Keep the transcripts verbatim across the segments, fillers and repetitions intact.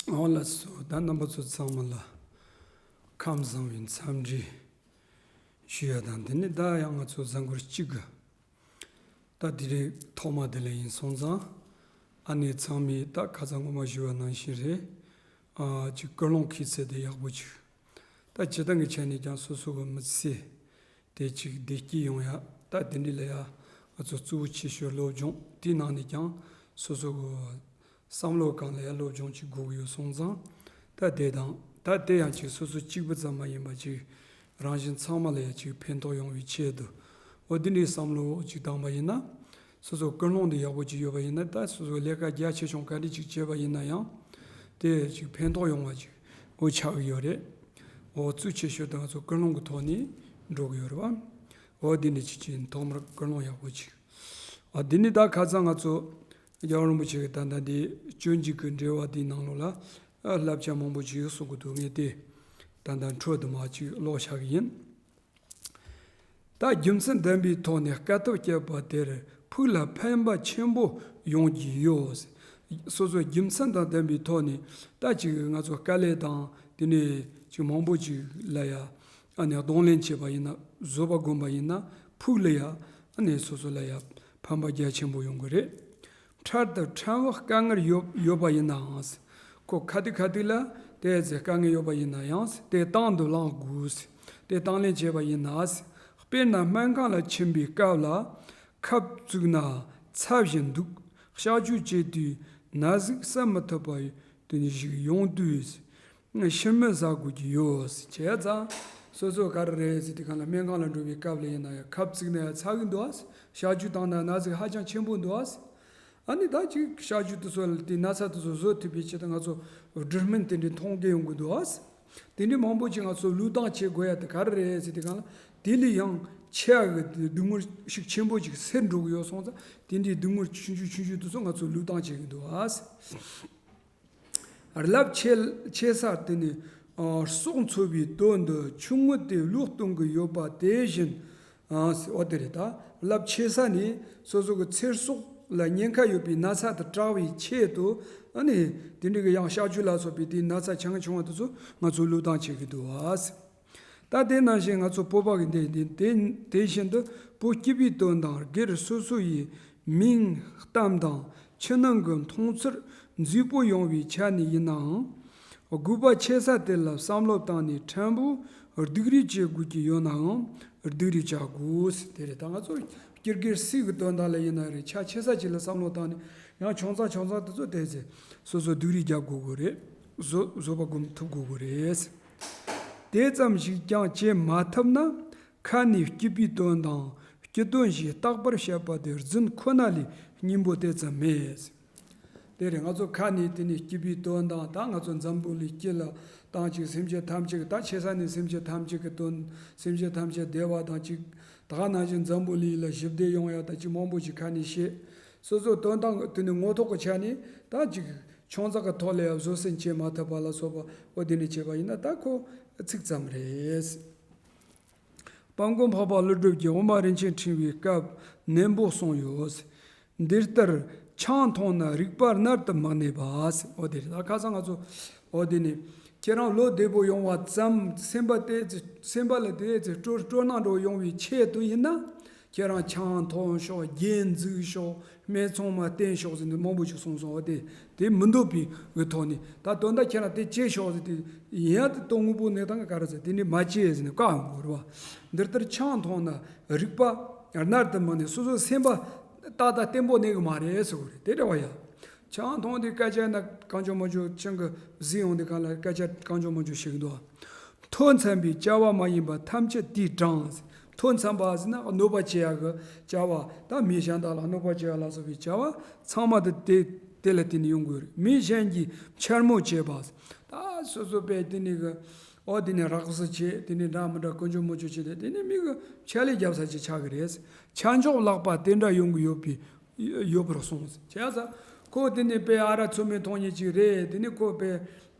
འོ་ལགས་སོ། ད་རྣམ་པ་ཚོ་ཚང་མ་ལ་ཁམས་བཟང་བའི་འཚམས་འདྲི་ཞུ་ཡ་དང་། དེ་ནས་ད་ཡང་ང་ཚོ་གཟའ་འཁོར་གཅིག་གི་ད་དེ་རིང་ཐོག་མ་དེ་ལ་ཡིན་སོང་ཙང་། ཨ་ནེ་ཚང་མས་ད་ཁ་སང་སྔོན་མ་ཞུ་བ་ནང་བཞིན་རེད། ཨ་ཅིག་ཀུན་སློང་འཁྱེར་ཚད་དེ་ཡག་པོ་ཅིག་ད་སྤྱིར་བཏང་གི་ཆ་ནས་ཀྱང་སོ་སོ་གི་མི་ཚེ་དེ་ཅིག་བདེ་སྐྱིད་ཡོང་ཡ། ད་དེ་འདྲ་ལ་ཡ་ང་ཚོ་གཙོ་བོ་ཆེ་ཤོས་སློབ་སྦྱོང་དེའི་ནང་ནས་ཀྱང་སོ་སོ་གི་བསམ་བློ་སྒང་ལ་ཡ་སློབ་སྦྱོང་ཅིག་དགོས་ཀྱི་ཡོད་སོང་ཙང་། ད་དེ་དང་ད་དེ་ཡང་ཅིག་སོ་སོ་གཅིག་པུ་ཙམ་མ་ཡིན་པ་ཅིག་རང་བཞིན་ཚང་མ་ལ་ཡ་ཅིག་ཕན་ཐོགས་ཡོང་བའི་ཆེད་དུ། འོ་དེ་འདྲའི་བསམ་བློ་ཅིག་བཏང་པ་ཡིན་ན། སོ་སོ་ཀུན་སློང་འདི་ཡག་པོ་ཅིག་ཡོད་པ་ཡིན་ན། ད་སོ་སོ་ལས་ཀ་རྒྱ་ཆེ་ཆུང་ག་འདྲ་ཅིག་བྱས་པ་ཡིན་ན་ཡང་དེ་ཅིག་ཕན་ཐོགས་ཡོང་བ་ཅིག་འོ་ཆགས་ཀྱི་ཡོད་རེད། འོ་གཙོ་ཆེ་ཤོས་དེ་ང་ཚོ་ཀུན་སློང་གི་ཐོག་ནས་འགྲོ་གི་ཡོད་རེད་བ། འོ་འདི་ནས་ཅིག་ཅིག་ཐོག་མར་ཀུན་སློང་ཡག་པོ་ཅིག་འོ་འདི་ནས་ད་ཁ་སང་ང་ཚོ་རྒྱལ་བ་རིན་པོ་ཆེ་གི་ད་ལྟ་འདི་སྤྱོད་འཇུག་གི་འགྲེལ་བ་འདིའི་ནང་ལོགས་ལ་བསླབ་བྱ་མང་པོ་ཅིག་གསུང་གི་འདུག་ངས་དེ་ད་ལྟ་འཕྲོ་དུ་མ་ཅིག་ཀློག་བཞག་གི་ཡིན། ད་རྒྱུ་མཚན་ལྡན་པའི་ཐོག་ནས་དཀའ་ཐུབ་བསྐྱེད་པ་དེར་ཕུགས་ལ་ཕན་པ་ཆེན་པོ་ཡོང་གི་ཡོད། སོ་སོའི་རྒྱུ་མཚན་དང་ལྡན་པའི་ཐོག་ནས་ད་ཅིག་ང་ཚོ་དཀའ་ལས་དང་དེ་ནས་ཅིག་མང་པོ་ཅིག་ལ་ཡ་ཨ་ནི་གདོང་ལེན་བྱས་པ་ཡིན་ན། བཟོད་པ་བསྒོམས་པ་ཡིན་ན་ཕུགས་ལ་ཡ་ཨ་ནི་སོ་སོ་ལ་ཡ་ཕན་པ་རྒྱ་ཆེན་པོ་ཡོང་གི་རེད། འཕྲལ་དུ་ཕྲན་བུ་དཀའ་ངལ་ཡོད་ཡོད་པ་ཡིན་ནའང་། ཁོ་ག་དུས་ག་དུས་ལ་དེ་ཚེ་དཀའ་ངལ་ཡོད་པ་ཡིན་ན་ཡང་དེ་དང་དུ་བླངས་དགོས། དེ་དང་ལེན་བྱས་པ་ཡིན་ན། དཔེར་ན་སྨན་ཁང་ལ་ཕྱིན་པའི་སྐབས་ལ་ཁབ་བཙུགས་ན་ཚ་བཞིན་འདུག་གཤག་བཅོས་བྱེད་དུས་ན་ཟུག་བསལ་མི་ཐུབ་པ་དེ་ཞིག་ཡོང་དུས། ཕྱིར་མི་ཟ་དགོས་ཀྱི་ཡོད། བྱས་ཙང་སོ་སོ་ག་རེ་རེད་ཟེར་དུས་སྒང་ལ་སྨན་ཁང་ལ་འགྲོ་བའི་སྐབས་ལ་ཡིན་ན་ཡང་ཁབ་བཙུགས་ན་ཡང་ཚ་གི་འདུག་ཨ། གཤག་བཅོས་བཏང་ན་ན་ཟུག་ཧ་ཅང་ཆེན་པོ་འདུག་ཨ། ཨ་ནི་ད་ཅིག་གཤག་བཅོས་དེ་ཚོ་ལ་དེ་ན་ཚ་དེ་ཚོ་བཟོད་ཐུབ་པའི་ཆེད་དུ་ང་ཚོ་སྦྲུམ་སྨན་དེ་འདྲའི་འཐུང་གི་ཡོང་གི་འདུག་ཨ། དེ་འདྲའི་མང་པོ་ཅིག་ང་ཚོ་བློས་བཏང་བྱེད་དགོས་ཡ་དེ་ག་རེ་རེད་ཟེར་དུས་སྒང་ལ། དེ་ལས་ཡང་ཆེ་བ་གི་སྡུག་བསྔལ་ཤུགས་ཆེན་པོ་ཅིག་སེལ་འགྲོ་གི་ཡོད་སོང་ཙང་། དེ་འདྲའི་སྡུག་བསྔལ་ཆུང་ཆུང་ཆུང་ཆུང་དེ་ཚོ་ང་ཚོ་བློས་བཏང་བྱེད་ཀྱི་འདུག་ཨ། རླབས་ཆེ་ཆེ་ས་དེ་ནི་ཨ་སྲོག་འཚོ་བའི་དོན་དུ་ཆུང་ངུ་དེ་བློས་གཏོང་གི་ཡོད་པ་དེ་བཞིན། ཨ་འོ་དེ་རེད། ད་རླབས་ཆེ་ས་ནི་སོ་སོ་གི་ཚེ་སྲོག་ལ་ཉེན་ཁ་ཡོད་པའི་ན་ཚ་དེ་དྲག་པའི་ཆེད་དུ། ཨ་ནི་དེ་འདྲ་གི་ཡང་གཤག་བཅོས་ལ་སོགས་པའི་དེའི་ན་ཚ་ཆུང་ཆུང་བ་དེ་ཚོ་ང་ཚོ་བློས་བཏང་བྱེད་ཀྱི་འདུག་ཨ། ད་དེ་ནང་བཞིན་ང་ཚོ་བོད་པ་གི་འདི་འདི་དེ་དེ་བཞིན་དུ་བོད་སྐྱིད་པའི་དོན་དང་སྒེར་སོ་སོ་ཡི་མིང་གཏམ་དང་ཕྱི་ནང་གི་མཐོང་ཚུལ་མཛེས་པོ་ཡོང་བའི་ཆ་ནས་ཡིན་ནའང་། དགོས་པ་ཆེ་ས་དེ་ལ་བསམ་བློ་བཏང་ནས་ཕྲན་བུ་སྡུག་རུས་བྱེད་དགོས་ཀྱི་ཡོད་ནའང་སྡུག་རུས་བྱ་དགོས། དེ་རེད། ད་ང་ཚོ་སྤྱིར་སྒེར་སུ་གི་དོན་དག་ལ་ཡིན་ན་རེད། ཆ་ཆེ་ས་ཅིག་ལ་བསམ་བློ་བཏང་ནས་ཡང་ཆུང་ཙག་ཆུང་ཙག་དེ་ཚོ་དེ་ཚེ་སོ་སོ་སྡུག་རུས་རྒྱག་དགོས་དགོས་རེད། བཟོད་བཟོད་པ་སྒོམ་ཐུབ་དགོས་དགོས་རེད། དེ་ཙམ་ཞིག་ཀྱང་བྱེད་མ་ཐུབ་ན། ཁ་ནས་སྐྱིད་པའི་དོན་དང་སྐྱིད་དོན་ཞེས་རྟག་པར་བཤད་པ་དེ་རྫུན་ཁོ་ན་ལས་སྙིང་པོ་དེ་ཙམ་མེད། དེ་རེད། ང་ཚོ་ཁ་ནས་དེ་ནས་སྐྱིད་པའི་དོན་དང་། ད་ང་ཚོ་འཛམ་བུ་གླིང་སྤྱི་ལ་དང་ཅིག་སེམས་ཅན་ཐམས་ཅད་ཀྱི། ད་ཆེ་ས་ནས་སེམས་ཅན་ཐམས་ཅད་ཀྱི་དོན། སེམས་ཅན་ཐམས་ཅད་བདེ་བ་དང་ཅིག་ད་ག་ནང་བཞིན་འཛམ་བུ་གླིང་ལ་ཞི་བདེ་ཡོང་ཡ་ད་ཅིག་མང་པོ་ཅིག་ཁ་ནས་བཤད། སོ་སོ་དོན་དང་དེ་ནས་ངོ་ཐོག་གི་ཆ་ནས་ད་ཅིག་ཆུང་ཙག་གི་ཐོག་ལ་ཡང་བཟོད་བསྲན་བྱེད་མ་ཐུབ་པ་ལ་སོགས་པ། འོ་དེ་ནས་བྱས་པ་ཡིན་ན་ད་ཁོ་ཚིག་ཙམ་རེད། དཔལ་མགོན་འཕགས་པ་ཀླུ་སྒྲུབ་ཀྱིས་དབུ་མ་རིན་ཆེན་ཕྲེང་བའི་སྐབས་ནན་པོ་གསུངས་ཡོད། འདི་ལྟར་ཆང་འཐུང་ན་རིག་པ་མནར་དུ་མི་གནས་པ། འོ་དེ་རེད། ད་ཁ་སང་ང་ཚོ་འོ་དེ་ནས་ཁྱེད་རང་བློ་བདེ་པོ་ཡོང་བ་ཙམ། སེམས་པ་དེ་ཚེ་སེམས་པ་ལ་དེ་ཚེ་སྤྲོ་སྤྲོ་སྣང་འདྲ་བོ་ཡོང་བའི་ཆེད་དུ་ཡིན་ན། ཁྱེད་རང་ཆང་འཐུང་ཤོག་རྒྱན་འཛུགས་ཤོག་སྨད་འཚོང་མ་བསྟེན་ཤོག་ཟེར་ནས་མང་པོ་ཞིག་གསུངས་སོང་། འོ་དེ་དེ་མི་འདོད་པའི་གི་ཐོག་ནས། ད་དོན་དག་ཁྱེད་རང་དེ་བྱེད་ཤོག་ཟེར་དུས་ཡིན་ཡ། དེ་དོན་དངོས་པོ་གནས་སྟངས་ག་རེ་ཟེར། དེ་ནས་མ་བྱེད་ཟེར་ནས་བཀག་ཡོང་གི་རེད་བ། འདི་ལྟར་ཆང་འཐུང་ན་རིག་པ་མནར་དུ་མི་གནས། སོ་སོའི་སེམས་པ་ཏག་ཏག་བརྟན་པོ་གནས་གི་མ་རེད་ཟེར་གི་རེད། དེ་འདྲ་བ་ཡ། ཆང་འཐུང་དུས་སྐད་ཆ་ན་གང་བྱུང་མང་བྱུང་ཆང་གི་བཟི་ཡོང་དུས་སྒང་ལ་སྐད་ཆ་གང་བྱུང་མང་བྱུང་བཤད་གི་འདུག་མཐོ་འཚམ་པའི་བྱ་བ་མ་ཡིན་པ་ཐམས་ཅད་དེས་དྲངས། མཐོ་འཚམ་པ་ཟེར་ན་གནོད་པ་བྱེད་ཡ་གི་བྱ་བ། ད་མི་གཞན་དག་ལ་གནོད་པ་བྱེད་ཡ་ལ་སོགས་པའི་བྱ་བ་ཚང་མ་དེ་དེ་དེ་ལ་བརྟེན་ནས་ཡོང་དགོས་རེད། མི་གཞན་གྱིས་འཕྱ་སྨོད་བྱེད་པ། ད་སོ་སོ་པས་དེ་ནས་གི་འོ་དེ་ནས་རགས་བཟི་བྱེད། དེ་ནས་འདྲ་མི་འདྲ་དཀོན་མཆོག་མོ་ཆོག་བྱེད་དེ། དེ་ནས་མི་གི་ཆད་ལས་རྒྱབ་ས་ཅིག་ཆགས་གི་རེད། ཆ་འཇོག་ལག་པ་དེ་འདྲ་ཡོང་གི་ཡོད་པའི་ཡོད་པར་གསུངས། བྱས་ཙང་ཁོ་དེ་ནས་དཔེ་ཨ་རག་ཚོད་མེད་འཐུང་མཁན་ཅིག་རེད། དེ་ནས་ཁོ་དཔེ་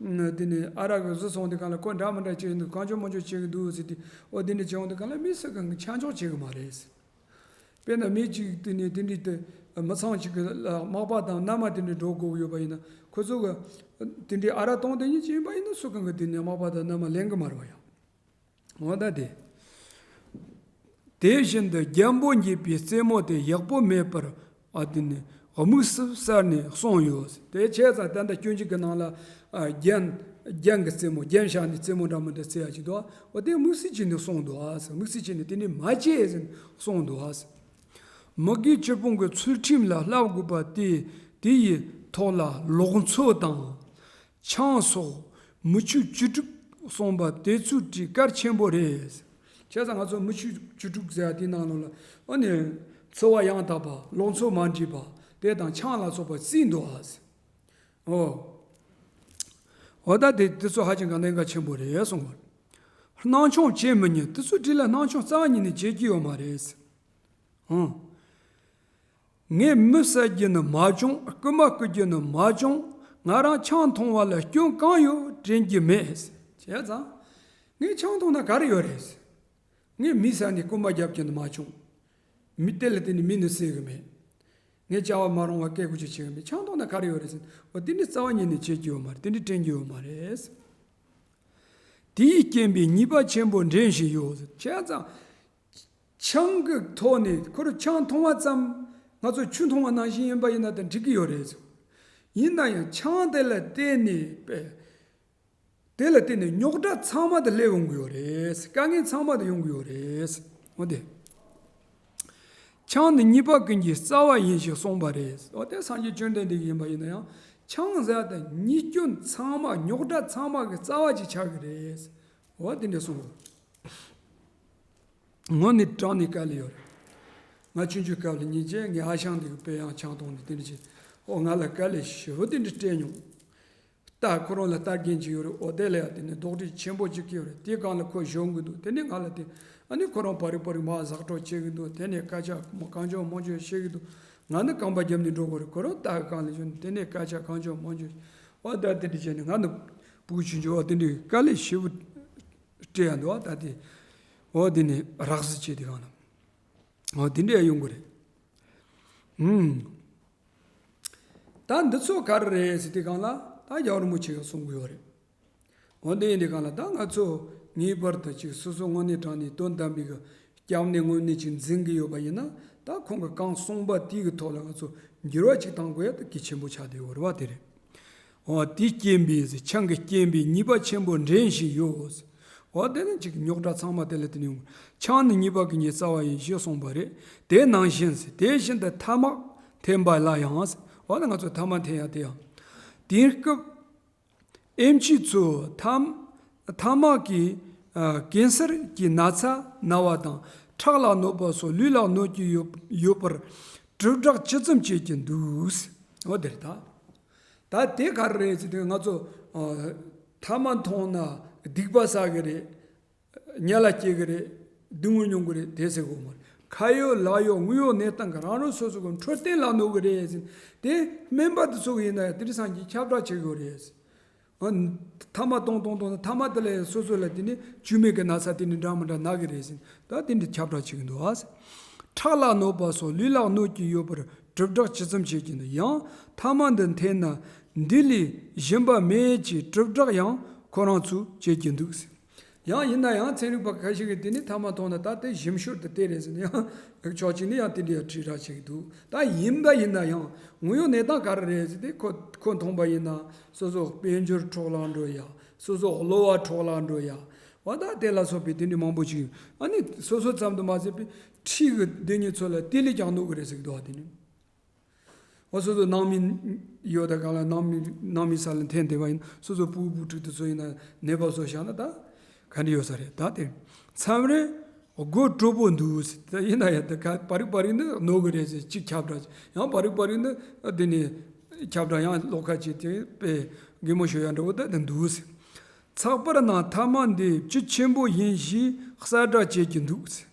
དེ་ནས་ཨ་རག་གི་བཟི་སོང་དུས་སྒང་ལ་ཁོ་འདྲ་མི་འདྲ་བྱེད་ཀྱི་འདུག་གང་བྱུང་མང་བྱུང་བྱེད་ཀྱི་འདུག་ཟེར་དུས། འོ་དེ་འདྲ་བྱེད་ཡོང་དུས་སྒང་ལ་མི་སུ་གང་གིས་ཆ་འཇོག་བྱེད་གི་མ་རེད། དཔེར་ན་མི་གཅིག་དེ་ནས་དེ་འདྲའི་དེ་མི་ཚང་གཅིག་གི་ལ་མག་པ་དང་མནའ་མ་དེ་འདྲའི་འགྲོ་དགོས་ཡོད་པ་ཡིན་ན། ཁོ་ཚོ་གི་དེ་འདྲའི་ཨ་ར་གཏོང་དེ་ཉིད་ཅིག་ཡིན་པ་ཡིན་ན། སུ་གང་གི་དེ་ནས་མག་པ་དང་མནའ་མ་ལེན་གི་མ་རེད་པ་ཡང་། འོ་ད་དེ། དེ་བཞིན་དུ་རྒྱན་པོ་འགྱེད་པའི་རྩེད་མོ་དེ་ཡག་པོ་མེད་པར། ཨ་དེ་ནི་དམིགས་སུ་བསལ་ནས་གསུངས་ཡོད། དེ་བྱས་ཙང་ད་ལྟ་སྤྱོད་འཇུག་གི་ནང་ལ། ཨ་རྒྱན། རྒྱན་གྱི་རྩེད་མོ། རྒྱན་བཞག་ནས་རྩེད་མོ་འདྲ་མི་འདྲ་རྩེ་ཡ་ཅིག་འདུག་འོ་དེ་དམིགས་བསལ་བྱས་ནས་གསུངས་འདུག་ཨ། དམིགས་བསལ་བྱས་ནས་དེ་ནི་མ་བྱེད་ཟེར་གསུངས་འདུག་ཨ། མི་དགེ་བཅུ་སྤོང་གི་ཚུལ་ཁྲིམས་ལ་བསླབ་དགོས་པ་དེ། དེ་ཡི་ཐོག་ལ་ལོག་འཚོ་དང་། ཆང་སོགས་མི་ཆོས་བཅུ་དྲུག་གསུངས་པ་དེ་ཚོའི་གྲས་གལ་ཆེན་པོ་རེད། བྱས་ཙང་ང་ཚོ་མི་ཆོས་བཅུ་དྲུག་ཟེར་ཡ་དེའི་ནང་ལོགས་ལ། ཨ་ནི་འཚོ་བ་ཡང་དག་པ། ལོག་འཚོ་མ་འདྲིས་པ། དེ་དང་ཆང་ལ་སོགས་པ་བརྩིས་འདུག་ཨ། འོ། འོ་ད་དེ་དེ་ཚོ་ཧ་ཅང་གི་གནད་འགག་ཆེན་པོ་རེད་གསུངས་པ། སྣང་ཆུང་བྱེད་མི་ཉན། དེ་ཚོའི་གྲས་ལ་སྣང་ཆུང་རྩ་བ་ཉིད་ནས་བྱེད་ཀྱི་ཡོད་མ་རེད། ཨང་། ངས་མི་བསད་རྒྱུ་ནི་མ་བྱུང་། རྐུ་མ་རྐུ་རྒྱུ་ནི་མ་བྱུང་། ང་རང་ཆང་འཐུང་བ་ལ་སྐྱོན་གང་ཡོད་དྲན་གྱི་མེད། བྱས་ཙང་། ངས་ཆང་འཐུང་ན་ག་རེ་ཡོད་རེད། ངས་མི་བསད་ནས་རྐུ་མ་རྒྱབ་ཀྱི་ནི་མ་བྱུང་། མི་དེ་ལ་བརྟེན་ནས་མི་ནི་བསད་གི་མེད། ངས་བྱ་བ་མ་རུང་བ་སྐད་ཁུ་ཅི་བྱེད་གི་མེད། ཆང་འཐུང་ན་ག་རེ་ཡོད་རེད་ཟེར། འོ་དེ་འདྲའི་རྩ་བ་ཉིད་ནས་བྱེད་ཀྱི་ཡོད་མ་རེད། དེ་འདྲའི་དྲན་གྱི་ཡོད་མ་རེད། དེའི་རྐྱེན་པས་ཉེས་པ་ཆེན་པོ་འདྲེན་བཞིན་ཡོད། བྱས་ཙང་། ཆང་གི་ཐོག་ནས་ཁོ་རང་ཆང་འཐུང་བ་ཙམ། ང་ཚོ་ཆུ་འཐུང་བ་ནང་བཞིན་ཡིན་པ་ཡིན་ན་ད་འགྲིག་གི་ཡོད་རེད། ཡིན་ན་ཡང་ཆང་དེ་ལ་བརྟེན་ནས་པས། དེ་ལ་བརྟེན་ནས་རྙོག་དྲ་ཚང་མ་དེ་སླེབས་འོང་གི་ཡོད་རེད། དཀའ་ངལ་ཚང་མ་དེ་ཡོང་གི་ཡོད་རེད། འོ་དེ། ཆང་ནི་ཉེས་པ་ཀུན་གྱི་རྩ་བ་ཡིན་ཞེས་གསུངས་པ་རེད། འོ་དེ་སངས་རྒྱས་བཅོམ་ལྡན་འདས་ཀྱིས་ཡིན་པ་ཡིན་ན་ཡང་། ཆང་ཟེར་དེ་ཉེས་སྐྱོན་ཚང་མ། རྙོག་དྲ་ཚང་མ་གི་རྩ་བ་ཅིག་ཆགས་ཀྱི་རེད། འོ་དེ་འདྲ་གསུངས། དངོས་གནས་དྲང་ནས་དཀའ་ལས་ཡོད་རེད། ང་ཆུང་ཆུང་སྐབས་ལ་ཉིན་བྱེད་ངའི་ཨ་ཞང་འདི་གི་དཔེ་ཡང་ཆང་འཐུང་ནས་དེ་འདྲ་བྱས། ཨོ་ང་ལ་དཀའ་ལས་ཞེ་པོ་དེ་འདྲ་སྤྲད་མྱོང་། རྟ་ཁོ་རང་ལ་རྟ་རྒན་ཅིག་ཡོད་རེད། ཨོ་དེ་ལ་ཡང་དེ་ནས་རྡོག་ཁྲེས་ཆེན་པོ་ཅིག་གི་ཡོད་རེད། དེའི་སྒང་ལ་ཁོ་ཞོན་གི་འདུག་དེ་ནས་ང་ལ་དེ། ཨ་ནི་ཁོ་རང་བ་རི་བ་རི་མར་ཟག་འགྲོ་བྱེད་གི་འདུག་དེ་ནས་སྐད་ཆ་གང་བྱུང་མང་བྱུང་བཤད་གི་འདུག་ང་ནི་རྐང་པ་བརྒྱབ་ནས་འགྲོ་དགོས་རེད། ཁོ་རང་རྟ་གི་སྒང་ལ་ཞོན་ནས་དེ་ནས་སྐད་ཆ་གང་བྱུང་མང་བྱུང་། ཨོ་ད་དེ་འདྲ་བྱས་ནས་ང་ནི་ཕྲུ་གུ་ཆུང་ཆུང་། ཨོ་དེ་འདྲའི་དཀའ་ལས་ཞེ་པོ་སྤྲད་ཡ་འདུག་ཨ་ད་དེ། ཨོ་དེ་ནས་རགས་སུ་བྱས་དེ་གང་ལ། ཨོ་དེ་འདྲ་ཡ་ཡོང་གི་རེད། ཨུམ། ད་འདི་ཚོ་ག་རེ་རེད་ཟེར་དེ་གང་ལ་ད་རྒྱལ་བ་རིན་པོ་ཆེ་གིས་གསུང་གི་ཡོད་རེད། ཨོ་དེ་ཡིན་དེ་གང་ལ་ད་ང་ཚོ་ངེས་པར་དུ་ཅིག་སོ་སོ་དངོས་གནས་དྲང་གནས་དོན་དམ་པའི་གི་སྐྱབས་གནས་དངོས་གནས་ཅིག་འཛིན་གི་ཡོད་པ་ཡིན་ན། ད་ཁོང་གི་གང་གསུངས་པ་དེའི་གི་ཐོག་ལ་ང་ཚོ་འགྱུར་བ་ཅིག་གཏང་དགོས་ཡ་ད་གལ་ཆེན་པོ་ཆགས་བསྡད་ཡོད་རེད་བ། དེ་རེད། འོ་དེའི་རྐྱེན་པས་ཟེར། ཆང་གི་རྐྱེན་པས་ཉེས་པ་ཆེན་པོ་འདྲེན་བཞིན་ཡོད། འོ་དེ་ནི་ཅིག་རྙོག་དྲ་ཚང་མ་དེ་ལ་བརྟེན་ནས་ཡོང་། ཆང་ནི་ཉེས་པ་ཀུན་གྱི་རྩ་བ་ཡིན་ཞེས་གསུངས་པ་རེད། དེ་ནང་བཞིན་ཟེར། དེ་བཞིན་དུ་ཐ་མག་འཐེན་པ་ལ་ཡང་ཟེར། འོ་ན་ང་ཚོ་ཐ་མག་འཐེན་ཡ་དེ་ཡང་། དེང་སྐབས་ཨེམ་ཆི་ཚོས་ཐ་ཐ་མག་གིས་ཨ་ཀན་སར་གྱི་ན་ཚ་ན་བ་དང་། ཁྲག་ལ་གནོད་པ་སོགས་ལུས་ལ་གནོད་ཀྱི་ཡོད་ཡོད་པར་དྲིལ་བསྒྲགས་ཇི་ཙམ་བྱེད་ཀྱི་འདུག་འོ་དེ་རེད་ད། ད་དེ་ག་རེ་རེད་ཟེར་དུས་ང་ཚོ་ཨ་ཐ་མག་འཐུང་ན་སྡིག་པ་བསགས་གི་རེད། ཉལ་ལ་སྐྱེ་གི་རེད། སྡུག་བསྔལ་མྱོང་གི་རེད། དེ་ཟེར་གོ་མ་རེད། ཁ་ཡོད་ལག་ཡོད་དངུལ་ཡོད་གནས་སྟངས་ཀྱིས་རང་རང་སོ་སོ་གི་འཕྲོད་བསྟེན་ལ་གནོད་གི་རེད་ཟེར། དེ་སྨན་པ་དེ་ཚོ་གི་ཡིན་ན་ཡང་དེ་འདྲ་སངས་རྒྱས་ཁྱབ་བསྒྲགས་བྱེད་གི་ཡོད་རེད་ཟེར། ཨ་ཐ་མག་འཐུང་འཐུང་འཐུང་ན་ཐ་མག་དེ་ལ་ཡང་སོ་སོ་ལ་དེ་ནི་བཅོས་མའི་གི་ན་ཚ་དེ་འདྲ་འདྲ་མི་འདྲ་ན་གི་རེད་ཟེར། ད་དེ་འདྲ་ཁྱབ་བསྒྲགས་བྱེད་གི་འདུག་ཨ། ཁྲག་ལ་གནོད་པ་སོགས་ལུས་ལ་གནོད་ཀྱི་ཡོད་པར་དྲིལ་བསྒྲགས་ཇི་ཙམ་བྱེད་ཀྱི་འདུག་ཡང་ཐ་མག་འདི་འཐེན་ན་འདི་ལས་གཞན་པ་མེད་ཅེས་དྲིལ་བསྒྲགས་ཡང་ཁོ་རང་ཚོས་བྱེད་ཀྱི་འདུག་ཟེར། ཡང་ཡིན་ན་ཡང་ཚན་རིག་པ་ཁ་ཤས་ཀྱིས་དེ་ནི་ཐ་མག་འཐུང་ན་ད་དེ་ཞིམ་ཤོས་དེ་དེ་རེད་ཟེར་ནས་ཡང་ཕྱོགས་གཅིག་ནས་ཡང་དེ་འདྲའི་དྲིལ་བསྒྲགས་བྱེད་ཀྱི་འདུག་ད་ཡིན་པ་ཡིན་ན་ཡང་དངོས་ཡོད་གནས་སྟངས་ག་རེ་རེད་ཟེར་ཏེ། ཁོ་ཁོ་འཐུང་པ་ཡིན་ན་སོ་སོ་དཔལ་འབྱོར་འཕྲོ་བརླག་འགྲོ་ཡ། སོ་སོ་གློ་བ་འཕྲོ་བརླག་འགྲོ་ཡ། བ་ད་དེ་ལ་སོགས་པའི་དེ་འདྲའི་མང་པོ་ཅིག་ཨ་ནི་སོ་སོ་ཙམ་དུ་མ་ཟད་པའི་འཁྲིས་ཀྱི་སྡོད་མཁན་ཚོ་ལ་དེ་ལས་ཀྱང་གནོད་གི་རེད་ཟེར་གི་འདུག་བ། དེ་ནི། འོ་སོ་སོ་ནང་མི་ཡོད་ད་ག་ལ་ནང་མི་ནང་མི་ས་ལ་འཐེན་བསྡད་པ་ཡིན། སོ་སོ་སྤུ་གུ་བུ་ཕྲུག་དེ་ཚོ་ཡིན་ན་ནད་པ་བཟོ་བཞག་ན་ད་ག་འདྲ་ཡོད་ས་རེད། ད་དེ་མཚམས་རེ་དགོད་བྲོ་པོ་འདུག་ཟེར། ད་ཡིན་ན་ཡང་ད་ག་པ་རིག་པ་རིག་ནི་གནོད་གི་རེད་ཟེར་གཅིག་ཁྱབ་བསྒྲགས། ཡང་པ་རིག་པ་རིག་ནི་དེ་ནས་ཁྱབ་བསྒྲགས་ཡང་ལོགས་ཁ་ཅིག་དེ་དཔེ་གད་མོ་ཤོར་ཡ་འདྲ་བོ་ད་དེ་འདུག་ཟེར། ཚགས་པར་ནང་ཐ་མག་འདི་བཅུད་ཆེན་པོ་ཡིན་ཞེས་གསལ་བསྒྲགས་བྱེད་ཀྱི་འདུག་ཟེར།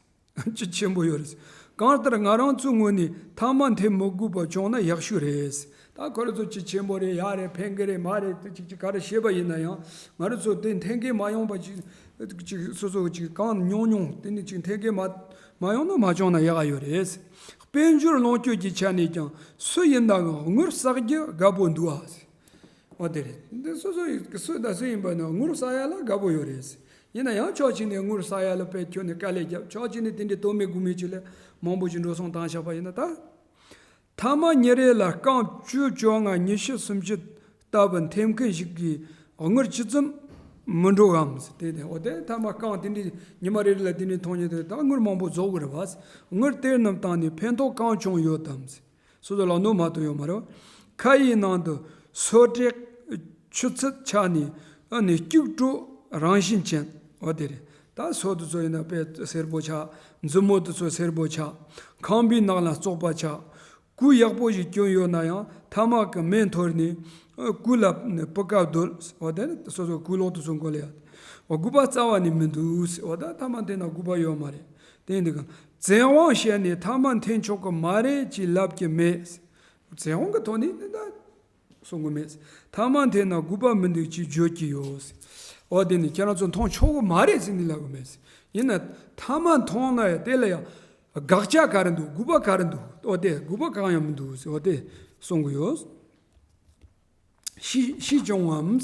བཅུད་ཆེན་པོ་ཡོད་རེད། གང་ལྟར་ང་རང་ཚོའི་ངོས་ནས་ཐ་མག་འཐེན་མི་དགོས་པ་བྱུང་ན་ཡག་ཤོས་རེད། ད་ཁོ་རང་ཚོ་བཅུད་ཆེན་པོ་རེད་ཡ་རེད་ཕན་གི་རེད་མ་རེད་དེ་ཅིག་ཅིག་ག་རེ་བཤད་པ་ཡིན་ན་ཡང་། ང་རང་ཚོ་དེ་འཐེན་གི་མ་ཡོང་པ་ཅིག་ ཅིག་སོ་སོ་ཅིག་གང་མྱོང་མྱོང་དེ་ནི་ཅིག་འཐེན་གེ་མ་མ་ཡོང་ན་མ་བྱུང་ན་ཡག་ག་ཡོད་རེད། དཔལ་འབྱོར་ལོངས་སྤྱོད་ཀྱི་ཆ་ནས་ཀྱང་སུ་ཡིན་ནའང་དངུལ་བསགས་རྒྱུ་དགའ་པོ་འདུག་ཨ། འོ་དེ་རེད། འདི་སོ་སོ་ཡི་སུ་དང་སུ་ཡིན་པ་ན་དངུལ་བསགས་ཡ་ལ་དགའ་པོ་ཡོད་རེད། ཡིན་ན་ཡང་ཕྱོགས་གཅིག་ནས་དངུལ་བསགས་ཡ་ལ་དཔེ་ཁྱོན་ནས་དཀའ་ལས་བརྒྱབ། ཕྱོགས་གཅིག་ནས་དེ་འདྲའི་དོན་མེད་དགོས་མེད་ཅིག་ལ་མང་པོ་ཅིག་འགྲོ་སོང་བཏང་བཞག་པ་ཡིན་ན་ད། ཐ་མག་ཉིན་རེ་ལ་རྐང་བཅུ་བཅོ་ལྔ་ཉི་ཤུ་སུམ་ཅུ་ལྟ་བུ་འཐེན་མཁན་ཞིག་གིས་དངུལ་ཇི་ཙམ་མི་འགྲོ་གམ། དེ་དེ་འོ་དེ་ཐ་མག་རྐང་དེ་འདྲའི་ཉི་མ་རེ་རེ་ལ་དེ་འདྲའི་འཐུང་ཉེ་དེ་ད་དངུལ་མང་པོ་རྫོགས་གི་རེད་བ། དངུལ་དེ་རྣམས་བཏང་ནས་ཕན་ཐོགས་གང་བྱུང་ཡོད་དམ། སོ་སོ་ལ་གནོད་མ་ཐུབ་ཡོད་མ་རེད། ཁ་ཡི་ནང་དུ་སོ་དྲེག་ཆུ་ཚད་ཆགས་ནས་ཨ་ནི་སྐྱུག་བྲོ་རང་བཞིན་ཅན། འོ་དེ་རེད། ད་སོ་དེ་ཚོ་ཡིན་ན་དཔེ་སེར་པོ་ཆགས། མཛུབ་མོ་དེ་ཚོ་སེར་པོ་ཆགས། ཁང་པའི་ནང་ལ་བཙོག་པ་ཆགས། གོས་ཡག་པོ་ཞིག་གྱོན་ཡོད་ན་ཡང་ཐ་མག་གི་མེ་འཐོར་ནས་ཨ་གོས་ལ་ནི་སྤུ་ཀ་བརྡོལ། འོ་དེ་ནི་སོ་སོ་གོས་ལོག་དེ་ཚོ་མགོ་ལ་ཡ། འོ་དགོས་པ་རྩ་བ་ནས་མི་འདུག། འོ་ད་ཐ་མག་འཐེན་ན་དགོས་པ་ཡོད་མ་རེད། དེ་ཡིན་དུས་ཀྱང་བཙན་དབང་བྱས་ནས་ཐ་མག་འཐེན་ཆོག་གི་མ་རེད་ཅེས་ལབ་ཀྱི་མེད། བཙན་དབང་གི་ཐོག་ནས་ནི་ད་གསུང་གི་མེད། ཐ་མག་འཐེན་ན་དགོས་པ་མི་འདུག་ཅེས་བརྗོད་ཀྱི་ཡོད། འོ་དེ་ནི་ཁྱེད་རང་ཚོ་འཐུང་ཆོག་གི་མ་རེད་ཟེར་ནས་ལབ་གི་མེད། ཡིན་ན་ཐ་མག་འཐུང་ན་ཡང་དེ་ལ་ཡང་དགག་བྱ་ག་རེ་འདུག། དགོས་པ་ག་རེ་འདུག། འོ་དེ་དགོས་པ་གང་ཡང་མི་འདུག་ཟེར། འོ་དེ་གསུང་གི་ཡོད། ཤི་ཤི་བྱུང་བའམ།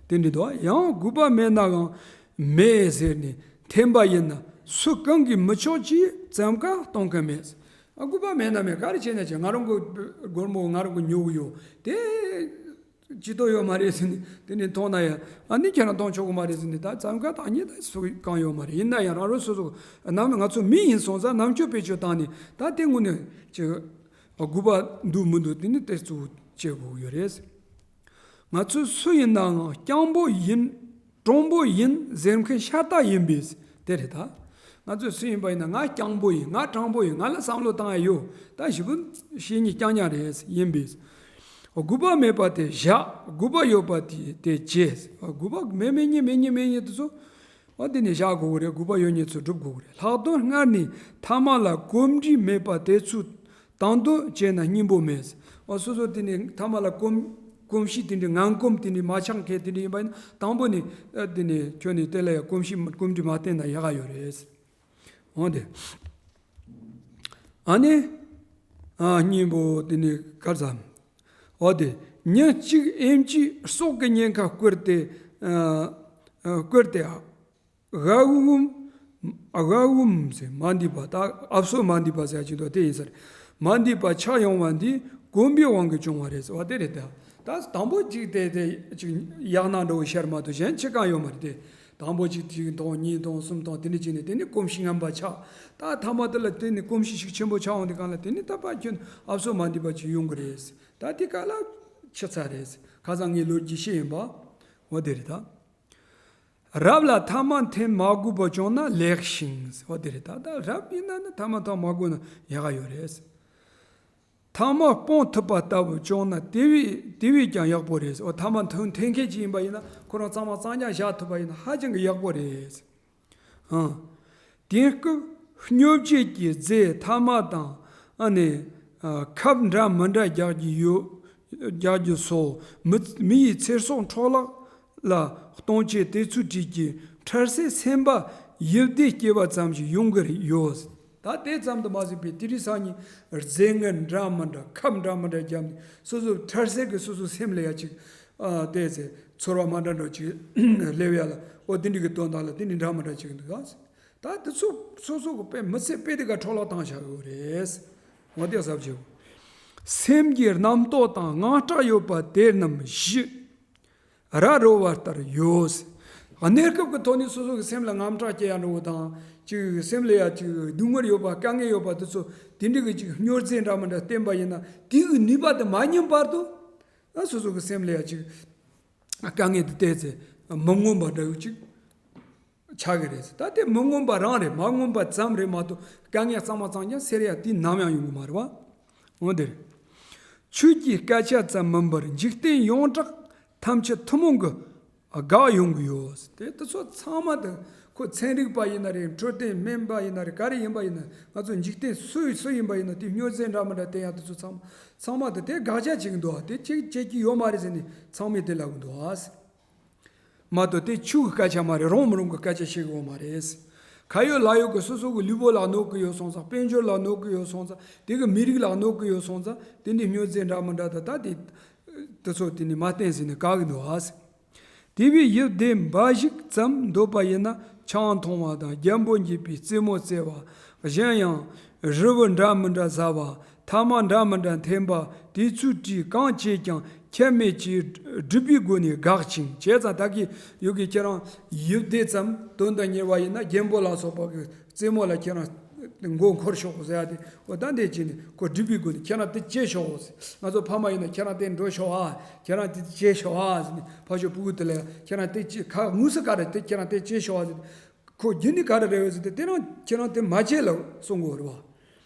དེ་འདྲ་འདུག། ཡང་དགོས་པ་མེད་ནའང་མེད་ཟེར་ནས་འཐེན་པ་ཡིན་ན་སུ་གང་གིས་མི་ཆོག་ཅེས་བཙན་བཀའ་གཏོང་མཁན་མེད། ཨ་དགོས་པ་མེད་ན་མེད། ག་རེ་བྱས་ན་བྱས། ང་རང་གི་སྒོར་མོ་ང་རང་གི་ཉོ་གི་ཡོད་དེ། ཅི་ཏོ་ཡོད་མ་རེད་ཟེར་ནས་དེ་ནས་མཐོང་ན་ཡང་ཨ་ནི་ཁྱེད་རང་གཏོང་ཆོག་གི་མ་རེད་ཟེར་ནས། ད་བཙན་བཀའ་བཏང་མཁན་ད་སུ་གང་ཡོད་མ་རེད། ཡིན་ན་ཡང་རང་རང་སོ་སོ་ནམ་ང་ཚོ་མི་ཡིན་སོང་ཙང་ནམ་རྒྱུན་བེད་སྤྱོད་བཏང་ནས་ད་དེ་དངོས་གནས་ཅིག་དགོས་པ་འདུག་མི་འདུག་དེ་ནི་དེ་གཙོ་བོ་བྱེད་དགོས་ཀྱི་ཡོད་རེད། ང་ཚོས་སུ་ཡིན་ནའང་སྤྱང་པོ་ཡིན། གྲུང་པོ་ཡིན་ཟེར་མཁན་ཤ་སྟག་ཡིན་པས། དེ་རེད་ད། ང་ཚོས་སུ་ཡིན་པ་ཡིན་ན་ང་སྤྱང་པོ་ཡིན། ང་དྲང་པོ་ཡིན། ང་ལ་བསམ་བློ་བཏང་ཡ་ཡོད། ད་ཞི་བོ་བཤེས་གཉེན་རྐྱང་རྐྱང་རེད་ཡིན་པས། དགོས་པ་མེད་པ་དེ་བཞག། དགོས་པ་ཡོད་པ་དེ་དེ་བྱེད། དགོས་པ་མེད་མེད་ཉིད་མེད་ཉིད་མེད་ཉིད་དེ་ཚོ་འོ་དེ་ནས་བཞག་དགོས་ཀྱི་རེད། དགོས་པ་ཡོད་མཁན་ཚོ་སྒྲུབ་དགོས་ཀྱི་རེད། ལྷག་དོན་སྔར་ནས་ཐ་མག་ལ་གོམས་འདྲིས་མེད་པ་དེ་ཚོ་དང་དུ་བྱས་ན་སྙིང་པོ་མེད། འོ་སོ་སོ་དེ་ནས་ཐ་མག་ལ་གོམས་གོམས་གཤིས་དེ་འདྲའི་ངན་གོམས་དེ་འདྲའི་མ་ཆགས་མཁན་དེ་འདྲ་ཡིན་པ་ཡིན་ན་དང་པོ་ནས་ཨ་དེ་ནས་ཁྱོད་ནས་དེ་ལ་ཡང་གོམས་གཤིས་གོམས་འདྲིས་མ་བསྟེན་ན་ཡག་ག་ཡོད་རེད། འོ་དེ་ཨ་ནི་ཨ་སྙིང་པོ་དེ་ནས་གར་ཙམ། འོ་དེ་ཉིན་གཅིག་ཨེམ་ཆིས་སྲོག་གི་ཉེན་ཁ་བསྐུར་ཏེ་ཨ་ཨ་བསྐུར་ཏེ་ཨ། དབའ་འུམ། དབའ་འུམ་ཟེར་མ་འདི་པ། ད་ཨབ་སོ་མ་འདི་པ་ཟེར་གྱི་འདུག། དེ་ཡིན་ཟེར། མ་འདི་པ་ཆགས་ཡོང་བ་འདི་གོམས་པའི་དབང་གིས་བྱུང་བ་རེད་ཟེར་བ་དེ་རེད་ད། ད་དང་པོ་གཅིག་དེ་དེ་གཅིག་ཡག་ན་འགྲོ་བའི་ཤར་མ་གཏོགས་གཞན་ཅི་གང་ཡོད་མ་རེད་དེ། དང་པོ་གཅིག་གཅིག་མཐོང་གཉིས་མཐོང་གསུམ་མཐོང་དེ་འདྲ་བྱས་ནས་དེ་ནི་གོམས་གཤིས་ངན་པ་ཆགས། ད་ཐ་མ་དེ་ལ་དེ་ནི་གོམས་གཤིས་ཤུགས་ཆེན་པོ་ཆགས་འོང་དུས་སྒང་ལ་དེ་ནི་ད་པ་ཁྱོད་ཨབ་སོ་མ་འདི་པ་ཅིག་ཡོང་གི་རེད། ད་དེ་ག་ལ་ཆི་ཚར་རེད། ཁ་སང་ངའི་ལོ་རྒྱུས་ཤེས་ཡིན་པ། འོ་དེ་རེད་ད། རབ་ལ་ཐ་མག་འཐེན་མ་དགོས་པ་བྱུང་ན་ལེགས་ཤིང་། འོ་དེ་རེད་ད། ད་རབ་ཡིན་ན་ནི་ཐ་མག་འཐེན་མ་དགོས་ན་ཡག་ག་ཡོད་རེད། ཐ་མག་སྤོང་ཐུབ་པ་ལྟ་བུ་བྱུང་ན་དེ་བས་དེ་བས་ཀྱང་ཡག་པོ་རེད། འོ་ཐ་མག་འཐེན་འཐེན་མཁན་ཅིག་ཡིན་པ་ཡིན་ན་ཁོ་རང་གཙང་མ་གཙང་རྐྱང་བཞག་ཐུབ་པ་ཡིན་ན་ཧ་ཅང་གི་ཡག་པོ་རེད། ཨང་། དེང་སྐབས་སྨྱོ་བྱེད་ཀྱི་རྫས་ཐ་མག་དང་ཨ་ནི་ཨ་ཁབ་འདྲ་མི་འདྲ་རྒྱག་རྒྱུ་ཡོད། རྒྱག་རྒྱུ་སོགས་མི་མི་ཡི་ཚེ་སྲོག་འཕྲོ་བརླག་ལ་གཏོང་བྱེད་དེ་ཚོའི་གྲས་ཀྱི་འཕྲལ་སེལ་སེམས་པ་ཡིད་བདེ་སྐྱེ་བ་ཙམ་ཞིག་ཡོང་གི་ཡོད། ད་དེ་ཙམ་དུ་མ་ཟད་པའི་དེ་རིང་སང་ཉིན་རྫས་ངན་འདྲ་མི་འདྲ་ཁབ་འདྲ་མི་འདྲ་བརྒྱབ་ནས་སོ་སོ་འཕྲལ་སེལ་གྱི་སོ་སོའི་སེམས་ལ་ཡ་ཅིག་ཨ་བལྟས་ཚེ་ཚོར་བ་མ་འདྲ་འདྲ་ཅིག་སླེབས་ཡ་ལ་འོ་དེ་འདྲ་གི་དོན་དག་ལ་དེ་འདྲ་འདྲ་མི་འདྲ་ཅིག་འདུག་ག། ད་དེ་ཚོ་སོ་སོ་གི་དཔེ་མི་ཚེ་དཔེ་དེ་ག་འཕྲོ་བརླག་བཏང་བཞག་ཡོད་རེད། འོ་དེ་གཟབ་བྱེད། སེམས་ཀྱི་རྣམ་རྟོག་དང་དངངས་སྐྲག་ཡོད་པ་དེ་རྣམས་ཞི། ར་རོ་བ་ལྟར་ཡོད། གནས་སྐབས་ཀྱི་ཐོག་ནས་སོ་སོ་གི་སེམས་ལ་དངངས་སྐྲག་སྐྱེ་ཡ་འགྲོ་བ་དང་ཅིག་སེམས་ལ་ཡ་ཅིག་སྡུག་བསྔལ་ཡོད་པ་དཀའ་ངལ་ཡོད་པ་དེ་ཚོ་དེ་འདྲ་གི་ཅིག་སྨྱོ་རྫས་འདྲ་མི་འདྲ་བསྟེན་པ་ཡིན་ན་དེ་གི་ནུས་པ་དེ་མ་ཉམས་བར་དུ་ཨ་སོ་སོ་གི་སེམས་ལ་ཡ་ཅིག་དཀའ་ངལ་དེ་བལྟས་ཚེ་མི་མངོན་པ་འདྲ་བོ་ཅིག་ཆགས་ཀྱི་རེད། ད་དེ་མི་མངོན་པ་རང་རེད། མ་མངོན་པ་ཙམ་རེད་མ་གཏོགས་དཀའ་ངལ་གཙང་མ་གཙང་རྐྱང་སེལ་ཡ་དེ་ནམ་ཡང་ཡོང་གི་མ་རེད་བ། འོ་དེ་རེད། ཆོས་ཀྱི་སྐད་ཆ་ཙམ་མིན་པར་འཇིག་རྟེན་ཡོངས་གྲགས་ཐམས་ཅད་ཐུན་མོང་གི་དགའ་ཡོང་གི་ཡོད། དེ་དེ་ཚོ་ཚང་མ་དེ་ཁོ་ཚན་རིག་པ་ཡིན་ན་རེད། འཕྲོད་བསྟེན་སྨན་པ་ཡིན་ན་རེད། ག་རེ་ཡིན་པ་ཡིན་ན་ང་ཚོ་འཇིག་རྟེན་སུ་སུ་ཡིན་པ་ཡིན་ན་དེ་སྨྱོ་རྫས་འདྲ་མི་འདྲ་བསྟེན་ཡ་དེ་ཚོ་ཚང་མ་ཚང་མ་དེ་དེ་དགག་བྱ་བྱེད་ཀྱི་འདུག་བ། དེ་ཅིག་བྱེད་ཀྱི་ཡོད་མ་རེད་ཟེར་ནས་ཚང་མས་དེ་ལབ་ཀྱི་འདུག་བ། མ་གཏོགས་དེ་ཆོས་ཀྱི་སྐད་ཆ་མ་རེད། རུང་མི་རུང་གི་སྐད་ཆ་བཤད་གི་ཡོད་མ་རེད། ཁ་ཡོད་ལག་ཡོད་ཀྱི་སོ་སོ་གི་ལུས་པོ་ལ་གནོད་གི་ཡོད་སོང་ཙང་། དཔལ་འབྱོར་ལ་གནོད་གི་ཡོད་སོང་ཙང་། དེ་གི་མི་རིགས་ལ་གནོད་གི་ཡོད་སོང་ཙང་། དེ་འདྲའི་སྨྱོ་རྫས་འདྲ་མི་འདྲ་དང་། ད་དེ་དེ་ཚོ་དེ་ནི་མ་བསྟེན་ཟེར་ནས་བཀག་གི་འདུག་ཨ། དེ་བས་ཡུལ་སྡེ་འབའ་ཞིག་ཙམ་འདོད་པ་ཡིན་ན། ཆང་འཐུང་བ་དང་། རྒྱལ་པོ་འགྱེད་པའི་རྩེད་མོ་རྩེ་བ། གཞན་ཡང་རི་བོ་འདྲ་མི་འདྲ་ཟ་བ། ཐ་མག་འདྲ་མི་འདྲ་འཐེན་པ། དེ་ཚོའི་གྲས་གང་བྱེད་ཀྱང་ཁྱད་མེད་ཅེས་སྒྲུབ་པའི་སྒོ་ནས་དགག་ཅིང་། བྱས་ཙང་ད་གི་ཡོད་གི་ཁྱེད་རང་ཡུལ་སྡེ་ཙམ་དོན་དང་གཉེར་བ་ཡིན་ན། རྒྱལ་པོ་ལ་སོགས་པ་གི་རྩེད་མོ་ལ་ཁྱེད་རང་མགོ་འཁོར་ཤོག་ཟེར་ཡ་དེ། འོ་ད་འདི་བྱས་ནས་ཁོ་སྒྲུབ་པའི་སྒོ་ནས་ཁྱེད་རང་དེ་བྱེད་ཤོག་ཟེར། ང་ཚོ་ཕ་མ་ཡིན་ན་ཁྱེད་རང་དེ་འགྲོ་ཤོག་ཨ། ཁྱེད་རང་དེ་བྱེད་ཤོག་ཨ་ཟེར་ནས། ཕ་ཤོ་ཕྲུ་གུ་དེ་ལ་ཡ་ཁྱེད་རང་དེ་བྱེད། ཁ་དངོས་སུ་ག་རེ་དེ་ཁྱེད་རང་དེ་བྱེད་ཤོག་ཨ་ཟེར་ནས། ཁོ་རྒྱུན་ནས་ག་རེ་རེད་ཟེར་ཏེ། དེ་རང་ཁྱེད་རང་དེ་མ་བྱེད་ལ་གསུང་གི་ཡོད་རེད་བ།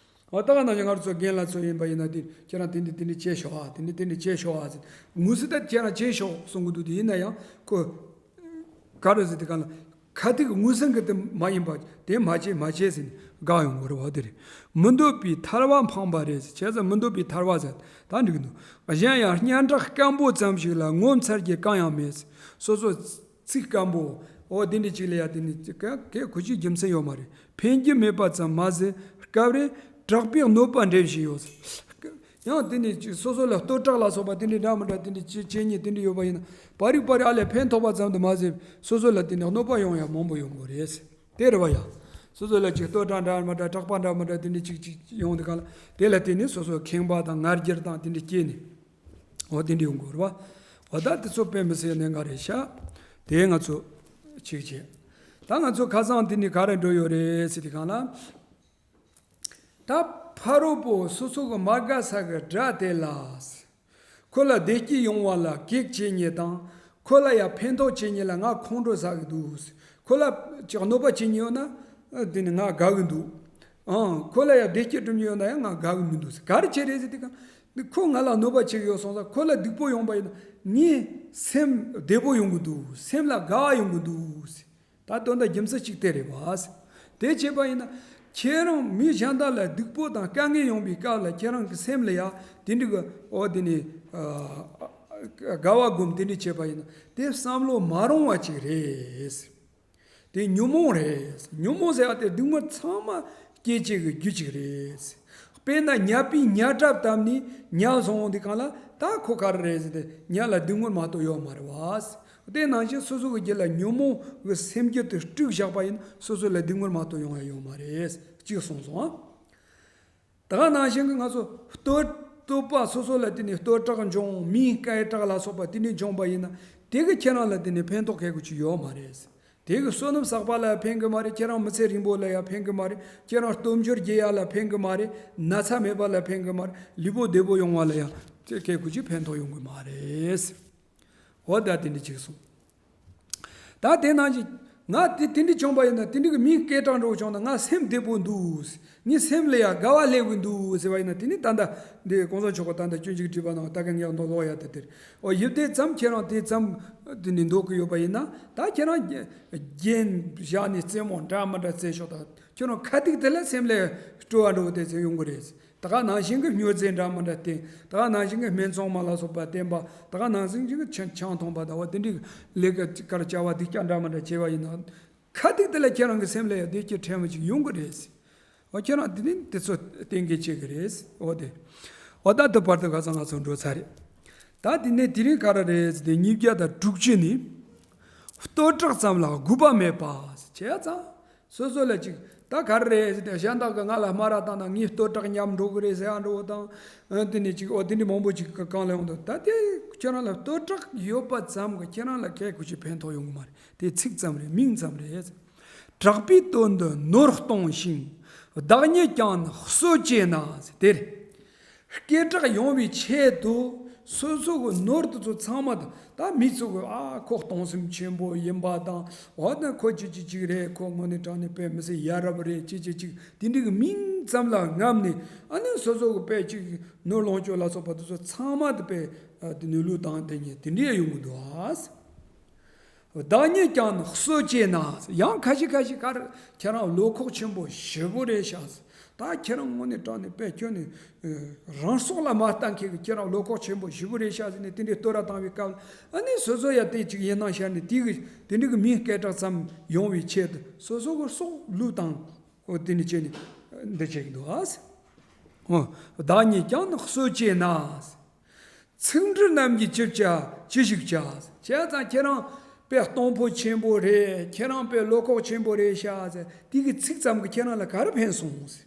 འོ་ད་ག་ནང་བཞིན་ང་ཚོ་རྒན་ལགས་ཚོ་ཡིན་པ་ཡིན་ན། དེ་ཁྱེད་རང་དེ་འདྲ་དེ་འདྲ་བྱེད་ཤོག་ཨ། དེ་འདྲ་དེ་འདྲ་བྱེད་ཤོག་ཨ་ཟེར། དངོས་སུ་ད་ཁྱེད་རང་བྱེད་ཤོག་གསུང་གི་འདུག། དེ་ཡིན་ན་ཡང་ཁོ་ག་རེ་ཟེར་ཏེ། གང་ལ་ཁ་ཐུག་དངོས་ཟིན་གི་དེ་མ་ཡིན་པ་དེ་མ་བྱེད་མ་བྱེད་ཟེར་ནས་དགག་ཡོང་གི་རེད་བ། དེ་རེད། མི་འདོད་པའི་ཐར་བ་འཕངས་པ་རེད་ཟེར། བྱས་ཙང་མི་འདོད་པའི་ཐར་བ་ཟེར་ད་འགྲིག་འདུག། གཞན་ཡང་སྙན་གྲགས་སྐམ་པོ་ཙམ་ཞིག་ལ་ངོ་མཚར་རྒྱུ་གང་ཡང་མེད་ཟེར། སོ་སོ་ཚིག་སྐམ་པོ། འོ་དེ་འདྲ་ཅིག་ལ་ཡ་དེ་ནི་ག་གའི་གོ་ཅིའི་རྒྱུ་མཚན་ཡོད་མ་རེད། ཕན་རྒྱུ་མེད་པ་ཙམ་མ་ཟད། སྐབས་རེ་དྲག་པོའི་གནོད་པ་འདྲེན་བཞིན་ཡོད། ཡང་དེ་ནི་ཅིག་སོ་སོ་ལ་བསྟོད་གྲགས་ལ་སོགས་པ་དེ་འདྲའི་འདྲ་མི་འདྲ་དེ་འདྲའི་བྱེད་བྱེད་ཉེས་དེ་འདྲ་ཡོད་པ་ཡིན་ན། པར་རིས་པར་རིས་ཨ་ལས་ཕན་ཐོགས་པ་ཙམ་དུ་མ་ཟད། སོ་སོ་ལ་དེ་ནི་གནོད་པ་ཡོང་ཡ་མང་པོ་ཡོང་གི་རེད། དེ་རེད་བ་ཡ། སོ་སོ་ལ་ཅིག་བསྟོད་གྲགས་འདྲ་མི་འདྲ་གྲགས་པ་འདྲ་མི་འདྲ་དེ་འདྲ་ཅིག་ཅིག་ཡོང་དུས་གང་ལ། དེ་ལ་བརྟེན་ནས་སོ་སོ་ཁེངས་པ་དང་ང་རྒྱལ་དང་དེ་འདྲ་སྐྱེས་ནས། འོ་དེ་འདྲ་ཡོང་གི་རེད་བ། འོ་ད་དེ་ཚོ་དཔེ་མི་སྲིད་གནད་འགག་རེད་ཤག། དེ་ང་ཚོ་ཅིག་བྱས། ད་ང་ཚོ་ཁ་སང་དེ་ནས་ག་རེ་འགྲོ་ཡོད་རེད་ཟེར་དུས་གང་ལ། ད་ཕ་རོལ་པོ་སོ་སོ་གི་མ་དགའ་ས་གི་དགྲ་དེ་ལ། ཁོ་ལ་བདེ་སྐྱིད་ཡོང་བ་ལ་གེགས་བྱེད་ཉེས་དང་། ཁོ་ལ་ཡང་ཕན་ཐོགས་བྱེད་ཉེས་ལ་ང་ཁོང་ཁྲོ་ཟ་གི་འདུག། ཁོ་ལ་ཅིག་གནོད་པ་བྱེད་ཉེས་ཡོད་ན་དེ་ནི་ང་དགའ་གི་འདུག། ཨང་། ཁོ་ལ་ཡང་བདེ་སྐྱིད་སྒྲུབ་ཉེས་ཡོད་ན་ཡང་ང་དགའ་གི་མི་འདུག། ག་རེ་བྱས་རེད་ཟེར་དུས་གང་། ཁོ་ང་ལ་གནོད་པ་བྱེད་གི་ཡོད་སོང་ཙང་། ཁོ་ལ་སྡུག་པོ་ཡོང་པ་ཡིན་ན་ངའི་སེམས་བདེ་པོ་ཡོང་གི་འདུག། སེམས་ལ་དགའ་བ་ཡོང་གི་འདུག། ད་དོན་དག་རྒྱུ་མཚན་གཅིག་དེ་རེད་བ། དེ་བྱས་པ་ཡིན་ན། ཁྱེད་རང་མི་གཞན་དག་ལ་སྡུག་པོ་དང་དཀའ་ངལ་ཡོང་པའི་སྐབས་ལ་ཁྱེད་རང་གི་སེམས་ལ་ཡ་དེ་འདྲ་གི་འོ་དེ་ནི་ཨ་དགའ་བ་སྒོམ་དེ་འདྲ་བྱས་པ་ཡིན་ན། དེ་བསམ་བློ་མ་རུང་བ་ཅིག་རེད། དེ་ཉོན་མོངས་རེད། ཉོན་མོངས་ཟེར་བ་དེ་སྡུག་བསྔལ་ཚང་མ་སྐྱེད་བྱེད་ཀྱི་རྒྱུ་ཅིག་རེད། དཔེར་ན་ཉ་པས་ཉ་ཁྲབ་བཏབ་ནས་ཉ་བཟུང་འོང་དུས་གང་ལ། ད་ཁོ་ག་རེ་རེད་ཟེར་ཏེ་ཉ་ལ་སྡུག་བསྔལ་མ་གཏོགས་ཡོད་མ་རེད་བ། དེ་ནང་བཞིན་སོ་སོ་གི་རྒྱུད་ལ་ཉོན་མོངས་ཀྱི་སེམས་རྒྱུད་དེ་དཀྲུགས་བཞག་པ་ཡིན་ན། སོ་སོ་ལ་སྡུག་བསྔལ་མ་གཏོགས་ཡོང་ཡ་ཡོད་མ་རེད། གཅིག་གསུངས་སོང་ཨ། ད་ག་ནང་བཞིན་གྱི་ང་ཚོ་བསྟོད་བསྟོད་པ་སོ་སོ་ལ་བརྟེན་ནས་བསྟོད་གྲགས་འབྱུང་། མིའི་སྐད་གྲགས་ལ་སོགས་པ་དེ་འདྲ་འབྱུང་བ་ཡིན་ན། དེ་གི་ཁྱེད་རང་ལ་བརྟེན་ནས་ཕན་ཐོགས་གལ་དགོས་ཀྱི་ཡོད་མ་རེད། དེ་གི་བསོད་ནམས་བསགས་པ་ལ་ཕན་གི་མ་རེད། ཁྱེད་རང་མི་ཚེ་རིང་པོ་ལ་ཡང་ཕན་གི་མ་རེད། ཁྱེད་རང་སྟོབས་འབྱོར་རྒྱས་ཡ་ལ་ཕན་གི་མ་རེད། ན་ཚ་མེད་པ་ལ་ཕན་གི་མ་རེད། ལུས་པོ་བདེ་པོ་ཡོང་བ་ལ་ཡང་དེ་གལ་དགོས་ཀྱི་ཕན་ཐོགས་ཡོང་གི་མ་རེད། འོ་ད་དེ་འདྲ་ཅིག་གསུངས། ད་དེ་ནང་བཞིན་ང་དེ་དེ་འདྲ་བྱུང་པ་ཡིན་ན། དེ་འདྲ་གི་མིའི་སྐད་གྲགས་འདྲ་བོ་བྱུང་ན་ང་སེམས་བདེ་པོ་འདུག། ངའི་སེམས་ལ་ཡང་དགའ་བ་སླེབས་གི་འདུག་ཟེར་བ་ཡིན་ན། དེ་ནི་ད་ལྟ་འདི་གོང་ས་མཆོག་གི་ད་ལྟ་སྤྱོད་འཇུག་བྲིས་པ་ནང་ད་གིན་ངས་མདོ་ཀློག་ཡ་དེ་དེར། འོ་ཡུལ་དེ་ཙམ་ཁྱེད་རང་དེ་ཙམ་དེ་ནི་འདོད་གི་ཡོད་པ་ཡིན་ན། ད་ཁྱེད་རང་རྒྱན་བཞག་ནས་རྩེད་མོ་འདྲ་མི་འདྲ་རྩེ་ཤོག། ད་ཁྱེད་རང་ཁ་ཐུག་དེ་ལ་སེམས་ལ་སྤྲོ་བ་འདྲ་བོ་དེ་ཚོ་ཡོང་གི་རེད། ད་ག་ནང་བཞིན་གྱི་སྨྱོ་རྫས་འདྲ་མི་འདྲ་བསྟེན། ད་ག་ནང་བཞིན་གྱི་སྨན་བཙོང་མ་ལ་སོགས་པ་བསྟེན་པ། ད་ག་ནང་བཞིན་གྱི་ཆང་ཆང་འཐུང་བ། ད་བ་དེ་འདྲའི་ལས་ཀ་ཅིག་གར་བྱ་བ་སྡུག་ཅག་འདྲ་མི་འདྲ་བྱས་པ་ཡིན་ན། ཁ་ཐུག་དེ་ལ་ཁྱེད་རང་གི་སེམས་ལ་ཡང་བདེ་སྐྱིད་ཕྲན་བུ་ཅིག་ཡོང་གི་རེད། འོ་ཁྱེད་རང་དེ་ནི་དེ་ཚོ་གཏན་འཁེལ་བྱེད་གི་རེད། འོ་དེ། འོ་ད་དེ་བར་དུ་ཁ་སང་ང་ཚོ་འགྲོ་ཚར་རེད། ད་དེ་ནས་དེ་རིང་ག་རེ་རེད་ཟེར་ཏེ། ཉིས་བརྒྱ་དང་དྲུག་ཅུ་ནས། བསྟོད་གྲགས་ཙམ་ལ་དགོས་པ་མེད་པ་བྱས་ཙང་། སོ་སོ་ལ་ཅིག་ད་ག་རེ་རེད་ཟེར་ཏེ་གཞན་དག་གིས་ང་ལ་སྨ་ར་བཏང་ན་ངའི་བསྟོད་གྲགས་ཉམས་འགྲོ་གི་རེད་ཟེར་ཡ་འགྲོ་བོ་དང་། ཨ་དེ་ནས་ཅིག་འོ་དེ་འདྲ་མང་པོ་ཅིག་གི་གང་ལ་ཡོང་འདུག། ད་དེ་ཁྱེད་རང་ལ་བསྟོད་གྲགས་ཡོད་པ་ཙམ་གྱིས་ཁྱེད་རང་ལ་གལ་གུ་ཅིག་ཕན་ཐོགས་ཡོང་གི་མ་རེད། དེ་ཚིག་ཙམ་རེད། མིང་ཙམ་རེད། གྲགས་པའི་དོན་དུ་ནོར་གཏོང་ཞིང་། བདག་ཉིད་ཀྱང་ནི་གསོད་བྱེད་ན་ཟེར་དེ་རེད། སྐད་གྲགས་ཡོང་བའི་ཆེད་དུ་སོ་སོ་གི་ནོར་དེ་ཚོ་ཚང་མ་དང་། ད་མི་ཚོ་གི་ཨ་ཁོ་གཏོང་སེམས་ཆེན་པོ་ཡིན་པ་དང་། འོ་ན་ཁོ་ཅི་ཅི་ཅིག་རེད། ཁོ་དངོས་གནས་དྲང་གནས་དཔེ་མི་སྲིད་ཡ་རབས་རེད། ཅི་ཅི་ཅིག་དེ་འདྲའི་གི་མིང་ཙམ་ལ་རྔམ་ནས། ཨ་ནི་སོ་སོ་གི་དཔེ་ཅིག་ནོར་ལོངས་སྤྱོད་ལ་སོགས་པ་དེ་ཚོ་ཚང་མ་དེ་དཔེ་ཨ་དེ་ནོར་ལུག་དང་དེ་ཉིད་དེ་འདྲའི་ཡོང་གི་འདུག་ཨ། བདག་ཉིད་ཀྱང་ནི་གསོད་བྱེད་ན། ཡང་ཁ་ཤས་ཁ་ཤས་ག་རེ་ཁྱེད་རང་བློ་ཁོག་ཆེན་པོ་ཞེ་པོ་རེད་ཤག་ཟེར། ད་ཁྱེད་རང་དངོས་གནས་དྲང་གནས་དཔེ་ཁྱོད་ནི་རང་སྲོག་ལ་མ་ལྟ་མཁན་གྱི་ཁྱེད་རང་བློ་ཁོག་ཆེན་པོ་ཞེ་པོ་རེད་ཤག་ཟེར་ནས་དེ་འདྲའི་བསྟོད་ར་བཏང་བའི་སྐབས་ལ། ཨ་ནི་སོ་སོ་ཡ་དེ་ཅིག་ཡིན་སྣང་ཤར་ནས་དེ་གི་དེ་འདྲའི་གི་མིང་སྐད་གྲགས་ཙམ་ཡོང་བའི་ཆེད་དུ་སོ་སོ་གི་སྲོག་བློས་བཏང་། འོ་དེ་ནི་བྱས་ནས་འདི་བྱེད་ཀྱི་འདུག་ཨ། འོ་བདག་ཉིད་ཀྱང་ནི་གསོད་བྱེད་ན། ཚིག་འབྲུ་རྣམས་ཀྱིས་ཅི་བྱ་ཅི་ཞིག་བྱ། བྱས་ཙང་ཁྱེད་རང་དཔེ་གཏོང་ཕོད་ཆེན་པོ་རེད། ཁྱེད་རང་དཔེ་བློ་ཁོག་ཆེན་པོ་རེད་ཤག་ཟེར། དེ་གི་ཚིག་ཙམ་གྱིས་ཁྱེད་རང་ལ་ག་རེ་ཕན་སོང་ཟེར།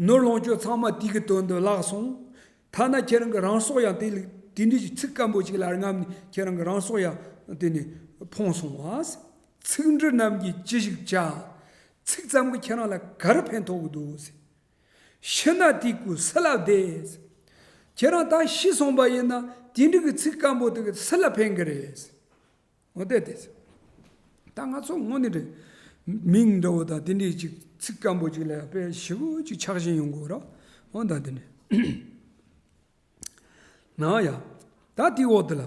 ནོར་ལོངས་སྤྱོད་ཚང་མ་དེ་གི་དོན་དུ་བརླག་སོང་། ཐ་ན་ཁྱེད་རང་གི་རང་སྲོག་ཡང་དེ་ལ་དེ་འདྲའི་ཚིག་སྐམ་པོ་ཅིག་ལ་རྔམ་ནས་ཁྱེད་རང་གི་རང་སྲོག་ཡང་དེ་ནས་ཕུང་སོང་བ། ཚིག་འབྲུ་རྣམས་ཀྱིས་ཅི་ཞིག་བྱ། ཚིག་ཙམ་གྱིས་ཁྱེད་རང་ལ་ག་རེ་ཕན་ཐོགས་ཀྱི་འདུག་ཟེར། ཤི་ན་དེ་ཀོ་སུ་ལ་བདེ། ཁྱེད་རང་ད་ཤི་སོང་པ་ཡིན་ན་དེ་འདྲ་གི་ཚིག་སྐམ་པོ་དེ་གི་སུ་ལ་ཕན་གི་རེད། འོ་དེ་དེ། ད་ང་ཚོ་དངོས་གནས་རེད། མིང་འདྲ་བོ་དང་དེ་འདྲའི་ཅིག་ཚིག་སྐམ་པོ་ཅིག་ལ་དཔེ་ཞེ་པོ་ཅིག་ཆགས་ཞེན་ཡོང་གི་རེད། འོ་ད་དེ་འདྲ། ན་ཡ། ད་དེའི་འོག་དེ་ལ།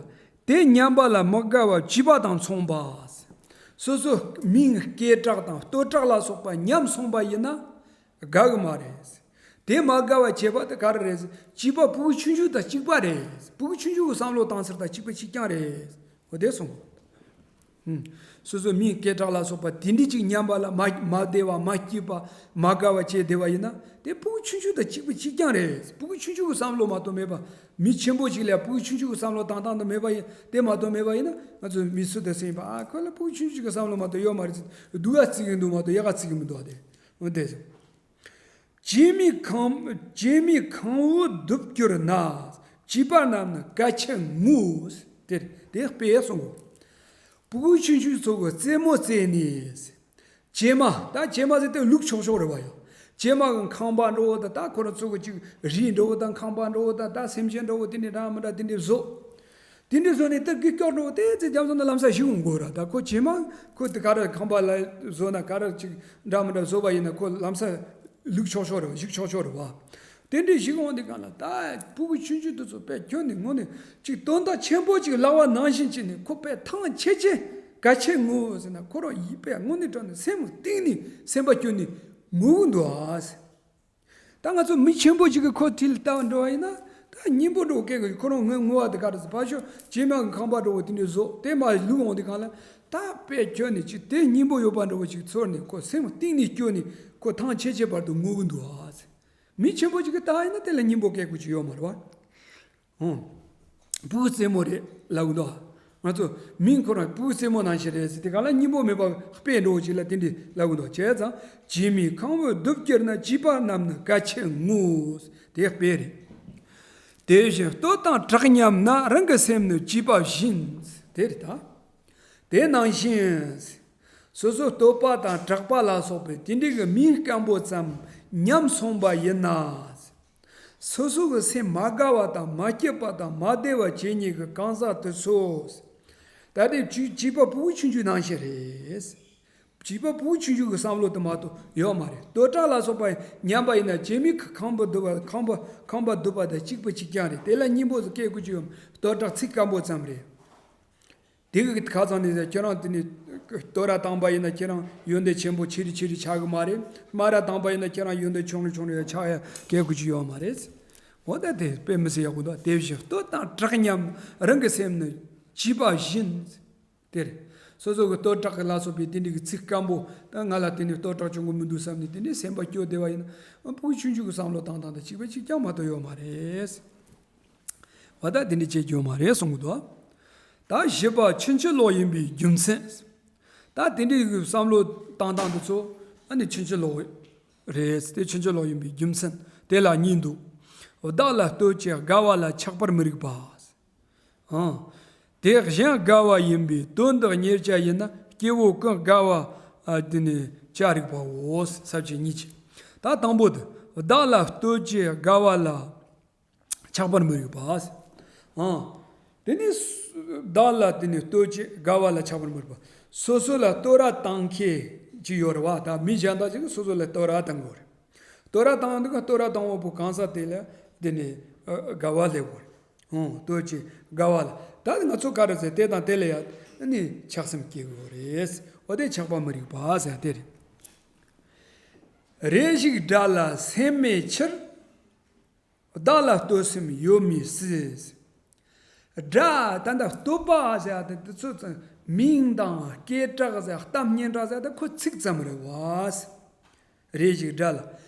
དེ་ཉམས་པ་ལ་མི་དགའ་བ་བྱིས་པ་དང་མཚུངས་པ། སོ་སོ་མིང་སྐད་གྲགས་དང་བསྟོད་གྲགས་ལ་སོགས་པ་ཉམས་སོང་པ་ཡིན་ན་དགའ་གི་མ་རེད། དེ་མ་དགའ་བ་བྱེད་པ་དེ་ག་རེ་རེད། བྱིས་པ་ཕྲུ་གུ་ཆུང་ཆུང་དང་གཅིག་པ་རེད། ཕྲུ་གུ་ཆུང་ཆུང་གི་བསམ་བློ་བཏང་ཚུལ་དང་གཅིག་པ་གཅིག་རྐྱང་རེད། འོ་དེ་སོང་། ཧུམ། སོ་སོའི་མིང་སྐད་གྲགས་ལ་སོགས་པ་དེ་འདྲ་ཅིག་ཉམས་པ་ལ་མ་མ་བདེ་བ་མ་སྐྱིད་པ་མ་དགའ་བ་བྱས་བསྡད་པ་ཡིན་ན་དེ་ཕྲུ་གུ་ཆུང་ཆུང་དང་གཅིག་པ་གཅིག་རྐྱང་རེད། ཕྲུ་གུ་ཆུང་ཆུང་གི་བསམ་བློ་མ་གཏོགས་མེད་པ། མི་ཆེན་པོ་ཅིག་ལ་ཕྲུ་གུ་ཆུང་ཆུང་གི་བསམ་བློ་བཏང་སྟངས་དེ་མེད་པ་ཡིན་དེ་མ་གཏོགས་མེད་པ་ཡིན་ན་ང་ཚོ་མི་སུ་དེ་སེམས་པ་ཨ་ཁོ་ལ་ཕྲུ་གུ་ཆུང་ཆུང་གི་བསམ་བློ་མ་གཏོགས་ཡོད་མ་རེད་ཟེར་སྡུག་ག་བརྩི་གི་མི་འདུག་མ་གཏོགས་ཡག་ག་བརྩི་གི་མི་འདུག་ཨ་དེ། འོ་དེ། བྱེ་མའི་ཁང་བྱེ་མའི་ཁང་བུ་རྡིབ་གྱུར་ན། བྱིས་པ་རྣམས་ནི་གལ་ཆེར་ངུ། དེ་དེ་དཔེ་གསུངས། ཕྲུ་གུ་ཆུང་ཆུང་ཚོ་གི་རྩེད་མོ་རྩེ་ནས། བྱེ་མ་ད་བྱེ་མ་ཟེར་དེ་ལུག་ཆོག་ཆོག་རེད་བ་ཡ། བྱེ་མ་གི་ཁང་པ་འགྲོ་བ་དང་ད་ཁོ་རང་ཚོ་གི་ཅིག་རི་འགྲོ་བ་དང་ཁང་པ་འགྲོ་བ་དང་ད་སེམས་ཅན་འགྲོ་བ་དེ་འདྲ་འདྲ་མི་འདྲ་དེ་འདྲ་བཟོ། དེ་འདྲ་བཟོས་ནས་སྟབས་ཀྱིས་སྐྱོར་འགྲོ་དེ་ཚེ་རྒྱ་མཚོ་ནི་ལམ་སང་ཞིག་འོང་དགོས་ར། ད་ཁོ་བྱེ་མ་ཁོ་དེ་ག་རེ་ཁང་པ་ལ་བཟོ་ན་ག་རེ་ཅིག་འདྲ་མི་འདྲ་བཟོ་བ་ཡིན་ན་ཁོ་ལམ་སང་ལུག་ཆོག་ཆོག་རེད་བ། ཞིག་ཆོག་ཆོག་རེད་བ། དེ་འདྲའི་ཞིག་འོང་དེ་གང་ལ་ད་ཕྲུ་གུ་ཆུང་ཆུང་དེ་ཚོ་དཔེ་ཁྱོན་ནས་དངོས་ནས་ཅིག་དོན་དག་ཆེན་པོ་ཅིག་ལབ་པ་ནང་བཞིན་བྱས་ནས་ཁོ་དཔེ་ཐང་ཆད་ཆད་གལ་ཆེ་ངུ་ཟེར་ན་ཁོ་རང་ཡིད་དཔེ་དངོས་གནས་དྲང་ནས་སེམས་གཏིང་ནས་སེམས་པ་སྐྱོ་ནས་ངུ་གི་འདུག་ཨ། ད་ང་ཚོ་མི་ཆེན་པོ་ཅིག་གིས་ཁོ་དེ་ལ་ལྟ་བ་འགྲོ་བ་ཡིན་ན་ད་སྙིང་པོ་འགྲོ་སྐད་གི་ཁོ་རང་ངོ་ངོ་བ་དེ་ག་རེ་ཟེར་ཕ་ཤོ་བྱེ་མ་གི་ཁང་པ་འགྲོ་བ་དེ་འདྲ་བཟོ་དེ་མ་ལུག་འོང་དེ་གང་ལ་ད་དཔེ་ཁྱོན་ནས་ཅིག་དེ་སྙིང་པོ་ཡོད་པ་འདྲ་བོ་ཅིག་ཚོར་ནས་ཁོ་སེམས་གཏིང་ནས་སྐྱོ་ནས་ཁོ་ཐང་ཆད་ཆད་བར་དུ་ངུ་གི་འདུག་ཨ། མི་ཆེན་པོ་ཅིག་གིས་ལྟ་བ་ཡིན་ན་དེ་ལ་སྙིང་པོ་སྐད་གོ་ཅིག་ཡོད་མ་རེད་བ། ཨོ། ཕྲུ་གུ་རྩེད་མོ་རེད་ལབ་གི་འདུག་ང་ཚོ་མིང་ཁོ་རང་ཕྲུ་གུ་རྩེད་མོ་ནང་བཞིན་རེད་ཟེར་དེ་ག་ལ་སྙིང་པོ་མེད་པ་དཔེ་འགྲོ་ཅིག་ལ་དེ་འདྲ་ལབ་གི་འདུག་བྱས་ཙང་བྱེ་མའི་ཁང་བུ་རྡིབ་གྱུར་ན་བྱིས་པ་རྣམས་ནི་གལ་ཆེར་ངུ། དེ་དཔེ་རེད། དེ་བཞིན་བསྟོད་དང་གྲགས་ཉམས་ན་རང་གི་སེམས་ནི་བྱིས་པ་བཞིན། དེ་རེད་ད། དེ་ནང་བཞིན། སོ་སོ་བསྟོད་པ་དང་གྲགས་པ་ལ་སོགས་པའི་དེ་འདྲའི་གི་མིང་སྐམ་པོ་ཙམ་ཉམས་སོང་བ་ཡིན་ན། སོ་སོ་གི་སེམས་མ་དགའ་བ་དང་མ་སྐྱིད་པ་དང་མ་བདེ་བ་བྱེད་ཉེན་གི་གང་ཟག་དེ་ཚོ། ད་ལྟའི་བྱིས་བྱིས་པ་ཕྲུ་གུ་ཆུང་ཆུང་ནང་བཞིན་རེད། བྱིས་པ་ཕྲུ་གུ་ཆུང་ཆུང་གི་བསམ་བློ་དེ་མ་གཏོགས་ཡོད་མ་རེད། བསྟོད་གྲགས་ལ་སོགས་པ་ཉམས་པ་ཡིན་ན་བྱེ་མའི་ཁང་པ་རྡིབ་པ་ཁང་པ་ཁང་པ་རྡིབ་པ་དང་གཅིག་པ་གཅིག་རྐྱང་རེད། དེ་ལ་སྙིང་པོ་ཟེར་སྐད་གོ་ཅི་ཡོད། བསྟོད་གྲགས་ཚིག་སྐམ་པོ་ཙམ་རེད། དེ་གི་ཁ་ཚང་ནས་ཁྱེད་རང་དེ་ནས་བསྟོད་ར་བཏང་པ་ཡིན་ན་ཁྱེད་རང་ཡོན་ཏན་ཆེན་པོ་ཆེ་རི་ཆེ་རི་ཆགས་གི་མ་རེད། སྨད་ར་བཏང་པ་ཡིན་ན་ཁྱེད་རང་ཡོན་ཏན་ཆུང་རི་ཆུང་རི་ཆགས་ཡ་སྐད་གོ་ཅི་ཡོད་མ་རེད། འོ་ད་དེ་དཔེ་མི་སྲིད་ཡག་པོ་འདུག་དེ་བཞིན་བསྟོད་དང་གྲགས་ཉམས་རང་གི་སེམས་ནི་བྱིས་པ་བཞིན། དེ་རེད། སོ་སོ་གི་བསྟོད་གྲགས་ཀྱི་ལ་སོགས་པའི་དེ་འདྲའི་གི་ཚིག་སྐམ་པོ་ད་ང་ལ་དེ་ནས་བསྟོད་གྲགས་བྱུང་གི་མི་འདུག་བསམ་ནས་དེ་འདྲའི་སེམས་པ་སྐྱོ་བདེ་བ་ཡིན་ན་ཕྲུ་གུ་ཆུང་ཆུང་གི་བསམ་བློ་བཏང་སྟངས་དང་གཅིག་པ་གཅིག་རྐྱང་མ་གཏོགས་ཡོད་མ་རེད། བ་ད་དེ་འདྲ་བྱེད་རྒྱུ་མ་རེད་གསུང་གི་འདུག་ད་བཞི་པ་ཕྱིན་ཅི་ལོག་ཡིན་པའི་རྒྱུ་མཚན། ད་དེ་འདྲའི་གི་བསམ་བློ་བཏང་སྟངས་འདི་ཚོ་ཨ་ནི་ཕྱིན་ཅི་ལོག་རེད། དེ་ཕྱིན་ཅི་ལོག་ཡིན་པའི་རྒྱུ་མཚན་དེ་ལ་གཉིས་འདུག་བདག་ལ་བསྟོད་ཅེས་དགའ་བ་ལ་ཆགས་པར་མི་རིགས་པ། ཨང་། དེ་གཞན་དགའ་བ་ཡིན་པས་དོན་དག་གཉེར་བྱ་ཡིན་ན་སྐྱེ་བོ་ཀུན་དགའ་བ་ཨ་དེ་ནི་བྱ་རིགས་པའོ། ས་བཅད་གཉིས་ཀྱི། ད་དང་པོ་དེ་བདག་ལ་བསྟོད་ཅེས་དགའ་བ་ལ་ཆགས་པར་མི་རིགས་པ། ཨང་། དེ་ནི་བདག་ལ་དེ་ནི་བསྟོད་ཅེས་དགའ་བ་ལ་ཆགས་པར་མི་རིགས་པ། སོ་སོ་ལ་བསྟོད་ར་བཏང་མཁན་ཅིག་ཡོད་རེད་བ། ད་མི་གཞན་དག་ཅིག་གིས་སོ་སོ་ལ་བསྟོད་ར་བཏང་དགོས་རེད། བསྟོད་ར་བཏང་འདུག་ག་བསྟོད་ར་བཏང་བ་པོ་གང་ཟག་དེ་ལ་དེ་ནི་ཨ་དགའ་བ་སླེབས་དགོས་རེད། ཨོ། བསྟོད་ཅེས་དགའ་བ་ལ། ད་ང་ཚོ་ག་རེ་ཟེར་དེ་དང་དེ་ལ་ཡ་ ནི་ཆགས་སེམས་སྐྱེ་དགོས་རེད། འོ་དེ་ཆགས་པ་མི་རིགས་པ་ཟེར་དེ་རེད། རེ་ཞིག་དགྲ་ལ་སེམས་མེད་ཕྱིར། བདག་ལ་བསྟོད་སེམས་ཡོད་མི་སྲིད། དགྲ་ད་ལྟ་བསྟོད་པ་ཟེར་ཡ་དེ་དེ་ཚོ་ཙམ་མིང་དང་སྐད་གྲགས་ཟེར་གཏམ་སྙན་གྲགས་ཟེར་ཡ་དེ་ཁོ་ཚིག་ཙམ་རེད་བ། རེ་ཞིག་དགྲ་ལ།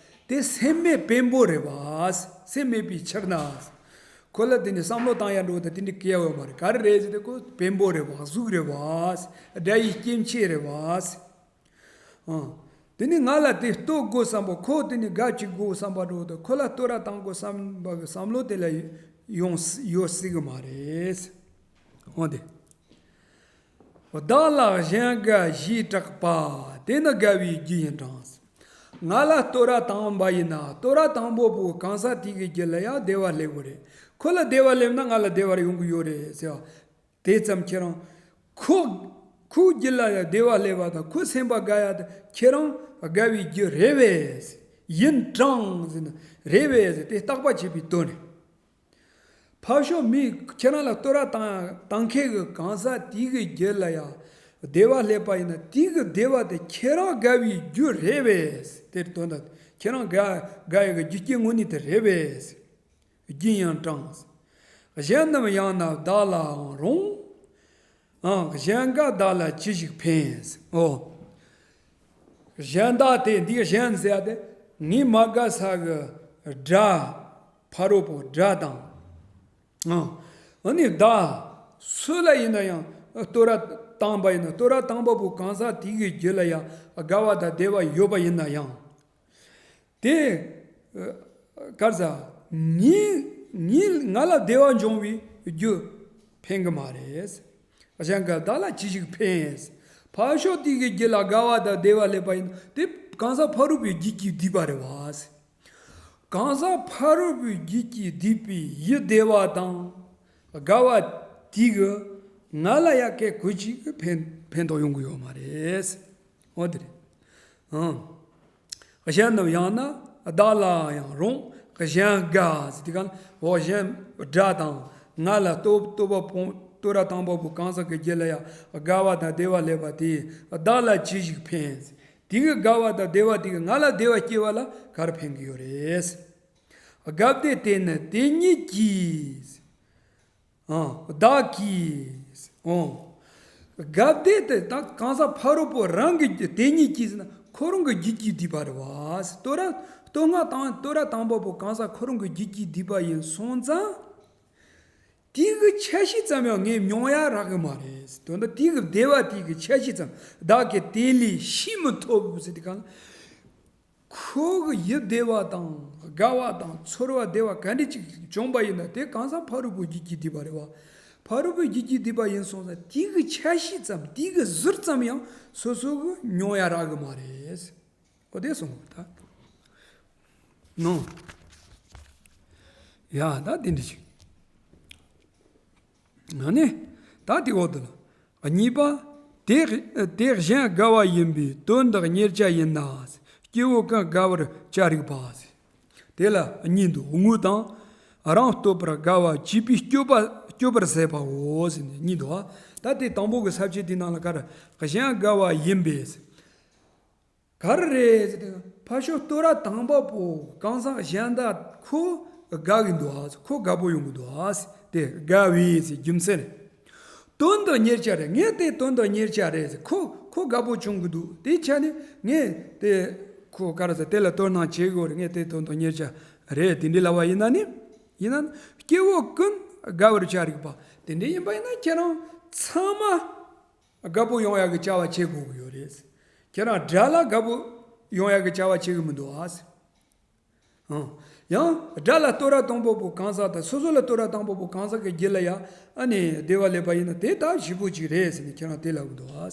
དེ་སེམས་མེད་བེམ་པོ་རེད་བ། སེམས་མེད་པའི་ཕྱིར་ན། ཁོ་ལ་དེ་ནི་བསམ་བློ་བཏང་ཡ་འགྲོ་དེ་དེ་འདྲ་སྐལ་བ་མ་རེད། ག་རེ་རེད་ཟེར་དེ་ཁོ་བེམ་པོ་རེད་བ། གཟུགས་རེད་བ། དགྲ་ཡི་སྐྱེ་མཆེད་རེད་བ། ཨང་། དེ་ནི་ང་ལ་དེ་བསྟོད་དགོས་བསམ་པ། ཁོ་དེ་ནི་དགའ་བྱེད་དགོས་བསམ་པ་འགྲོ་དེ་ཁོ་ལ་བསྟོད་ར་བཏང་དགོས་བསམ་པ་གི་བསམ་བློ་དེ་ལ་ཡོང་ཡོད་སྲིད་གི་མ་རེད། འོ་དེ། བདག་ལ་གཞན་དགའ་ཞེས་གྲགས་པ། དེ་ནི་དགའ་བའི་རྒྱུ་ཡིན་གྲང་། ང་ལ་བསྟོད་ར་བཏང་བ་ཡིན་ན་བསྟོད་ར་བཏང་པོ་བོ་གང་ཟག་དེ་གི་རྒྱུད་ལ་ཡང་བདེ་བ་སླེབས་གི་རེད། ཁོ་ལ་བདེ་བ་སླེབས་ན་ང་ལ་བདེ་བ་ཡོང་གི་ཡོད་རེད་ཟེར་བ། དེ་ཙམ་ཁྱེད་རང་ཁོ་ཁོའི་རྒྱུད་ལ་ཡང་བདེ་བ་སླེབས་པ་དང་ཁོའི་སེམས་པ་དགའ་ཡ་དང་ཁྱེད་རང་དགའ་བའི་རྒྱུ་རེད་པས། ཡིན་གྲང་ཟེར་ན་རེད་པས་ཟེར་དེ་བརྟག་པ་བྱེད་པའི་དོན་རེད། ཕར་ཕྱོགས་མི་ཁྱེད་རང་ལ་བསྟོད་ར་བཏང་བཏང་མཁན་གྱི་གང་ཟག་དེ་གི་རྒྱུད་ལ་ཡང་བདེ་བ་སླེབས་པ་ཡིན་ན་དེ་གི་བདེ་བ་དེ་ཁྱེད་རང་དགའ་བའི་རྒྱུ་རེད་པས། དེར་དོན་དག་ཁྱེད་རང་དགའ་དགའ་ཡ་གི་རྒྱུ་རྐྱེན་དངོས་གནས་དེ་རེད་པས། རྒྱུ་ཡང་གྲང་། གཞན་རྣམས་ཡང་ན་བདག་ལའང་རུང་། ཨང་། གཞན་དགའ་བདག་ལ་ཅི་ཞིག་ཕན། ཨོ། གཞན་དག་དེ་འདི་གཞན་ཟེར་ཡ་དེ་ངའི་མ་དགའ་ས་གི་དགྲ་ཕ་རོལ་པོ་དགྲ་དང་། ཨང་། ཨ་ནི་བདག་སུ་ལ་ཡིན་ན་ཡང་བསྟོད་ར་བཏང་པ་ཡིན་ན་བསྟོད་ར་བཏང་པ་པོ་གང་ཟག་དེ་གི་རྒྱུད་ལ་ཡང་དགའ་བ་དང་བདེ་བ་ཡོད་པ་ཡིན་ན་ཡང་། དེ། གར་ཟ། ངའི་ངའི་ང་ལ་བདེ་བ་འབྱུང་བའི་རྒྱུ་ཕན་གི་མ་རེད། གཞན་གྱིས་བདག་ལ་ཅི་ཞིག་ཕན། ཕར་ཕྱོགས་དེ་གི་རྒྱུད་ལ་དགའ་བ་དང་བདེ་བ་སླེབས་པ་ཡིན་དེ་གང་ཟག་ཕ་རོལ་པོའི་རྒྱུད་ཀྱིས་བསྡུས་པ་རེད་བ། གང་ཟག་ཕ་རོལ་པོའི་རྒྱུད་ཀྱིས་བསྡུས་པའི་ཡུལ་བདེ་བ་དང་དགའ་བ་དེ་གི་ང་ལ་ཡ་གལ་གོ་ཅིག་ཕན་ཕན་ཐོགས་ཡོང་གི་ཡོད་མ་རེད། འོ་དེ་རེད། ཨང་། གཞན་རྣམས་ཡང་ན་བདག་ལའང་རུང་། གཞན་དགའ་ཟེར་དེ་གང་འོ་གཞན་དགྲ་དང་ང་ལ་བསྟོད་བསྟོད་པ་སྤོང་བསྟོད་ར་བཏང་པ་པོ་གང་ཟག་གི་རྒྱུད་ལ་ཡང་དགའ་བ་དང་བདེ་བ་སླེབས་པ་དེས་བདག་ལ་ཅི་ཞིག་ཕན། དེ་གི་དགའ་བ་དང་བདེ་བ་དེ་གི་ང་ལ་བདེ་བ་སྐྱེ་བ་ལ་ག་རེ་ཕན་གི་ཡོད་རེད། དགའ་བདེ་དེ་ནི་དེ་ཉིད་ཀྱིས། ཨང་། བདག་གིས། ཨང་། དགའ་བདེ་དེ་ད་གང་ཟག་ཕ་རོལ་པོ་རང་གི་རྒྱུ་དེ་ཉིད་ཀྱིས་ཟེར་ན་ཁོ་རང་གི་རྒྱུད་ཀྱིས་བསྡུས་པ་རེད་བ། བསྟོད་ར་བསྟོད་བསྔགས་དང་བསྟོད་ར་བཏང་པ་པོ་གང་ཟག་ཁོ་རང་གི་རྒྱུད་ཀྱིས་བསྡུས་པ་ཡིན་སོང་ཙང་། དེ་གི་ཆ་ཤས་ཙམ་ཡང་ངས་མྱོང་ཡ་རག་གི་མ་རེད། དོན་དག་དེ་གི་བདེ་བ་དེ་གི་ཆ་ཤས་ཙམ་བདག་གིས་དེ་ལས་ཤེས་མི་ཐུབ་ཟེར་དེ་གང་། ཁོ་གི་ཡིད་བདེ་བ་དང་དགའ་བ་དང་ཚོར་བ་བདེ་བ་ག་འདྲ་ཅིག་བྱུང་པ་ཡིན་ན་དེ་གང་ཟག་ཕ་རོལ་པོའི་རྒྱུད་ཀྱིས་བསྡུས་པ་རེད་བ། ཕ་རོལ་པོའི་རྒྱུད་ཀྱིས་བསྡུས་པ་ཡིན་སོང་ཙང་དེ་གི་ཆ་ཤས་ཙམ་དེ་གི་ཟུར་ཙམ་ཡང་སོ་སོ་གི་མྱོང་ཡ་རག་གི་མ་རེད། ཨོ་དེ་སོང་ད། ནོ། ཡ་ད་དེ་འདྲ་ཅིག་ཨ་ནི། ད་དེ་འོག་ཏུ་ལ། གཉིས་པ། དེ་དེ་གཞན་དགའ་བ་ཡིན་པས་དོན་དག་གཉེར་བྱ་ཡིན་ན། སྐྱེ་བོ་ཀུན་དགའ་བར་བྱ་རིགས་པ། དེ་ལ་གཉིས་འདུག་དངོས་དང་། རང་བསྟོད་པར་དགའ་བ་བྱིས་པའི་སྤྱོད་པ་སྤྱོད་པར་ཟད་པའོ་ཟེར་ནས་གཉིས་འདུག་ད་དེ་དང་པོ་གི་ས་བཅད་དེའི་ནང་ལ་ག་རེ་གཞན་དགའ་བ་ཡིན་པས། ག་རེ་རེད་ཟེར་དུས་ཕར་ཕྱོགས་བསྟོད་ར་དང་པོ་པོ་གང་ཟག་གཞན་དག་ཁོ་དགའ་གི་འདུག་ཨ། ཁོ་དགའ་པོ་ཡོང་གི་འདུག་ཨ། དེ་དགའ་བའི་ཟེར་རྒྱུ་མཚན་རེད། དོན་དག་གཉེར་བྱ་རེད། ངས་དེ་དོན་དག་གཉེར་བྱ་རེད་ཟེར། ཁོ་ཁོ་དགའ་པོ་བྱུང་གི་འདུག་དེ་ཆ་ནས་ངས་དེ་ཁོ་ག་རེ་ཟེར་དེ་ལ་དོ་སྣང་བྱེད་དགོས་རེད། ངས་དེ་དོན་དག་གཉེར་བྱ་རེད་དེ་འདྲ་ལབ་པ་ཡིན་ན་ནི། ཡིན་ན་ནི་སྐྱེ་བོ་ཀུན་དགའ་བར་བྱ་རིགས་པ། དེ་འདྲ་ཡིན་པ་ཡིན་ན་ཁྱེད་རང་ཚང་མ། དགའ་པོ་ཡོང་ཡག་གི་བྱ་བ་བྱེད་དགོས་ཀྱི་ཡོད་རེད། ཁྱེད་རང་དགྲ་ལ་དགའ་པོ་ཡོང་ཡག་གི་བྱ་བ་བྱེད་ཀྱི་མི་འདུག་ཨ། ཨང་། ཡང་དགྲ་ལ་བསྟོད་ར་གཏོང་པོ་པོ་གང་ཟག་དང་སོ་སོ་ལ་བསྟོད་ར་གཏོང་པོ་པོ་གང་ཟག་གི་རྒྱུད་ལ་ཡ་ཨ་ནི་བདེ་བ་སླེབས་པ་ཡིན་ན་དེ་ད་ཞེ་པོ་ཅིག་རེད་ཟེར་ནས་ཁྱེད་རང་དེ་ལབ་ཀྱི་འདུག་ཨ།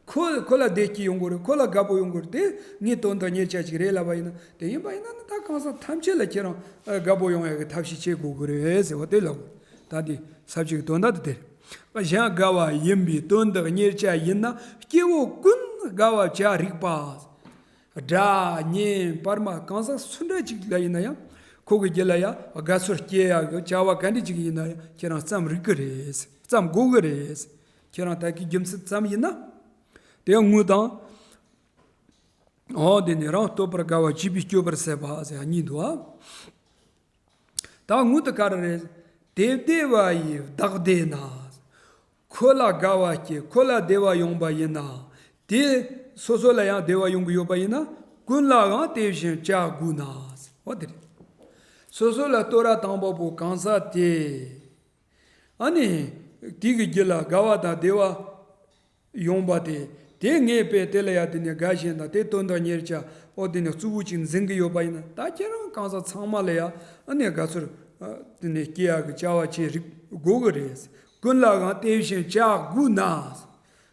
ཁོ་ཁོ་ལ་བདེ་སྐྱིད་ཡོང་དགོས་རེད། ཁོ་ལ་དགའ་པོ་ཡོང་དགོས་རེད། དེ་ངའི་དོན་དག་གཉེར་བྱ་ཅིག་རེད་ལབ་པ་ཡིན་ན་དེ་ཡིན་པ་ཡིན་ན་ནི་ད་གང་ཟག་ཐམས་ཅད་ལ་ཁྱེད་རང་དགའ་པོ་ཡོང་ཡག་གི་ཐབས་ཤེས་བྱེད་དགོས་ཀྱི་རེད་ཟེར་བ་དེ་ལབ་དགོས། ད་འདི་ས་བཅད་ཀྱི་དོན་དག་དེ་དེ་རེད། གཞན་དགའ་བ་ཡིན་པས་དོན་དག་གཉེར་བྱ་ཡིན་ན། སྐྱེ་བོ་ཀུན་དགའ་བར་བྱ་རིགས་པ། དགྲ་གཉེན་བར་མ་གང་ཟག་སུ་འདྲ་ཅིག་ལ་ཡིན་ན་ཡང་ཁོ་གི་རྒྱུད་ལ་ཡང་དགའ་ཚོར་སྐྱེ་ཡག་གི་བྱ་བ་ག་འདྲ་ཅིག་ཡིན་ན་ཡང་ཁྱེད་རང་བརྩམས་རིགས་ཀྱི་རེད། བརྩམས་དགོས་ཀྱི་རེད། ཁྱེད་རང་ད་གི་རྒྱུ་མཚན་ཙམ་ཡིན་ན། དེ་ཡང་དངོས་དང་། འོ་དེ་ནི་རང་བསྟོད་པར་དགའ་བ་བྱིས་པས་སྐྱོབ་པར་ཟད་པ་ཟེར་གཉིས་འདུག་ཨ། ད་དངོས་དེ་ག་རེ་རེད། དེ་བདེ་བ་ཡིས་བདག་བདེ་ན། ཁོ་ལ་དགའ་བ་སྐྱེ། ཁོ་ལ་བདེ་བ་ཡོང་བ་ཡིན་ན། དེ་སོ་སོ་ལ་ཡང་བདེ་བ་ཡོང་གི་ཡོད་པ་ཡིན་ན། ཀུན་ལའང་དེ་བཞིན་བྱ་དགོས་ན། འོ་དེ་རེད། སོ་སོ་ལ་བསྟོད་ར་དང་པོ་པོ་གང་ཟག་དེ། ཨ་ནི། དེ་གི་རྒྱུད་ལ་དགའ་བ་དང་བདེ་བ་ཡོང་བ་དེ། དེ་ངས་དཔེ་དེ་ལ་ཡ་དེ་ནས་དགའ་ཞེན་དང་དེ་དོན་དག་གཉེར་བྱ། ཨོ་དེ་ནས་གཙོ་བོ་གཅིག་འཛིན་གི་ཡོད་པ་ཡིན་ན། ད་ཁྱེད་རང་གང་ཟག་ཚང་མ་ལ་ཡ་ཨ་ནི་དགའ་ཚོར། ཨ་དེ་ནས་སྐྱེ་ཡག་གི་བྱ་བ་བྱེད་རིགས་དགོས་གི་རེད། ཀུན་ལའང་དེ་བཞིན་བྱ་དགོས་ན།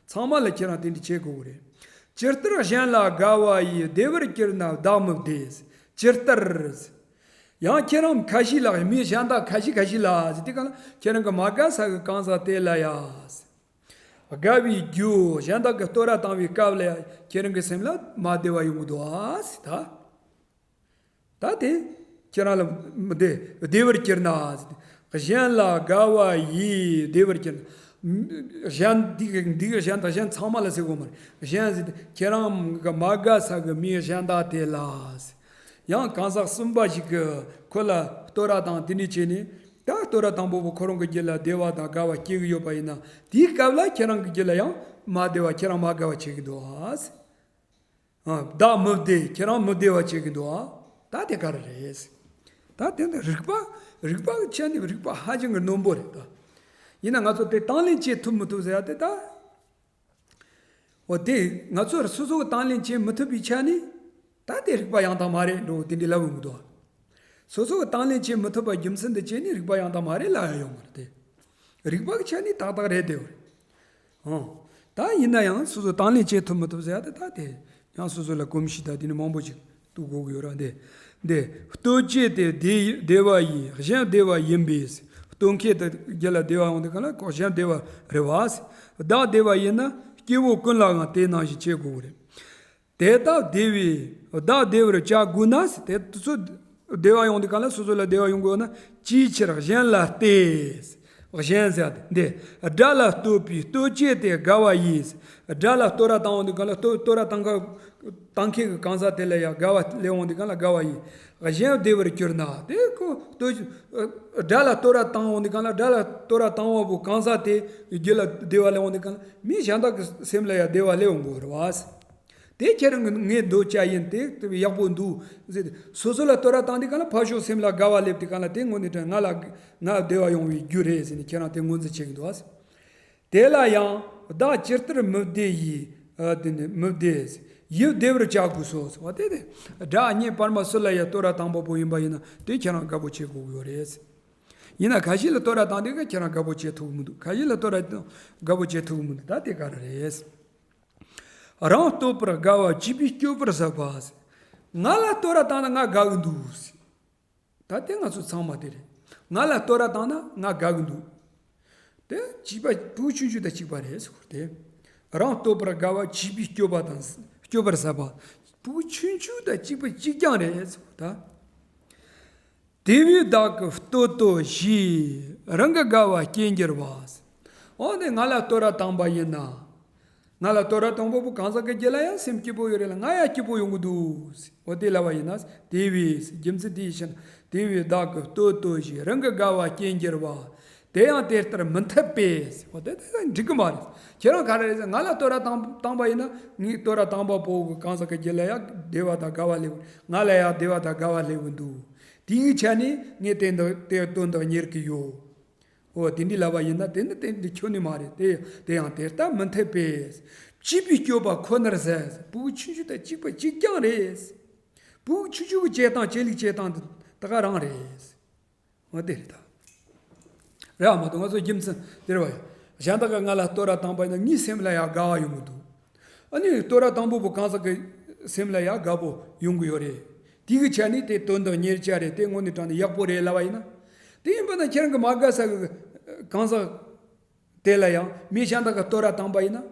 ཚང་མ་ལ་ཁྱེད་རང་དེ་འདྲ་བྱེད་དགོས་གི་རེད། ཇི་ལྟར་གཞན་ལ་དགའ་བ་ཡིས། བདེ་བར་གྱུར་ན་བདག་མི་བདེ། ཇི་ལྟར། ཡང་ཁྱེད་རང་ཁ་ཤས་ལ། མི་གཞན་དག་ཁ་ཤས་ཁ་ཤས་ལ་ཟེར་དུས་གང་ལ། ཁྱེད་རང་གི་མ་དགའ་ས་གི་གང་ཟག་དེ་ལ་ཡ། དགའ་བའི་རྒྱུ། གཞན་དག་གི་བསྟོད་ར་བཏང་བའི་སྐབས་ལ་ཡ་ཁྱེད་རང་གི་སེམས་ལ་མ་བདེ་བ་ཡོང་གི་འདུག་ཨ་ཟེར་ད། ད་དེ་ཁྱེད་རང་ལ་མི་བདེ། བདེ་བར་གྱུར་ན་ཟེར་ཏེ། གཞན་ལ་དགའ་བ་ཡིས་བདེ་བར་གྱུར་ན། གཞན་འདི་གི་འདི་གི་གཞན་དང་། གཞན་ཚང་མ་ལ་ཟེར་དགོས་མ་རེད། གཞན་ཟེར་ཏེ་ཁྱེད་རང་གི་མ་དགའ་ས་གི་མི་གཞན་དག་དེ་ལ་ཟེར། ཡང་གང་ཟག་གསུམ་པ་ཞིག་གིས་ཁོ་ལ་བསྟོད་ར་དང་དེ་འདྲ་བྱས་ནས། ད་བསྟོད་ར་དང་པོ་པོ་ཁོ་རང་གི་རྒྱུད་ལ་བདེ་བ་དང་དགའ་བ་སྐྱེ་གི་ཡོད་པ་ཡིན་ན། དེའི་སྐབས་ལ་ཁྱེད་རང་གི་རྒྱུད་ལ་ཡང་མ་བདེ་བ། ཁྱེད་རང་མ་དགའ་བ་བྱེད་ཀྱི་འདུག་ཨ། ཨ། བདག་མི་བདེ། ཁྱེད་རང་མི་བདེ་བ་བྱེད་ཀྱི་འདུག་ཨ། ད་དེ་ག་རེ་རེད། ད་དེ་འདི་རིགས་པ། རིགས་པ་གི་ཆ་ནས་རིགས་པ་ཧ་ཅང་གི་རྣོན་པོ་རེད་ད། ཡིན་ན་ང་ཚོ་དེ་དང་ལེན་བྱེད་ཐུབ་མི་ཐུབ་ཟེར་ཡ་དེ་ད། འོ་དེ་ང་ཚོར་སོ་སོ་གི་དང་ལེན་བྱེད་མི་ཐུབ་པའི་ཆ་ནས། ད་དེ་རིགས་པ་ཡང་དག་མ་རེད་འགྲོ་དེ་འདྲའི་ལབ་ཡོང་གི་འདུག། སོ་སོ་གི་དང་ལེན་བྱེད་མི་ཐུབ་པ་རྒྱུ་མཚན་དུ་བྱས་ནས་རིགས་པ་ཡང་དག་མ་རེད་ལབ་ཡ་ཡོང་གི་རེད་དེ། རིགས་པ་གི་ཆ་ནས་ཏག་ཏག་རེད་དེ། འོ། ད་ཡིན་ན་ཡང་སོ་སོ་དང་ལེན་བྱེད་ཐུབ་མི་ཐུབ་ཟེར་ཡ་དེ། ད་དེ་ཡང་སོ་སོ་ལ་གོམས་གཤིས་དང་དེ་ནི་མང་པོ་ཞིག་གཏུག་དགོས་ཀྱི་ཡོད་ར། འདི་འདི་བསྟོད་བྱེད་དེ་བདེ་བདེ་བ་ཡིས། གཞན་བདེ་བ་ཡིན་པས། བསྟོད་མཁན་དེ་རྒྱུད་ལ་བདེ་བ་ཡོང་དུས་གང་ལ་ཁོ་གཞན་བདེ་བ་རེད་བ། བདག་བདེ་བ་ཡིན་ན་སྐྱེ་བོ་ཀུན་ལའང་དེ་ནང་བཞིན་བྱེད་དགོས་ཀྱི་རེད། དེ་ལྟར་བདེ་བས་བདག་བདེ་བར་བྱ་དགོས་ན། དེ་ཚོ་བདེ་བ་ཡོང་དུས་གང་ལ་སོ་སོ་ལ་བདེ་བ་ཡོང་དགོས་ན། ཅིའི་ཕྱིར་གཞན་ལ་སྟེ། གཞན་ཟེར་ཏེ་འདི་དགྲ་ལ་བསྟོད་པའི་བསྟོད་བྱེད་དེ་དགའ་བ་ཡིས། དགྲ་ལ་བསྟོད་ར་བཏང་འོང་དུས་གང་ལ་བསྟོད་བསྟོད་ར་བཏང་ག་བཏང་མཁན་གྱི་གང་ཟག་དེ་ལ་ཡང་དགའ་བ་སླེབས་འོང་དུས་གང་ལ་དགའ་བ་ཡིས། གཞན་བདེ་བར་གྱུར་ན། དེ་ཁོ་བསྟོད་དགྲ་ལ་བསྟོད་ར་བཏང་འོང་དུས་གང་ལ། དགྲ་ལ་བསྟོད་ར་བཏང་བ་པོ་གང་ཟག་དེ་རྒྱུད་ལ་བདེ་བ་སླེབས་འོང་དུས་གང་ལ་མི་གཞན་དག་གི་སེམས་ལ་ཡང་བདེ་བ་སླེབས་འོང་དགོས་རེད་བ། དེ་ཁྱེད་རང་གི་ངས་འདོད་བྱ་ཡིན། དེ་དེ་ཡག་པོ་འདུག་ཟེར་ཏེ། སོ་སོ་ལ་བསྟོད་ར་བཏང་དུས་གང་ལ་ཕར་ཕྱོགས་སེམས་ལ་དགའ་བ་སླེབས་དུས་གང་ལ། དེ་དངོས་གནས་དྲང་ང་ལ་ང་བདེ་བ་ཡོང་བའི་རྒྱུ་རེད་ཟེར་ནས་ཁྱེད་རང་དེ་ངོས་འཛིན་བྱེད་ཀྱི་འདུག་ཨ། དེ་ལ་ཡང་བདག་ཇི་ལྟར་མི་བདེ་ཡིས། ཨ་དེ་ནི་མི་བདེ་ཡིས་བདེ་བར་བྱ་དགོས་སོ་ཟེར་བ་དེ་དེ། དགྲ་གཉེན་བར་མ་སུ་ལ་ཡང་བསྟོད་ར་བཏང་བ་པོ་ཡིན་པ་ཡིན་ན། དེ་ཁྱེད་རང་དགའ་པོ་བྱེད་དགོས་ཀྱི་ཡོད་རེད། ཡིན་ན་ཁ་ཤས་ལ་བསྟོད་ར་བཏང་དུས་ཁྱེད་རང་དགའ་པོ་བྱེད་ཐུབ་ཀྱི་མི་འདུག། ཁ་ཤས་ལ་བསྟོད་ར་བཏང་དགའ་པོ་བྱེད་ཐུབ་ཀྱི་མི་འདུག། ད་དེ་ག་རེ་རེད། རང་བསྟོད་པར་དགའ་བ་བྱིས་པས་སྐྱོབ་པར་ཟད་པ། ང་ལ་བསྟོད་ར་བཏང་ན་ང་དགའ་གི་འདུག། ད་དེ་ང་ཚོ་ཚང་མ་དེ་རེད། ང་ལ་བསྟོད་ར་བཏང་ན་ང་དགའ་གི་འདུག། དེ་གཅིག་པ་བུ་ཆུང་ཆུང་དང་གཅིག་པ་རེད་ཟེར་གོ་དེ། རང་བསྟོད་པར་དགའ་བ་བྱིས་པས་སྐྱོབ་པ་དང་། སྐྱོབ་པར་ཟད་པ། བུ་ཆུང་ཆུང་དང་གཅིག་པ་གཅིག་རྐྱང་རེད་ཟེར་གོ་ད། དེ་བས་བདག་གི་བསྟོད་དོ་ཞེས། རང་གི་དགའ་བ་སྐྱེ་འགྱུར་བ། འོ་ནི་ང་ལ་བསྟོད་ར་བཏང་པ་ཡིན་ན། ང་ལ་བསྟོད་ར་བཏང་བ་པོ་གང་ཟག་གི་རྒྱུད་ལ་ཡང་སེམས་སྐྱིད་པོ་ཡོད་རེད་ལ། ང་ཡང་སྐྱིད་པོ་ཡོང་གི་འདུག། འོ་དེ་ལབ་པ་ཡིན་ན། དེ་བས། རྒྱུ་མཚན་དེ་ཡི་ཕྱིར་དེ་བས་བདག་གི་བསྟོད་དོ་ཞེས། རང་གི་དགའ་བ་སྐྱེ་འགྱུར་བ། དེ་ཡང་དེ་ལྟར་མི་འཐད་པས། འོ་དེ་དེ་འགྲིག་གི་མ་རེད། ཁྱེད་རང་ག་རེ་རེད་ཟེར། ང་ལ་བསྟོད་ར་བཏང་བཏང་པ་ཡིན་ན། ངས་བསྟོད་ར་བཏང་བ་པོ་གི་གང་ཟག་གི་རྒྱུད་ལ་ཡང་བདེ་བ་དང་དགའ་བ་སླེབས། ང་ལ་ཡང་བདེ་བ་དང་དགའ་བ་སླེབས་ཀྱི་འདུག། དེའི་ཆ་ནས་ངས་དེ་འདི་དེ་དོན་དག་གཉེར་གྱི་ཡོད། འོ་དེ་འདྲའི་ལབ་པ་ཡིན་ན། དེ་ནི་དེ་འདྲའི་ཁྱོན་ནས་མ་རེད། དེ་དེ་ཡང་དེ་ལྟར་མི་འཐད་པས། བྱིས་པས་སྐྱོབ་པ་ཁོ་ནར་ཟད། བུ་ཆུང་ཆུང་དང་གཅིག་པ་གཅིག་རྐྱང་རེད། བུ་ཆུང་ཆུང་གི་བྱེད་སྟངས། བྱེད་ལུགས་བྱེད་སྟངས་དེ་ད་ག་རང་རེད། འོ་དེ་རེད་ད། རེད་མ་གཏོགས་ང་ཚོ་རྒྱུ་མཚན་དེ་རེད་བ། གཞན་དག་གིས་ང་ལ་བསྟོད་ར་བཏང་པ་ཡིན་ན་ངའི་སེམས་ལ་ཡང་དགའ་བ་ཡོང་གི་འདུག། ཨ་ནི་བསྟོད་ར་བཏང་བ་པོ་གང་ཟག་གི་སེམས་ལ་ཡང་དགའ་པོ་ཡོང་གི་ཡོད་རེད། དེ་གི་ཆ་ནས་དེ་དོན་དག་གཉེར་བྱ་རེད། དེ་དངོས་གནས་དྲང་གནས་ཡག་པོ་རེད་ལབ་པ་ཡིན་ན། དེ་ཡིན་པ་ན་ཁྱེད་རང་གི་མ་དགའ་ས་གི་གང་ཟག་དེ་ལ་ཡང་མི་གཞན་དག་གིས་བསྟོད་ར་བཏང་པ་ཡིན་ན།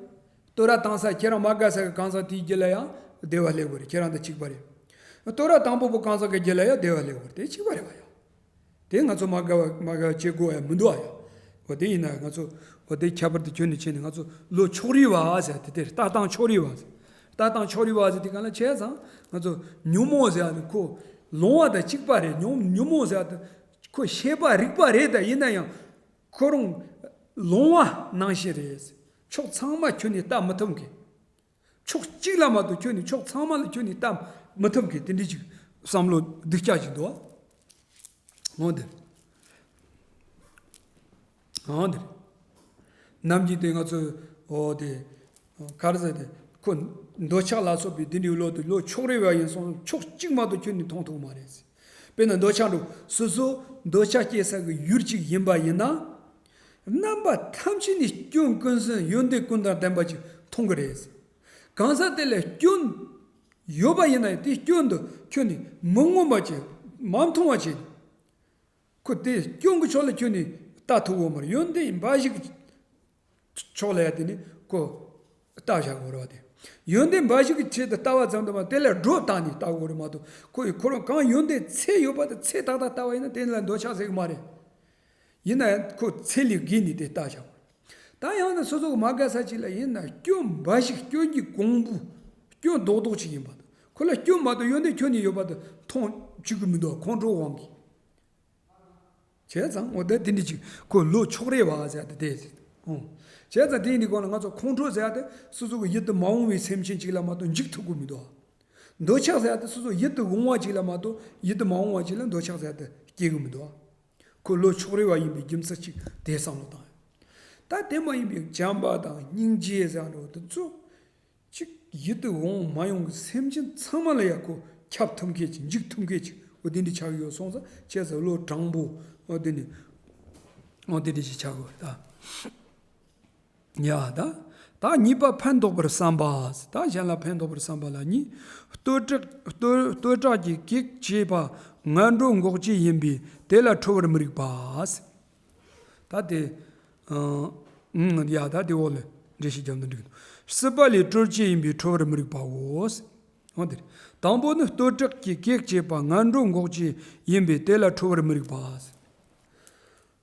བསྟོད་ར་བཏང་ས་ཁྱེད་རང་མ་དགའ་ས་གི་གང་ཟག་དེའི་རྒྱུད་ལ་ཡང་བདེ་བ་སླེབས་དགོས་རེད། ཁྱེད་རང་དང་གཅིག་པ་རེད། བསྟོད་ར་བཏང་བ་པོ་གང་ཟག་གི་རྒྱུད་ལ་ཡང་བདེ་བ་སླེབས་དགོས་རེད། དེ་གཅིག་པ་རེད་བ་ཡ། དེ་ང་ཚོ་མ་དགའ་བ་མ་དགའ་བ་བྱེད་དགོས་ཡ་མི་འདུག་ཨ་ཡ། འོ་དེ་ཡིན་ན་ང་ཚོ་ འོ་དེ་ཁྱད་པར་དུ་གྱུར་ནས་བྱས་ནས། ང་ཚོ་བློ་ཕྱོགས་རིས་པ་ཟེར་དེ་དེ། ལྟ་སྟངས་ཕྱོགས་རིས་པ་ཟེར། ལྟ་སྟངས་ཕྱོགས་རིས་པ་ཟེར་དེ་ག་ལ་བྱས་ཙང་། ང་ཚོ་ཉོན་མོངས་ཟེར་ཡ་དེ་ཁོ་ལོང་བ་དང་གཅིག་པ་རེད། ཉོན་ཉོན་མོངས་ཟེར་ཡ་དེ་ཁོ་ཤེས་པ་རིག་པ་རེད། ད་ཡིན་ན་ཡང་ཁོ་རང་ལོང་བ་ནང་བཞིན་རེད། ཕྱོགས་ཚང་མ་ཁྱོན་ནས་ལྟ་མི་ཐུབ་མཁན། ཕྱོགས་གཅིག་ལ་མ་གཏོགས་ཁྱོན་ནས། ཕྱོགས་ཚང་མ་ལ་ཁྱོན་ནས་ལྟ་མི་ཐུབ་མཁན་དེ་འདྲ་ཅིག་བསམ་བློ་སྡུག་ཅག་ཅིག་འདུག་འོ་འདིར། འོ་འདིར། ནམ་རྒྱུན་དེ་ང་ཚོས། འོ་དེ། ག་རེ་ཟེར་དེ། ཁོ་འདོད་ཆགས་ལ་སོགས་པའི་དེ་འདྲའི་བློ་དེ་བློ་ཕྱོགས་རིས་པ་ཡིན་སོང་། ཕྱོགས་གཅིག་མ་གཏོགས་ཁྱོན་ནས་མཐོང་ཐུབ་མ་རེད། དཔེར་ན་འདོད་ཆགས་འགྲོ། སོ་སོ་འདོད་ཆགས་སྐྱེ་ས་གི་ཡུལ་གཅིག་ཡིན་པ་ཡིན་ན། རྣམ་པ་ཐམས་ཅད་ནས་སྐྱོན་ཀུན་ཟད་ཡོན་ཏན་ཀུན་དང་ལྡན་པ་ཅིག་མཐོང་གི་རེད། གང་ཟག་དེ་ལ་སྐྱོན་ཡོད་པ་ཡིན་ན་ཡང་དེའི་སྐྱོན་དུ་ཁྱོན་ནས་མི་མངོན་པ་བྱས། མ་མཐོང་བ་བྱས། ཁོ་དེ་སྐྱོན་གྱི་ཕྱོགས་ལ་ཁྱོན་ནས་ལྟ་ཐུབ་ཀྱི་མ་རེད། ཡོན་ཏན་འབའ་ཞིག་གི་ཕྱོགས་ལ་ཡ་དེ་ནི་ཁོ་ལྟ་བཞག་དགོས་རེད་བ། དེ་ཡོན་ཏན་འབའ་ཞིག་གི་ཆེད་དུ་ལྟ་བ་ཙམ་དུ་མ། དེ་ལ་སྒྲོ་བཏགས་ནས་ལྟ་དགོས་རེད་མ་གཏོགས། ཁོ་ཡི་ཁོ་རང་གང་ཡོན་ཏན་ཚད་ཡོད་པ་དང་ཚད་ཏག་ཏག་ལྟ་བ་ཡིན་ན་དེ་ལ་འདོད་ཆགས་ཟེར་གི་མ་རེད། ཡིན་ན་ཡང་ཁོ་ཚད་ལས་བརྒལ་ནས་དེ་ལྟ་བཞག་ད་ཡང་ན་སོ་སོ་གི་མ་དགའ་ས་ཅིག་ལ་ཡིན་ན་སྐྱོན་འབའ་ཞིག་སྐྱོན་གྱི་གོང་བུ། སྐྱོན་རྡོག་རྡོག་ཅིག་ཡིན་པ་དང་། ཁོ་ལ་སྐྱོན་མ་གཏོགས་ཡོན་ཏན་ཁྱོན་ནས་ཡོད་པ་དེ་མཐོང་བཅུག་གི་མི་འདུག་ཁོང་ཁྲོའི་དབང་གིས། བྱས་ཙང་འོ་ད་དེ་འདྲ་ཅིག་ཁོ་བློ་ཕྱོགས་རིས་པ་ཟེར་དེ་དེ། འོ། བྱས་ཙང་དེ་ཡིན་དུས་གང་ལ་ང་ཚོ་ཁོང་ཁྲོ་ཟེར་ཡ་དེ་སོ་སོ་གི་ཡིད་དུ་མ་འོང་བའི་སེམས་ཅན་ཅིག་ལ་མ་གཏོགས་འཇིགས་ཐུབ་ཀྱི་མི་འདུག་འདོད་ཆགས་ཟེར་ཡ་དེ་སོ་སོ་ཡིད་དུ་འོང་བ་ཅིག་ལ་མ་གཏོགས་ཡིད་དུ་མ་འོང་བ་ཅིག་ལ་འདོད་ཆགས་ཟེར་ཡ་དེ་སྐྱེ་གི་མི་འདུག་ཁོ་བློ་ཕྱོགས་རིས་པ་ཡིན་པའི་རྒྱུ་མཚན་ཅིག་དེ་བསམ་བློ་བཏང་ཡོད། ད་དེ་མ་ཡིན་པའི་བྱམས་པ་དང་སྙིང་རྗེ་ཟེར་འགྲོ་དེ་ཚོ། གཅིག་ཡིད་དུ་འོང་མ་ཡོང་གི་སེམས་ཅན་ཚང་མ་ལ་ཡ་ཁོ་ཁྱབ་ཐུབ་མཁན་ཅིག་འཇིགས་ཐུབ་མཁན་ཅིག་འོ་དེ་འདྲ་ཆགས་ཡོད་སོང་ཙང་བྱས་ཙང་བློ་དྲང་པོ། འོ་དེ་འདྲ། འོ་དེ་འདྲ་ཞིག་ཆགས་དགོས་ད། ཡ་ད། ད་གཉིས་པ་ཕན་འདོགས་པར་བསམ་པ། ད་གཞན་ལ་ཕན་འདོགས་པར་བསམ་པ་ལ་གཉིས། བསྟོད་བསྟོད་བསྟོད་བསྒྲགས་ཀྱི་གེགས་བྱེད་པ་ངན་འགྲོའི་འགོག་བྱེད་ཡིན་པས་དེ་ལ་ཁྲོ་བར་མི་རིགས་པ། ད་དེ། ཨང་། ཡ་ད་དེ་འོག་ལ་འགྲེལ་བཤད་རྒྱབ་ན་འགྲིག་གི་འདུག་སྲིད་པ་ལས་གྲོལ་བྱེད་ཡིན་པས་ཁྲོ་བར་མི་རིགས་པའོ། འོ་དེ་རེད། དང་པོ་ནི་བསྟོད་བསྒྲགས་ཀྱི་གེགས་བྱེད་པ་ངན་འགྲོའི་འགོག་བྱེད་ཡིན་པས་དེ་ལ་ཁྲོ་བར་མི་རིགས་པ།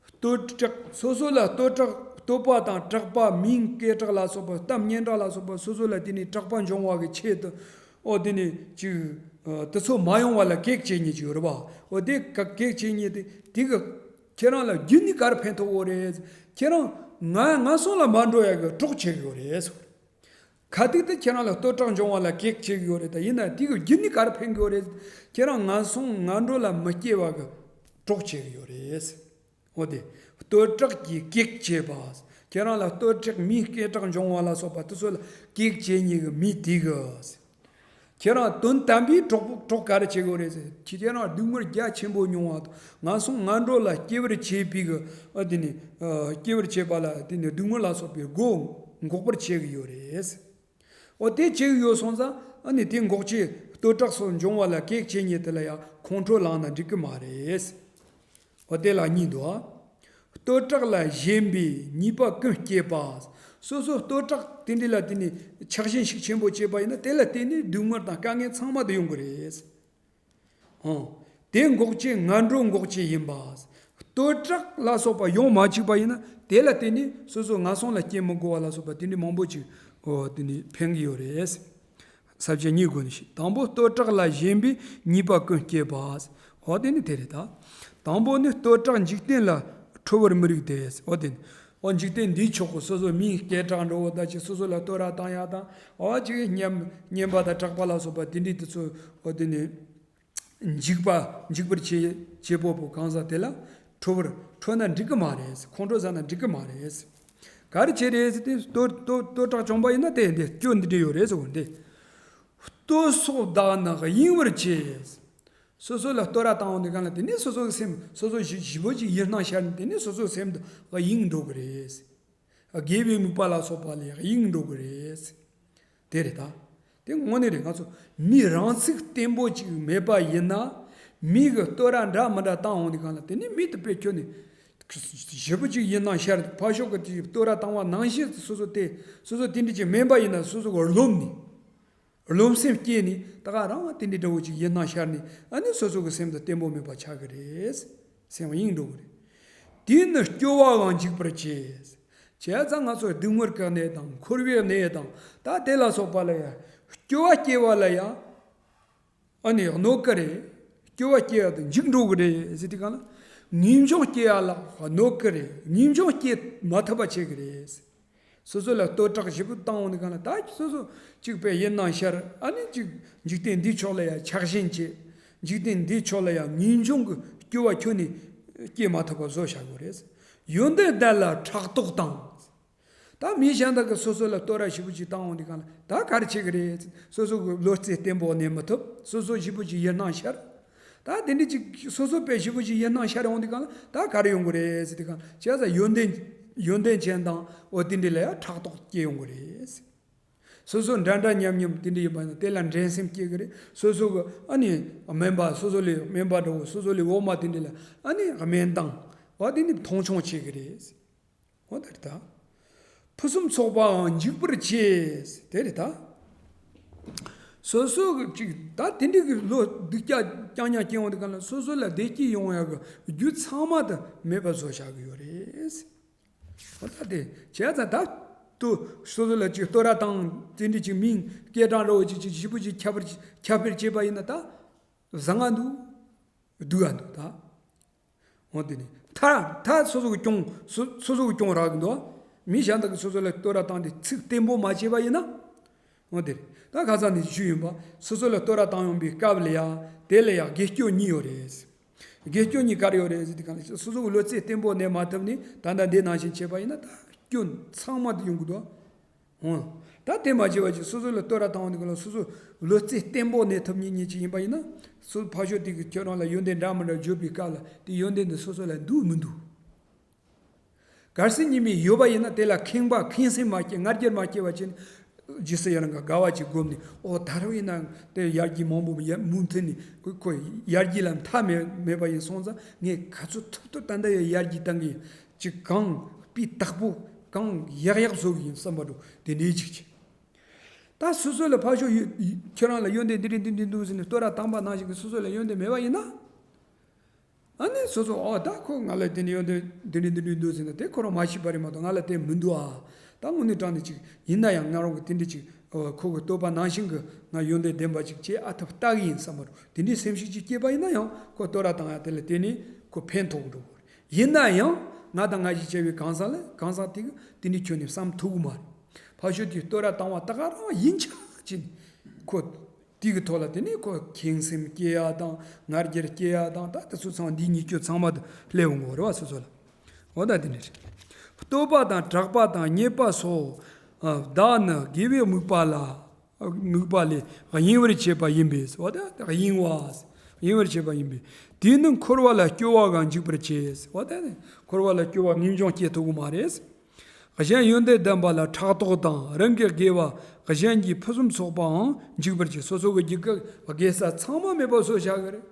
བསྟོད་བསྒྲགས། སོ་སོ་ལ་བསྟོད་བསྒྲགས། བསྟོད་པ་དང་གྲགས་པ། མིང་སྐད་གྲགས་ལ་སོགས་པ། གཏམ་སྙན་གྲགས་ལ་སོགས་པ་སོ་སོ་ལ་དེ་ནས་གྲགས་པ་འབྱུང་བ་གི་ཆེད་དུ། ཨོ་དེ་ནས་ཅིག་ཨ་དེ་ཚོ་མ་ཡོང་བ་ལ་གེགས་བྱེད་མཁན་ཅིག་ཡོད་རེད་པ། ཨོ་དེ་ག་གེགས་བྱེད་མཁན་དེ་དེ་གི་ཁྱེད་རང་ལ་རྒྱུ་ནི་ག་རེ་ཕན་ཐོགས་ཡོད་རེད། ཁྱེད་རང་ང་ངན་སོང་ལ་མ་འགྲོ་ཡ་གི་གྲོགས་བྱེད་གི་ཡོད་རེད། ག་དུས་དེ་ཁྱེད་རང་ལ་བསྟོད་གྲགས་འབྱུང་བ་ལ་གེགས་བྱེད་གི་ཡོད་རེད། ད་ཡིན་ན་དེ་གི་རྒྱུ་ནི་ག་རེ་ཕན་གི་ཡོད་རེད། ཁྱེད་རང་ངན་སོང་ངན་འགྲོ་ལ་མི་སྐྱེ་བ་གི་གྲོགས་བྱེད་གི་ཡོད་རེད། འོ་དེ། བསྟོད་གྲགས་ཀྱི་གེགས་བྱེད་པ། ཁྱེད་རང་ལ་བསྟོད་གྲགས་མིང་སྐད་གྲགས་འབྱུང་བ་ལ་སོགས་པ་དེ་ཚོ་ལ་གེགས་བྱེད་མཁན་གི་མི་དེ་གི། ཁྱེད་རང་དོན་དམ་པའི་གྲོགས་པོ་གྲོགས་ག་རེ་བྱེད་དགོས་རེད་ཟེར། ཁྱེད་རང་སྡུག་བསྔལ་རྒྱ་ཆེན་པོ་མྱོང་བ་དང་ངན་སོང་ངན་འགྲོ་ལ་སྐྱེ་བར་བྱེད་པའི་གི། ཨ་དེ་ནི། ཨ་སྐྱེ་བར་བྱེད་པ་ལ་དེ་ནི་སྡུག་བསྔལ་ལ་སོགས་པའི་སྒོ་འགོག་པར་བྱེད་གི་ཡོད་རེད། འོ་དེ་བྱེད་གི་ཡོད་སོང་ཙང་ཨ་ནི་དེ་འགོག་བྱེད་བསྟོད་གྲགས་སོགས་འབྱུང་བ་ལ་གེགས་བྱེད་མཁན་དེ་ལ་ཡང་ཁོང་ཁྲོ་ལངས་ན་འགྲིག་གི་མ་རེད། འོ་དེ་ལ་གཉིས་འདུག་ཨ། བསྟོད་གྲགས་ལ་ཞེན་པས་ཉེས་པ་ཀུན་བསྐྱེད་པ། སོ་སོ་བསྟོད་གྲགས་དེ་འདྲ་ལ་བརྟེན་ནས་ཆགས་ཞེན་ཤུགས་ཆེན་པོ་བྱས་པ་ཡིན་ན་དེ་ལ་བརྟེན་ནས་སྡུག་བསྔལ་དང་དཀའ་ངལ་ཚང་མ་དེ་ཡོང་གི་རེད། ཨང་། དེ་འགོག་བྱེད་ངན་འགྲོའི་འགོག་བྱེད་ཡིན་པ། བསྟོད་གྲགས་ལ་སོགས་པ་ཡོང་མ་བཅུག་པ་ཡིན་ན་དེ་ལ་བརྟེན་ནས་སོ་སོ་ངན་སོང་ལ་སྐྱེ་མི་དགོས་པ་ལ་སོགས་པ་དེ་འདྲའི་མང་པོ་ཅིག་འོ་དེ་ནི་ཕན་གི་ཡོད་རེད། ས་བཅད་གཉིས་སྒོ་ནས་ཤེས། དང་པོ་བསྟོད་གྲགས་ལ་ཞེན་པས་ཉེས་པ་ཀུན་བསྐྱེད་པ། འོ་དེ་ནི་དེ་རེད་ད། དང་པོ་ནི་བསྟོད་གྲགས་འཇིག་རྟེན་ལ་ཁྲོ་བར་མི་རིགས་ཏེ། འོ་དེ་ནི། འོ་འཇིག་རྟེན་འདིའི་ཕྱོགས་ཀྱི་སོ་སོ་མིང་སྐད་གྲགས་འགྲོ་བ་ད་ཅིག་སོ་སོ་ལ་བསྟོད་ར་བཏང་ཡ་དང་། འོ་ཅིག་སྙན་སྙན་པ་དང་གྲགས་པ་ལ་སོགས་པ་དེ་འདྲའི་དེ་ཚོ་འོ་དེ་ནི། འཇིགས་པ་འཇིགས་པར་བྱེད་བྱེད་པོ་པོ་གང་ཟག་དེ་ལ་ཁྲོ་བར་ཁྲོ་ན་འགྲིག་གི་མ་རེད། ཁོང་ཁྲོ་ཟ་ན་འགྲིག་གི་མ་རེད། ག་རེ་བྱེད་རེད་ཟེར་ཏེ་བསྟོད་བསྟོད་བསྟོད་གྲགས་བྱུང་པ་ཡིན་ན་དེ་འདི་སྐྱོན་འདི་འདྲ་ཡོད་རེད་ཟེར་བ་འདི། བསྟོད་སོགས་བདག་ནི་གཡེང་བར་བྱེད། སོ་སོ་ལ་བསྟོད་ར་བཏང་བ་འདི་གང་ལ་དེ་ནི་སོ་སོ་གི་སེམས་སོ་སོ་ཞི་ཞི་བོ་ཅིག་ཡིད་སྣང་ཤར་ནས་དེ་ནི་སོ་སོའི་སེམས་དུ་གཡེང་འགྲོ་གི་རེད། དགེ་བའི་དམིགས་པ་ལ་སོགས་པ་ལས་གཡེང་འགྲོ་གི་རེད། དེ་རེད་ད། དེ་དངོས་གནས་རེད། ང་ཚོ་མི་རང་ཚུགས་བརྟན་པོ་ཅིག་མེད་པ་ཡིན་ན། མི་གི་བསྟོད་ར་འདྲ་མི་འདྲ་བཏང་འོང་དུས་གང་ལ་དེ་ནི་མི་དེ་དཔེ་ཁྱོད་ནི་ཞེ་པོ་ཅིག་ཡིད་སྣང་ཤར། ཕར་ཕྱོགས་ཀྱི་དེ་བསྟོད་ར་བཏང་བ་ནང་བཞིན་སོ་སོ་དེ་སོ་སོ་དེ་འདྲ་ཅིག་མིན་པ་ཡིན་ན་སོ་སོ་གི་རློམ་ནི། རློམ་སེམས་སྐྱེས་ནས་ད་ག་རང་དེ་འདྲ་འདྲ་བོ་ཅིག་ཡིད་སྣང་ཤར་ནས་ཨ་ནི་སོ་སོ་གི་སེམས་དེ་བརྟན་པོ་མེད་པ་ཆགས་ཀྱི་རེད། སེམས་གཡེང་འགྲོ་གི་རེད། དེས་ནི་སྐྱོ་བའང་འཇིག་པར་བྱེད། བྱས་ཙང་ང་ཚོ་སྡུག་བསྔལ་གྱི་གནས་དང་འཁོར་བའི་གནས་དང་ད་དེ་ལ་སོགས་པ་ལ་ཡང་སྐྱོ་བ་སྐྱེ་བ་ལ་ཡང་ཨ་ནི་གནོད་ཀྱི་རེད། སྐྱོ་བ་སྐྱེ་བ་དང་འཇིགས་འགྲོ་གི་རེད་ཟེར་དུས་གང་ལ། ངེས་འབྱུང་སྐྱེ་ཡ་ལ་གནོད་ཀྱི་རེད། ངེས་འབྱུང་སྐྱེ་མ་ཐུབ་པ་བྱེད་ཀྱི་རེད། སོ་སོ་ལ་བསྟོད་གྲགས་ཞེ་པོ་བཏང་འོང་དུས་གང་ལ་ད་སོ་སོ་གཅིག་པའི་ཡིད་སྣང་ཤར། ཨ་ནི་གཅིག་འཇིག་རྟེན་འདིའི་ཕྱོགས་ལ་ཡང་ཆགས་ཞེན་བྱེད། འཇིག་རྟེན་འདིའི་ཕྱོགས་ལ་ཡང་ངེས་འབྱུང་གི་སྐྱོ་བ་ཁྱོན་ནས་སྐྱེ་མ་ཐུབ་པ་བཟོ་བྱ་དགོས་རེད། ཡོན་ཏན་ལྡན་ལ་ཕྲག་དོག་དང་། ད་མི་གཞན་དག་གིས་སོ་སོ་ལ་བསྟོད་ར་ཞེ་པོ་ཅིག་བཏང་འོང་དུས་གང་ལ་ད་ག་རེ་བྱེད་ཀྱི་རེད། སོ་སོ་གི་བློ་རྩེ་བརྟན་པོ་གནས་མི་ཐུབ། སོ་སོ་ཞེ་པོ་ཅིག་ཡིད་སྣང་ཤར། ད་དེ་འདྲ་ཅིག་སོ་སོ་དཔེ་ཞེ་པོ་ཅིག་ཡིད་སྣང་ཤར་འོང་དུས་གང་ལ་ད་ག་རེ་ཡོང་གི་རེད་ཟེར་དུས་གང་ལ་བྱས་ཙང་ཡོན་ཏན་ཡོན་ཏན་ཅན་དང་འོ་དེ་འདྲ་ལ་ཡང་ཕྲག་དོག་སྐྱེ་ཡོང་གི་རེད། སོ་སོ་འདྲ་འདྲ་མཉམ་མཉམ་དེ་འདྲ་ཡིན་པ་ཡིན་ན་དེ་ལ་འགྲན་སེམས་སྐྱེ་གི་རེད། སོ་སོ་གི་ཨ་ནི་དམན་པ་སོ་སོ་ལས་དམན་པ་འདྲ་བོ་སོ་སོ་ལས་འོག་མ་དེ་འདྲ་ལ་ཨ་ནི་དམན་དང་བ་དེ་ནི་མཐོང་ཆུང་བྱེད་གི་རེད། འོ་དེ་རེད་ད། ཕུན་སུམ་ཚོགས་པའང་འཇིག་པར་བྱེད། དེ་རེད་ད། སོ་སོ་གི་ཅིག་ད་དེ་འདྲ་གི་བློ་སྡུག་ཅག་རྐྱང་རྐྱང་སྐྱེ་འོང་དུས་གང་ལ་སོ་སོ་ལ་བདེ་སྐྱིད་ཡོང་ཡག་གི་རྒྱུ་ཚང་མ་དེ་མེད་པ་བཟོ་བྱ་གི་ཡོད་རེད། འོ་ད་དེ་བྱས་ཙང་ད་དུ་སོ་སོ་ལ་ཅིག་བསྟོད་ར་བཏང་དེ་འདྲ་ཅིག་མིང་སྐད་གྲགས་འདྲ་བོ་ཅིག་ཅིག་ཞེ་པོ་ཅིག་ཁྱབ་པར་ཁྱབ་སྤེལ་བྱས་པ་ཡིན་ན་ད་བཟང་ང་འདུག་སྡུག་ག་འདུག་ད། འོ་དེ་ནི་ད་ད་སོ་སོ་གི་སྐྱོན་སོ་སོ་སོ་གི་སྐྱོན་རག་གི་འདུག་མི་གཞན་དག་གིས་སོ་སོ་ལ་བསྟོད་ར་བཏང་སྟེ་ཚིག་བརྟན་པོ་མ་བྱས་པ་ཡིན་ན། འོ་དེ་རེད། ད་ཁ་སང་ནས་ཞུས་ཡིན་པ། སོ་སོ་ལ་བསྟོད་ར་བཏང་ཡོང་པའི་སྐབས་ལ་ཡང་དེ་ལ་ཡང་དགེ་སྐྱོན་གཉིས་ཡོད་རེད། དགེ་སྐྱོན་གཉིས་ག་རེ་ཡོད་རེད་ཟེར་དུས་གང་ལ་སོ་སོ་གི་བློ་རྩེ་བརྟན་པོ་གནས་མ་ཐུབ་ནས་ད་ལྟ་འདི་ནང་བཞིན་བྱས་པ་ཡིན་ན་ད་སྐྱོན་ཚང་མ་དེ་ཡོང་གི་འདུག་འོ། ད་དེ་མ་བྱས་པ་ཅིག་སོ་སོ་ལ་བསྟོད་ར་བཏང་བ་འདི་ག་ལ་སོ་སོ་བློ་རྩེ་བརྟན་པོ་གནས་ཐུབ་མཁན་ཅིག་ཡིན་པ་ཡིན་ན། སོ་ཕར་ཕྱོགས་དེ་གིས་ཁྱོད་རང་ལ་ཡོན་ཏན་འདྲ་མི་འདྲ་བརྗོད་པའི་སྐབས་ལ་དེ་ཡོན་ཏན་འདི་སོ་སོ་ལ་འདུག་མི་འདུག་གལ་སྲིད་ཉིད་མི་ཡོད་པ་ཡིན་ན་དེ་ལ་ཁེངས་པ་ཁེངས་སེམས་མ་སྐྱེ་ང་རྒྱལ་མ་སྐྱེ་བ་ཅིན། རྗེས་སུ་ཡི་རང་གི་དགའ་བ་ཅིག་བསྒོམས་ནས་ཨོ་ད་རུང་ཡིན་ན་དེ་ཡར་རྒྱས་མང་པོ་ཡར་མུ་མཐུད་ནས་ཁོ་ཡར་རྒྱས་ལ་མཐའ་མེད་མེད་པ་ཡིན་སོང་ཙང་ངས་ག་ཚོད་ཐུབ་ཐུབ་ད་ལྟ་ཡང་ཡར་རྒྱས་གཏང་གི་ཡིན། ཅིག་གང་སྤུས་དག་པོ་གང་ཡག་ཡག་བཟོ་གི་ཡིན་བསམ་པ་འདྲ་དེ་འདྲའི་ཅིག་ཅིག་ད་སོ་སོ་ལ་ཕར་ཕྱོགས་ཡོད་ཁྱོད་རང་ལ་ཡོན་ཏན་འདི་འདྲ་འདི་འདྲ་འདུག་ཟེར་ནས་བསྟོད་ར་བཏང་པ་ནང་བཞིན་གྱི་སོ་སོ་ལ་ཡོན་ཏན་མེད་པ་ཡིན་ན། ཨ་ནི་སོ་སོ་ཨོ་ད་ཁོ་ང་ལ་དེ་འདྲ་ཡོན་ཏན་འདི་འདྲ་འདི་འདྲ་འདུག་ཟེར་ན་དེ་ཁོ་རང་མ་ཤེས་པ་རེད་མ་གཏོགས་ང་ལ་དེ་མི་འདུག་ཨ། ད་དངོས་གནས་དྲང་གནས་ཅིག་ཡིན་ན་ཡང་ང་རང་གི་དེ་འདྲ་ཅིག་ཨོ་ཁོ་གི་བསྟོད་པ་ནང་བཞིན་གྱི་ང་ཡོན་ཏན་ལྡན་པ་ཅིག་བྱེད་ཨ་ཐུབ་ལྟ་གི་ཡིན་བསམ་པ་རུ་དེ་འདྲའི་སེམས་ཤུགས་ཅིག་སྐྱེས་པ་ཡིན་ན་ཡང་ཁོ་བསྟོད་ར་བཏང་ཡ་དེ་ལ་དེ་ནས་ཁོ་ཕན་ཐོགས་འགྲོ་གི་རེད། ཡིན་ན་ཡང་ང་དང་ང་ཞིག་བྱ་བའི་གང་ཟག་ལ་གང་ཟག་དེ་གི་དེ་འདྲའི་ཁྱོན་ནས་བསམ་ཐུབ་གི་མ་རེད། ཕར་ཕྱོགས་དེ་བསྟོད་ར་བཏང་བ་ད་ག་རང་ཡིན་ཆགས་ཅིག་ཁོ། དེ་གི་ཐོག་ལ་དེ་ནས་ཁོ་ཁེངས་སེམས་སྐྱེ་ཡ་དང་ང་རྒྱལ་སྐྱེ་ཡ་དང་ད་དེ་ཚོ་ཚང་མ་འདི་གཉིས་ཀྱོ་ཚང་མ་དུ་སླེབས་འོང་གི་རེད་བ་སོ་སོ་ལ། འོ་ད་དེ་ནས་རེད། བསྟོད་པ་དང་གྲགས་པ་དང་རྙེད་པ་སོགས་བདག་ནི་དགེ་བའི་དམིགས་པ་ལ་དམིགས་པ་ལས་གཡེང་བར་བྱེད་པ་ཡིན་པས་འོ་ད་གཡེང་བ་གཡེང་བར་བྱེད་པ་ཡིན་པས་དེས་ནི་འཁོར་བ་ལ་སྐྱོ་བའང་འཇིག་པར་བྱེད་འོ་ད་འཁོར་བ་ལ་སྐྱོ་བ་ངེས་འབྱུང་སྐྱེ་ཐུབ་ཀྱི་མ་རེད། གཞན་ཡོན་ཏན་ལྡན་པ་ལ་ཕྲག་དོག་དང་རང་གི་དགེ་བ་གཞན་གྱི་ཕུན་སུམ་ཚོགས་པའང་འཇིག་པར་བྱེད། སོ་སོ་གི་རྒྱུད་ཀྱི་དགེ་རྩ་ཚང་མ་མེད་པ་བཟོ་བྱ་གི་རེད།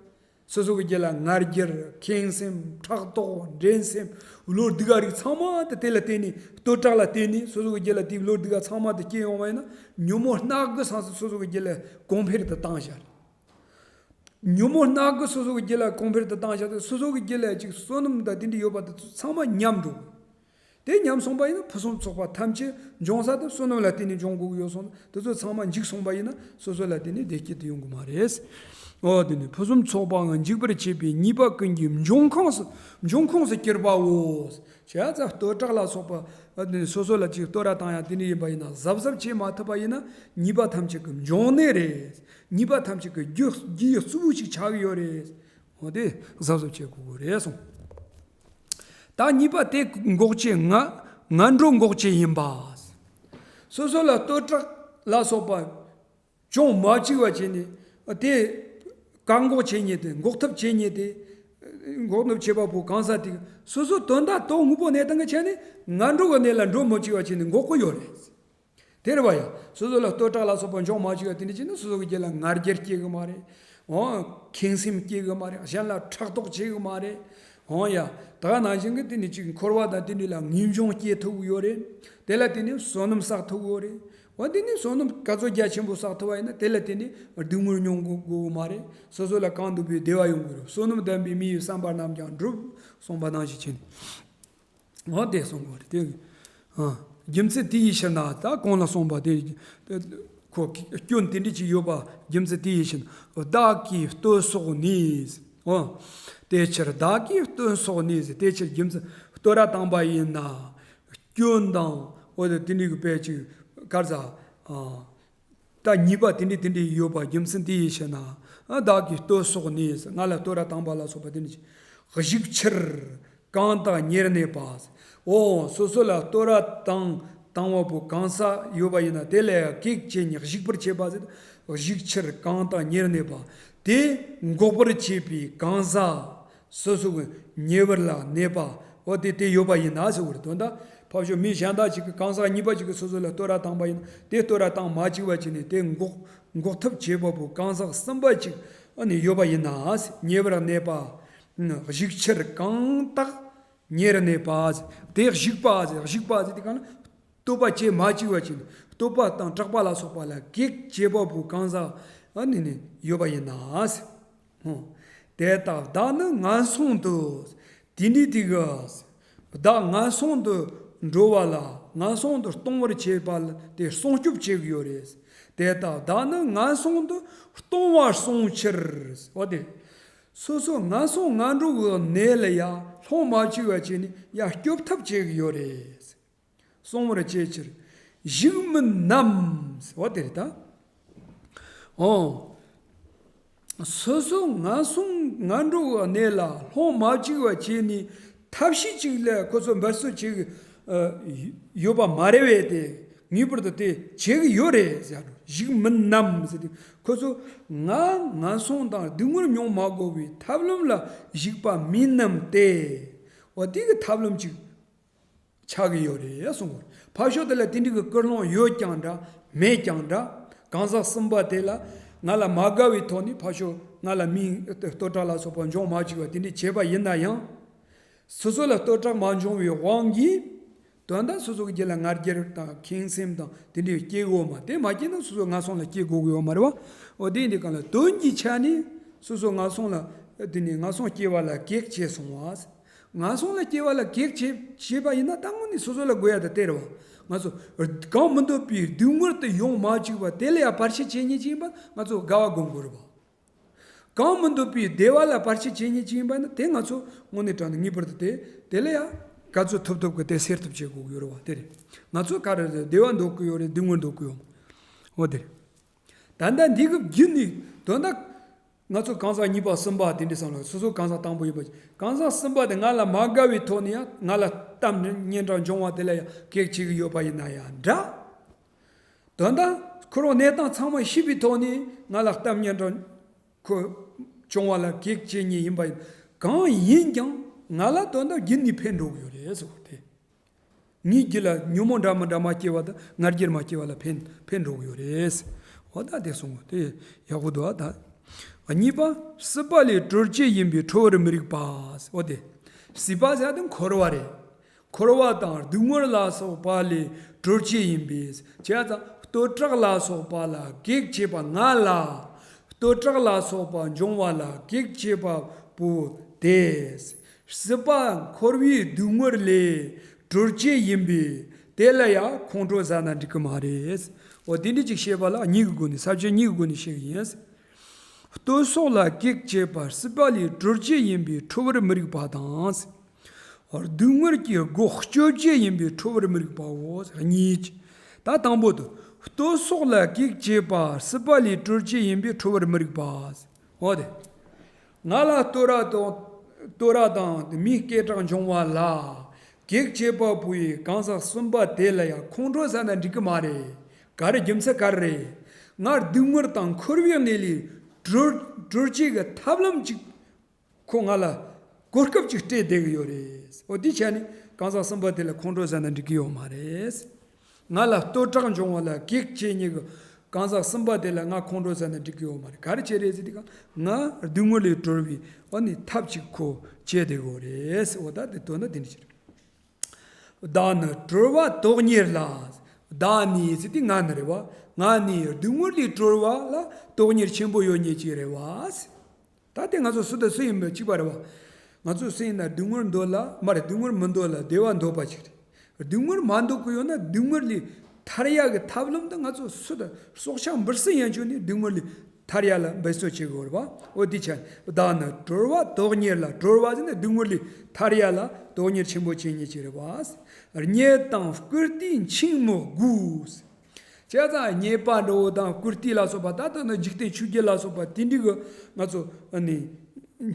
སོ་སོ་གི་རྒྱུད་ལ་ང་རྒྱལ་ཁེངས་སེམས་ཕྲག་དོག་འགྲན་སེམས་བློ་སྡུག་ག་རིགས་ཚང་མ་དེ་དེ་ལ་བརྟེན་ནས་བསྟོད་གྲགས་ལ་བརྟེན་ནས་སོ་སོ་གི་རྒྱུད་ལ་དེ་བློ་སྡུག་ག་ཚང་མ་དེ་སྐྱེ་ཡོང་བ་ཡིན་ན་ཉོན་མོངས་སྣ་དགུ་སང་སོ་སོ་གི་རྒྱུད་ལ་གོང་འཕེལ་དུ་བཏང་བྱ་རེད། ཉོན་མོངས་སྣ་དགུ་སོ་སོ་གི་རྒྱུད་ལ་གོང་འཕེལ་དུ་བཏང་བྱ་དེ་སོ་སོ་གི་རྒྱུད་ལ་ཅིག་བསོད་ནམས་དང་དེ་འདྲ་ཡོད་པ་དེ་ཚོ་ཚང་མ་ཉམས་འགྲོ། དེ་ཉམས་སོང་པ་ཡིན་ན་ཕུན་སུམ་ཚོགས་པ་ཐམས་ཅད་འབྱུང་ས་དེ་བསོད་ནམས་ལ་བརྟེན་ནས་འབྱུང་དགོས་ཀྱི་ཡོད་སོང་དེ་ཚོ་ཚང་མ་འཇིག་སོང་པ་ཡིན་ན་སོ་སོ་ལ་བརྟེན་ནས་བདེ་སྐྱིད་དེ་ཡོང་གི་མ་རེད། འོ་དེ་ནི་ཕུན་སུམ་ཚོགས་པའང་འཇིག་པར་བྱེད་པས་ཉེས་པ་ཀུན་གྱི་འབྱུང་ཁུངས་སུ་འབྱུང་ཁུངས་སུ་གྱུར་པའོ། བྱས་ཙང་བསྟོད་གྲགས་ལ་སོགས་པ་ནི་སོ་སོ་ལ་ཅིག་བསྟོད་ར་བཏང་ཡ་དེ་འདྲ་ཡིན་པ་ཡིན་ན་གཟབ་གཟབ་བྱེད་མ་ཐུབ་པ་ཡིན་ན་ཉེས་པ་ཐམས་ཅད་ཀྱི་འབྱུང་གནས་རེད། ཉེས་པ་ཐམས་ཅད་ཀྱི་རྒྱུ་རྒྱུ་ཡི་གཙོ་བོ་ཞིག་ཆགས་ཀྱི་ཡོད་རེད། འོ་དེ་གཟབ་གཟབ་བྱེད་དགོས་ཀྱི་རེད་གསུངས། ད་གཉིས་པ་དེ་འགོག་བྱེད་ངན་ངན་འགྲོ་འགོག་བྱེད་ཡིན་པ། སོ་སོ་ལ་བསྟོད་གྲགས་ལ་སོགས་པ་ཅུང་མ་བྱས་པ་བྱས་ནས་དེ་བཀག་འགོག་བྱེད་ཉེན་དེ་འགོག་ཐབས་བྱེད་ཉེན་དེ་འགོག་ཐབས་བྱེད་པ་པོ་གང་ཟག་དེ་སོ་སོ་དོན་དག་དོན་དངོས་པོ་གནས་སྟངས་ཀྱི་ཆ་ནས་ངན་འགྲོ་གི་གནས་ལ་འགྲོ་མི་བྱས་པ་བྱས་ནས་འགོག་གི་ཡོད་རེད། དེ་རེད་བ་ཡ། སོ་སོ་ལ་བསྟོད་གྲགས་ལ་སོགས་པ་འཇོག་མ་བཅུག་པ་དེ་འདྲ་བྱས་ན་སོ་སོ་གི་རྒྱུད་ལ་ང་རྒྱལ་སྐྱེ་གི་མ་རེད། འོ། ཁེངས་སེམས་སྐྱེ་གི་མ་རེད། གཞན་ལ་ཕྲག་དོག་བྱེད་གི་མ་རེད། འོ་ཡ། ད་ག་ནང་བཞིན་གི་དེ་ནི་ཅིག་འཁོར་བ་དང་དེ་འདྲ་ལ་ངེས་འབྱུང་སྐྱེ་ཐུབ་ཀྱི་ཡོད་རེད། དེ་ལ་དེ་ནི་བསོད་ནམས་བསགས་ཐུབ་ཀྱི་ཡོད་རེད། འོ་དེ་ནི་བསོད་ནམས་ག་ཚོད་རྒྱ་ཆེན་པོ་བསགས་ཐུབ་པ་ཡིན་ན་དེ་ལ་དེ་ནི་སྡུག་བསྔལ་མྱོང་དགོས་དགོས་གི་མ་རེད། སོ་སོ་ལ་གང་འདུལ་བའི་བདེ་བ་ཡོང་གི་རེད། བསོད་ནམས་ལྡན་པས་མི་ཡི་བསམ་པ་རྣམས་ཀྱང་འགྲུབ་གསུངས་པ་ནང་བཞིན་བྱས་ནས། འོ་དེ་གསུང་དགོས་རེད་དེ། ཨ། རྒྱུ་མཚན་དེ་ཡི་ཕྱིར་ན། ད་གོང་ལ་གསུངས་པ་དེ། ཁོ་སྐྱོན་དེ་འདྲ་ཅིག་ཡོད་པ། རྒྱུ་མཚན་དེ་ཡི་ཕྱིར་ན། བདག་གིས་ལྟོས་སོགས་ནས། ཨོ། དེ་ཕྱིར་བདག་གིས་ལྟོས་སོགས་ནས། དེ་ཕྱིར་རྒྱུ་མཚན་བསྟོད་ར་བཏང་པ་ཡིན་ན། སྐྱོན་དང་། ཨོ། དེ་དེ་འདྲའི་གི་དཔེ་ཅིག་ག་རེ་ཟ། ཨ། ད་ཉེས་པ་དེ་འདྲ་དེ་འདྲ་ཡོད་པ། རྒྱུ་མཚན་དེ་ཡི་ཕྱིར་ན། ཨ། བདག་གིས་ལྟོས་སོགས་ནས། ང་ལ་བསྟོད་ར་བཏང་པ་ལ་སོགས་པ་དེ་འདྲ་ཅིག་གཞུག་ཕྱིར་གང་དག་ཉེར་གནས་པ། ཨོ། སོ་སོ་ལ་བསྟོད་ར་བཏང་བཏང་བ་པོ་གང་ཟག་ཡོད་པ་ཡིན་ན། དེ་ལ་ཡང་གེགས་བྱེད་ནི་གཞུག་པར་བྱེད་པ་ཟེར། གཞུག་ཕྱིར་གང་དག་ཉེར་གནས་པ། དེ་འགོག་པར་བྱེད་པའི་གང་ཟག། སོ་སོ་གི་ཉེ་བར་ལ་གནས་པ། འོ་དེ་དེ་ཡོད་པ་ཡིན་ན་ཟེར་བ་རེད། དོན་དག་ཕར་ཕྱོགས་མི་གཞན་དག་ཅིག་གིས། གང་ཟག་གཉིས་པ་ཅིག་གིས་སོ་སོ་ལ་བསྟོད་ར་བཏང་པ་ཡིན་ན། དེ་བསྟོད་ར་བཏང་མ་བཅུག་པ་བྱས་ནས་དེ་འགོག་འགོག་ཐབས་བྱེད་པ་པོ་གང་ཟག་གསུམ་པ་ཅིག་ཨ་ནི་ཡོད་པ་ཡིན་ན། ཉེ་བར་གནས་པ། གཞུག་ཕྱིར་གང་དག་ཉེར་གནས་པ། དེ་གཞུག་པ་ཟེར། གཞུག་པ་ཟེར་དེ་གང་ལ། བསྟོད་པ་བྱེད་མ་བཅུག་པ་བྱས་ནས། བསྟོད་པ་དང་གྲགས་པ་ལ་སོགས་པ་ལ་གེགས་བྱེད་པ་པོ་གང་ཟག་ཨ་ནི་ནི་ཡོད་པ་ཡིན་ན། ཧོ། དེ་ལྟ་བདག་ནི་ངན་སོང་དུ། དེ་འདྲའི་དེ་གི། བདག་ངན་སོང་དུ་འགྲོ་བ་ལ། ངན་སོང་དུ་ལྟུང་བར་བྱེད་པ་ལ་དེ་སྲུང་སྐྱོབ་བྱེད་ཀྱི་ཡོད་རེད། དེ་ལྟ་བདག་ནི་ངན་སོང་དུ་ལྟུང་བ་སྲུང་ཕྱིར། འོ་དེ། སོ་སོ་ངན་སོང་ངན་འགྲོ་གི་གནས་ལ་ཡ་ལྷུང་མ་བཅུག་པ་བྱས་ནས་ཡ་སྐྱོབ་ཐབས་བྱེད་ཀྱི་ཡོད་རེད། སྲུང་བར་བྱེད་ཕྱིར་གཞུག་མིན་ནམ། འོ་དེ་རེད་ད། ཨོ། སོ་སོ་ངན་སོང་ངན་འགྲོ་གི་གནས་ལ་ལྷུང་མ་བཅུག་པ་བྱས་ནས། ཐབས་ཤེས་ཅིག་ལ་ཁོ་ཚོ་འབད་བརྩོན་བྱེད་ཀྱི་ཡོད་པ་མ་རེད་པས། དེ་ངེས་པར་དུ་དེ་བྱེད་ཀྱི་ཡོད་རེད་ཟེར། གཞུག་མིན་ནམ་ཟེར་དུས། ཁོ་ཚོ་ང་ངན་སོང་དང་སྡུག་བསྔལ་མྱོང་མ་དགོས་པའི་ཐབས་ལམ་ལ་གཞིགས་པ་མིན་ནམ་སྟེ། འོ་དེ་གི་ཐབས་ལམ་ཅིག་ཆགས་ཀྱི་ཡོད་རེད་གསུངས། ཕར་ཕྱོགས་དེ་ལ་དེ་འདྲའི་གི་ཀུན་སློང་ཡོད་ཀྱང་འདྲ། མེད་ཀྱང་འདྲ། གང་ཟག་གསུམ་པ་དེ་ལ་ང་ལ་མ་དགའ་བའི་ཐོག་ནས་ཕར་ཕྱོགས་ང་ལ་མིའི་བསྟོད་གྲགས་ལ་སོགས་པ་འབྱུང་མ་བཅུག་པ་དེ་འདྲའི་བྱས་པ་ཡིན་ན་ཡང་། སོ་སོ་ལ་བསྟོད་གྲགས་མ་འབྱུང་བའི་དབང་གིས། དོན་དག་སོ་སོ་གི་རྒྱུད་ལ་ང་རྒྱལ་དང་ཁེངས་སེམས་དང་དེ་འདྲའི་སྐྱེ་དགོས་མ། དེ་མ་སྐྱེས་ན་སོ་སོ་ངན་སོང་ལ་སྐྱེ་དགོས་ཀྱི་ཡོད་མ་རེད་བ། འོ་དེ་ཡིན་དུས་གང་ལ་དོན་གྱི་ཆ་ནས་སོ་སོ་ངན་སོང་ལ། དེ་ནས་ངན་སོང་སྐྱེ་བ་ལ་གེགས་བྱས་སོང་བ། ངན་སོང་ལ་སྐྱེ་བ་ལ་གེགས་བྱས་བྱས་པ་ཡིན་ན། ད་དངོས་ནས་སོ་སོ་ལ་དགོས་ཡ་ད་དེ་རེད་བ། ང་ཚོ་གང་མི་འདོད་པའི་སྡུག་བསྔལ་དུ་ཡོང་མ་བཅུག་པ་དེ་ལ་ཡང་བར་ཆད་བྱེད་མཁན་ཅིག་ཡིན་པ་ང་ཚོ་དགའ་བ་སྒོམ་དགོས་རེད་བ། གང་མི་འདོད་པའི་བདེ་བ་ལ་བར་ཆད་བྱེད་མཁན་ཅིག་ཡིན་པ་ན། དེ་ང་ཚོ་དངོས་གནས་དྲང་གནས་ངེས་པར་དུ་དེ་དེ་ལ་ཡང་ག་ཚོད་ཐུབ་ཐུབ་ཀྱི་དེ་སེལ་ཐབས་བྱེད་དགོས་ཀྱི་ཡོད་རེད་བ། དེ་རེད། ང་ཚོ་ག་རེ་རེད། བདེ་བ་འདོད་ཀྱི་ཡོད་རེད། སྡུག་བསྔལ་འདོད་ཀྱི་ཡོད་མ་རེད། འོ་དེ་རེད། ད་ལྟ་འདི་གི་བརྒྱུད་ནས་དོན་དག་ང་ཚོ་གང་ཟག་གཉིས་པ་གསུམ་པ་དེ་འདྲ་བསམ་བློ། སོ་སོ་གང་ཟག་དང་པོ་ཡིན་པ། གང་ཟག་གསུམ་པ་དེ་ང་ལ་མ་དགའ་བའི་ཐོག་ནས་ཡང་ང་ལ་གཏམ་སྙན་གྲགས་འབྱུང་བ་དེ་ལ་ཡང་གེགས་བྱེད་ཀྱི་ཡོད་པ་ཡིན་ན་ཡང་འདྲ། དོན་དག་ཁོ་རང་གནས་སྟངས་ཚང་མ་ཤེས་པའི་ཐོག་ནས་ང་ལ་གཏམ་སྙན་གྲགས་ཁོ་བྱུང་བ་ལ་གེགས་བྱེད་མཁན་ཡིན་པ་ཡིན། གང་ཡིན་ཀྱང་ང་ལ་དོན་དག་བརྒྱུད་ནས་ཕན་འགྲོ་གི་ཡོད་རེད་ཟེར་བ་དེ། ངའི་རྒྱུད་ལ་ཉོན་མོངས་འདྲ་མི་འདྲ་མ་སྐྱེ་བ་དང་ང་རྒྱལ་མ་སྐྱེ་བ་ལ་ཕན་ཕན་འགྲོ་གི་ཡོད་རེད། འོ་ད་དེ་གསུངས་པ་དེ་ཡག་པོ་འདུག་ཨ། ད་གཉིས་པ། སྲིད་པ་ལས་གྲོལ་བྱེད་ཡིན་པས་ཁྲོ་བར་མི་རིགས་པ། འོ་དེ། སྲིད་པ་ཟེར་དེ་འཁོར་བ་རེད། འཁོར་བ་དང་སྡུག་བསྔལ་ལ་སོགས་པ་ལས་གྲོལ་བྱེད་ཡིན་པས། བྱས་ཙང་བསྟོད་གྲགས་ལ་སོགས་པ་ལ་གེགས་བྱེད་པ། ང་ལ་བསྟོད་གྲགས་ལ་སོགས་པ་འབྱུང་བ་ལ་གེགས་བྱེད་པ་པོ་དེ། སྲིད་པ་འཁོར་བའི་སྡུག་བསྔལ་ལས་གྲོལ་བྱེད་ཡིན་པས། དེ་ལ་ཡང་ཁོང་ཁྲོ་ཟ་ན་འགྲིག་གི་མ་རེད། འོ་དེ་འདྲ་ཅིག་བཤད་པ་ལ་གཉིས་ཀྱི་སྒོ་ནས། ས་བཅད་གཉིས་ཀྱི་སྒོ་ནས་བཤད་ཀྱི་ཡིན། བསྟོད་སོགས་ལ་གེགས་བྱེད་པ། སྲིད་པ་ལས་གྲོལ་བྱེད་ཡིན་པས་ཁྲོ་བར་མི་རིགས་པ་དང་། སྡུག་བསྔལ་གྱི་སྒོ་གཅོད་བྱེད་ཡིན་པས་ཁྲོ་བར་མི་རིགས་པའོ། གཉིས། ད་དང་པོ་དེ། བསྟོད་སོགས་ལ་གེགས་བྱེད་པ། སྲིད་པ་ལས་གྲོལ་བྱེད་ཡིན་པས་ཁྲོ་བར་མི་རིགས་པ། འོ་དེ། ང་ལ་བསྟོད་ར་དང་བསྟོད་ར་དང་མིའི་སྐད་གྲགས་འབྱུང་བ་ལ་གེགས་བྱེད་པ་པོའི་གང་ཟག་གསུམ་པ་དེ་ལ་ཡང་ཁོང་ཁྲོ་ཟ་ན་འགྲིག་གི་མ་རེད། ག་རེ། རྒྱུ་མཚན་ག་རེ་རེད། ང་སྡུག་བསྔལ་དང་འཁོར་བའི་གནས་ལས་གྲོལ་གྲོལ་བྱེད་ཀྱི་ཐབས་ལམ་ཅིག་ཁོ་ང་ལ་གོ་སྐབས་ཅིག་སྤྲད་བསྡད་ཀྱི་ཡོད་རེད། འོ་དེའི་ཆ་ནས་གང་ཟག་གསུམ་པ་དེ་ལ་ཁོང་ཁྲོ་ཟ་ན་འགྲིག་གི་ཡོད་མ་རེད། ང་ལ་བསྟོད་གྲགས་འབྱུང་བ་ལ་གེགས་བྱེད་མཁན་གྱི་གང་ཟག་གསུམ་པ་དེ་ལ་ང་ཁོང་ཁྲོ་ཟ་ན་འགྲིག་གི་ཡོད་མ་རེད། ག་རེ་བྱས་རེད་ཟེར་དུས་ཀ། ང་སྡུག་བསྔལ་ལས་གྲོལ་བའི་འོ་ནི་ཐབས་ཅིག་ཁོ་བྱས་བསྡད་ཀྱི་ཡོད་རེད། འོ་ད་དེ་དོན་དག་དེ་འདྲ་ཅིག་རེད། བདག་ནི་གྲོལ་བ་དོགས་གཉེར་ལ། བདག་ནི་ཟེར་དུས་ང་ནི་རེད་བ། ང་ནི་སྡུག་བསྔལ་ལས་གྲོལ་བ་ལ་དོགས་གཉེར་ཆེན་པོ་ཡོད་མཁན་ཅིག་རེད་བ། ད་དེ་ང་ཚོ་སུ་དང་སུ་ཡིན་པ་གཅིག་པ་རེད་བ། ང་ཚོ་སུ་ཡིན་ན་སྡུག་བསྔལ་འདོད་ལ་མ་རེད། སྡུག་བསྔལ་མི་འདོད་ལ་བདེ་བ་འདོད་པ་ཅིག་རེད། སྡུག་བསྔལ་མ་འདོད་ཀྱི་ཡོད་ན་སྡུག་བསྔལ་ལས་ཐར་ཡག་གི་ཐབས་ལམ་དེ་ང་ཚོ་སུ་དང་སྲོག་ཆགས་འབུར་སྲིན་ཡན་ཆོད་ནས་སྡུག་བསྔལ་ལས་ཐར་ཡག་ལ་འབད་རྩོལ་བྱེད་དགོས་རེད་པ། འོ་དེ་ཆ་བདག་ནི་གྲོལ་བ་དོགས་གཉེར་ལ། གྲོལ་བ་ཟེར་ན་སྡུག་བསྔལ་ལས་ཐར་ཡག་ལ་དོགས་གཉེར་ཆེན་པོ་བྱེད་ཉེན་ཅིག་རེད་པ། རྙེད་དང་བཀུར་སྟིའི་འཆིང་མི་དགོས། བྱས་ཙང་རྙེད་པ་འདྲ་བོ་དང་བཀུར་སྟི་ལ་སོགས་པ། ད་ལྟ་ནི་འཇིག་རྟེན་ཆོས་བརྒྱད་ལ་སོགས་པ་དེ་འདྲ་གི་ང་ཚོ་ཨ་ནི་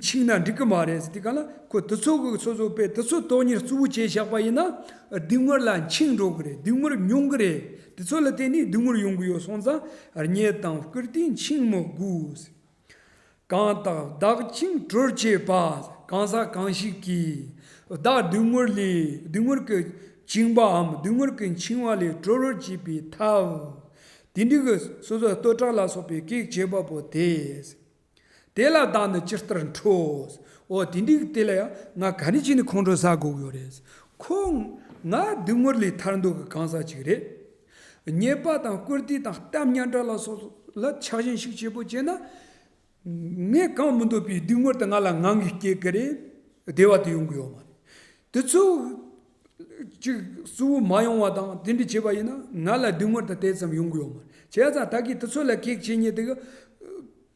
འཆིང་ན་འགྲིག་གི་མ་རེད་ཟེར། དེ་ག་ལ་ཁོ་དེ་ཚོ་གི་སོ་སོ་དཔེ་དེ་ཚོ་དོགས་གཉེར་གཙོ་བོ་བྱས་བཞག་པ་ཡིན་ན། སྡུག་བསྔལ་ལ་འཆིང་འགྲོ་གི་རེད། སྡུག་བསྔལ་མྱོང་གི་རེད། དེ་ཚོ་ལ་བརྟེན་ནས་སྡུག་བསྔལ་ཡོང་གི་ཡོད་སོང་ཙང་། རྙེད་དང་བཀུར་སྟིའི་འཆིང་མི་དགོས། གང་དག་བདག་འཆིང་གྲོལ་བྱེད་པ། གང་ཟག་གང་ཞིག་གིས་བདག་སྡུག་བསྔལ་ལས། སྡུག་བསྔལ་གྱི་བཅིངས་པའམ་སྡུག་བསྔལ་གྱི་འཆིང་བ་ལས་གྲོལ་བར་བྱེད་པའི་ཐབས། དེ་འདྲའི་གི་སོ་སོ་བསྟོད་གྲགས་ལ་སོགས་པའི་གེགས་བྱེད་པ་པོ་དེ། དེ་ལ་བདག་ནི་ཇི་ལྟར་ཁྲོ། འོ་དེ་འདྲའི་གི་དེ་ལ་ཡང་ང་ག་རེ་བྱས་ནས་ཁོང་ཁྲོ་ཟ་དགོས་ཀྱི་ཡོད་རེད། ཁོ་ང་སྡུག་བསྔལ་ལས་ཐར་འདོད་ཀྱི་གང་ཟག་ཅིག་རེད། རྙེད་པ་དང་བཀུར་སྟི་དང་གཏམ་སྙན་གྲགས་ལ་སོགས་ལ་ཆགས་ཞེན་ཤུགས་ཆེ་པོ་བྱས་ན། ངས་གང་མི་འདོད་པའི་སྡུག་བསྔལ་དེ་ང་ལ་ངང་གིས་སྐྱེ་གི་རེད། བདེ་བ་དེ་ཡོང་གི་ཡོད་མ་རེད། དེ་ཚོ་ཅིག་གཙོ་བོ་མ་ཡོང་བ་དང་དེ་འདྲ་བྱས་པ་ཡིན་ན་ང་ལ་སྡུག་བསྔལ་དེ་དེ་ཙམ་ཡོང་གི་ཡོད་མ་རེད། བྱས་ཙང་ད་གིན་དེ་ཚོ་ལ་གེགས་བྱེད་ཉེན་དེ་གི་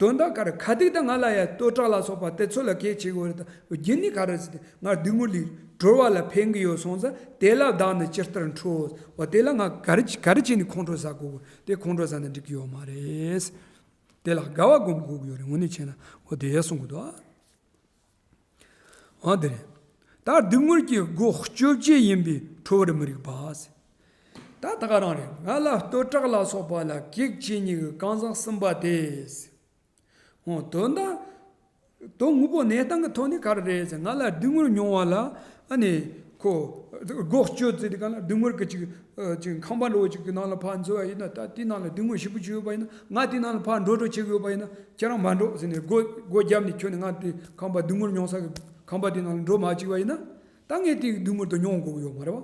དོན་དག་ག་རེ། ག་དུས་ད་ང་ལ་ཡ་བསྟོད་གྲགས་ལ་སོགས་པ་དེ་ཚོ་ལ་གེགས་བྱེད་དགོས་རེད། ད་རྒྱུ་ནི་ག་རེ་ཟེར་ཏེ་ང་སྡུག་བསྔལ་ལས་གྲོལ་བ་ལ་ཕན་གི་ཡོད་སོང་ཙང་། དེ་ལ་བདག་ནི་ཇི་ལྟར་ཁྲོ། འོ་དེ་ལ་ང་ག་རེ་ག་རེ་བྱས་ནས་ཁོང་ཁྲོ་ཟ་དགོས་གི། དེ་ཁོང་ཁྲོ་ཟ་ན་འགྲིག་གི་ཡོད་མ་རེད། དེ་ལ་དགའ་བ་སྒོམ་དགོས་ཀྱི་ཡོད་རེད། དངོས་གནས་བྱས་ན་འོ་དེ་གསུང་གི་འདུག་ཨ། འོ་དེ་རེད། ད་སྡུག་བསྔལ་གྱི་སྒོ་གཅོད་བྱེད་ཡིན་པས་ཁྲོ་བར་མི་རིགས་པ། ད་ད་ག་རང་རེད། ང་ལ་བསྟོད་གྲགས་ལ་སོགས་པ་ལ་གེགས་བྱེད་ཉེན་གྱི་གང་ཟག་གསུམ་པ་དེ། འོ་དོན་དག་དོན་དངོས་པོ་གནས་སྟངས་ཀྱི་ཐོག་ནས་ག་རེ་རེད་ཟེར། ང་ལ་སྡུག་བསྔལ་མྱོང་བ་ལ་ཨ་ནི་ཁོ་སྒོ་གཅོད་ཟེར་དུས་གང་ལ་སྡུག་བསྔལ་གྱི་ཅིག་ཨ་ཅིག་ཁང་པ་འདྲ་བོ་ཅིག་གི་ནང་ལ་ཕར་འཛུལ་བ་ཡིན་ན། ད་དེའི་ནང་ལ་སྡུག་བསྔལ་ཞེ་པོ་ཅིག་ཡོད་པ་ཡིན་ན། ང་དེའི་ནང་ལ་ཕར་འགྲོ་འགྲོ་བྱེད་ཀྱི་ཡོད་པ་ཡིན་ན། ཁྱེད་རང་མ་འགྲོ་ཟེར་ནས་སྒོ་སྒོ་བརྒྱབ་ནས་ཁྱོན་ནས་ང་དེ་ཁང་པ་སྡུག་བསྔལ་མྱོང་ས་གི་ཁང་པ་དེའི་ནང་ལ་འགྲོ་མ་བཅུག་པ་ཡིན་ན། ད་ངས་དེའི་སྡུག་བསྔལ་དེ་མྱོང་དགོས་ཀྱི་ཡོད་མ་རེད་བ།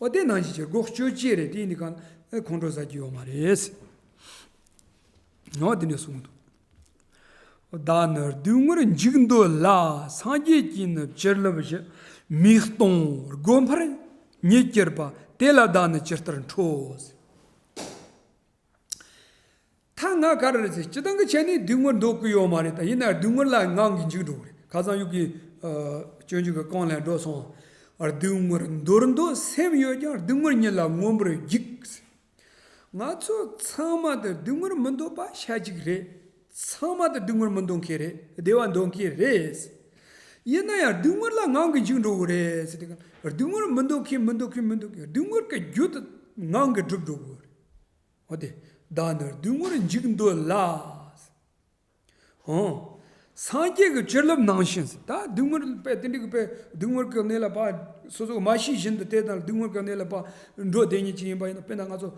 འོ་དེ་ནང་བཞིན་བྱས་སྒོ་གཅོད་བྱེད་རེད། དེ་ཡིན་དུས་གང་ལ་ཁོང་ཁྲོ་ཟ་རྒྱུ་ཡོད་མ་རེད། འོ་དེ་འདྲ་གསུངས་འདུག་བདག་ནི་སྡུག་བསྔལ་འཇིག་འདོད་ལ། སངས་རྒྱས་ཀྱིས་ནི་བཅུད་ལེན་བཞིན། མིག་སྟོང་སྒོ་འཕར་ཉིད་གྱུར་པ། དེ་ལ་བདག་ནི་ཇི་ལྟར་ཁྲོ། ད་ང་ག་རེ་རེད་ཟེར། སྤྱིར་བཏང་གི་བྱས་ནས་སྡུག་བསྔལ་འདོད་ཀྱི་ཡོད་མ་རེད། ད་ཡིན་ན་སྡུག་བསྔལ་ལ་ངང་གིས་འཇིག་འགྲོ་གི་རེད། ཁ་སང་ཡུལ་གྱི་ཨ་སྤྱོད་འཇུག་གི་རྐང་ལ་འགྲོ་སོང་། སྡུག་བསྔལ་འདོར་འདོད་སེམས་ཡོད་ཀྱང་། སྡུག་བསྔལ་ཉིད་ལ་མངོན་པར་རྒྱུག་ང་ཚོ་ཚང་མ་དེ་སྡུག་བསྔལ་མི་འདོད་པ་ཤ་གཅིག་རེད། ཚང་མ་དེ་སྡུག་བསྔལ་མི་འདོད་མཁན་རེད། བདེ་བ་འདོད་མཁན་རེད། ཡིན་ན་ཡང་སྡུག་བསྔལ་ལ་ངང་གིས་འཇིག་འགྲོ་གི་རེད་ཟེར་དུས། སྡུག་བསྔལ་མི་འདོད་མཁན་མི་འདོད་མཁན་མི་འདོད་མཁན། སྡུག་བསྔལ་གྱི་རྒྱུ་དེ་ངང་གིས་སྒྲུབ་འགྲོ་གི་རེད། འོ་དེ། བདག་ནི་སྡུག་བསྔལ་འཇིག་འདོད་ལ། འོ། སངས་རྒྱས་ཀྱི་བཅུད་ལེན་ནང་བཞིན། ད་སྡུག་བསྔལ་དཔེ་དེ་འདྲ་གི་དཔེ་སྡུག་བསྔལ་གྱི་གནས་ལ་ཕར་སོ་སོ་མ་ཤེས་བཞིན་དུ་དེ་དང་སྡུག་བསྔལ་གྱི་གནས་ལ་ཕར་འགྲོ་བསྡད་མཁན་ཅིག་ཡིན་པ་ཡིན་ན། དཔེར་ན་ང་ཚོ་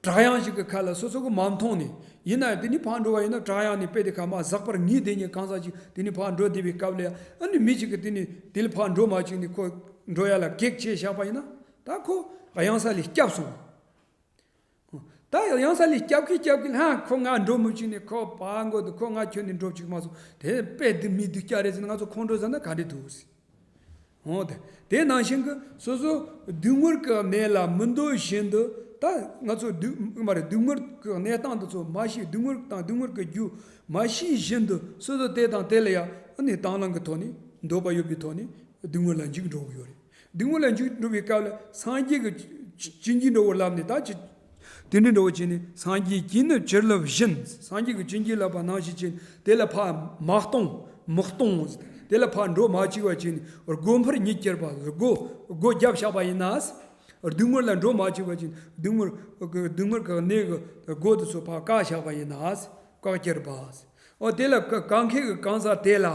བྲག་གཡང་ཞིག་གི་ཁ་ལ་སོ་སོ་གི་མ་མཐོང་ནས། ཡིན་ན་ཡང་དེ་ནས་ཕར་འགྲོ་བ་ཡིན་ན་བྲག་གཡང་ནས་དཔེ་དེ་ཁ་མར་ཟགས་པར་ངེས་བསྡད་མཁན་གང་ཟག་ཅིག་དེ་ནས་ཕར་འགྲོ་བསྡད་པའི་སྐབས་ལ་ཡང་། ཨ་ནི་མི་ཞིག་གིས་དེ་ནས་དེ་ལ་ཕར་འགྲོ་མ་བཅུག་ནས་ཁོ་འགྲོ་ཡ་ལ་གེགས་བྱས་བཞག་པ་ཡིན་ན། ད་ཁོ་གཡང་ས་ལས་བསྐྱབས་སོང་། ད་གཡང་ས་ལས་བསྐྱབས་ཀྱི་བསྐྱབས་ཀྱི། ཧ། ཁོ་ང་འགྲོ་མི་བཅུག་ནས་ཁོ་ཕར་འགྲོ་འདུག་ཁོ་ང་ཁྱོན་ནས་འགྲོ་བཅུག་མ་སོང་། དེ་དཔེ་དེ་མི་སྡུག་ཅག་རེད་ཟེར་ནས་ང་ཚོ་ཁོང་ཁྲོ་ཟ་ན་ག་འདྲ་འདུག་ཟེར། འོ་དེ། དེ་ནང་བཞིན་གྱི་སོ་སོ་སྡུག་བསྔལ་གྱི་གནས་ལ་མི་འདོད་བཞིན་དུ། ད་ང་ཚོ་སྡུག་མ་རེད། སྡུག་བསྔལ་གྱི་གནས་སྟངས་འདི་ཚོ་མ་ཤེས། སྡུག་བསྔལ་དང་སྡུག་བསྔལ་གྱི་རྒྱུ་མ་ཤེས་བཞིན་དུ་སོ་སོ་དེ་དང་དེ་ལ་ཡང་ཨ་ནི་དང་བླངས་ཀྱི་ཐོག་ནས། འདོད་པ་ཡོད་པའི་ཐོག་ནས་སྡུག་བསྔལ་ལ་འཇིགས་འགྲོ་གི་ཡོད་རེད། སྡུག་བསྔལ་ལ་འཇིགས་འགྲོ་བའི་སྐབས་ལ་སངས་རྒྱས་ཀྱིས་བྱིན་གྱིས་འགྲོ་བར་བསླབས་ནས། ད་ཅི་དེ་འདྲའི་འགྲོ་བ་བྱས་ནས། སངས་རྒྱས་ཀྱིས་ནི་བཅུད་ལེན་བཞིན། སངས་རྒྱས་ཀྱིས་བྱིན་གྱིས་བརླབས་པ་ནང་བཞིན་བྱས་ནས་དེ་ལ་ཕར་མིག་སྟོང་། མིག་སྟོང་། དེ་ལ་ཕར་འགྲོ་མ་བཅུག་པ་བྱས་ནས་སྒོ་འཕར་ཉིད་གྱུར་པ། སྒོ་སྒོ་བརྒྱབ་བཞག་པ་ཡིན་ན། སྡུག་བསྔལ་ལ་འགྲོ་མ་བཅུག་པ་བྱས་ནས་སྡུག་བསྔལ་སྡུག་བསྔལ་གྱི་གནས་ཀྱི་སྒོ་དེ་ཚོ་ཕར་བཀག་བཞག་པ་ཡིན་ན། བཀག་གྱུར་པ། འོ་དེ་ལ་བཀག་མཁན་གྱི་གང་ཟག་དེ་ལ།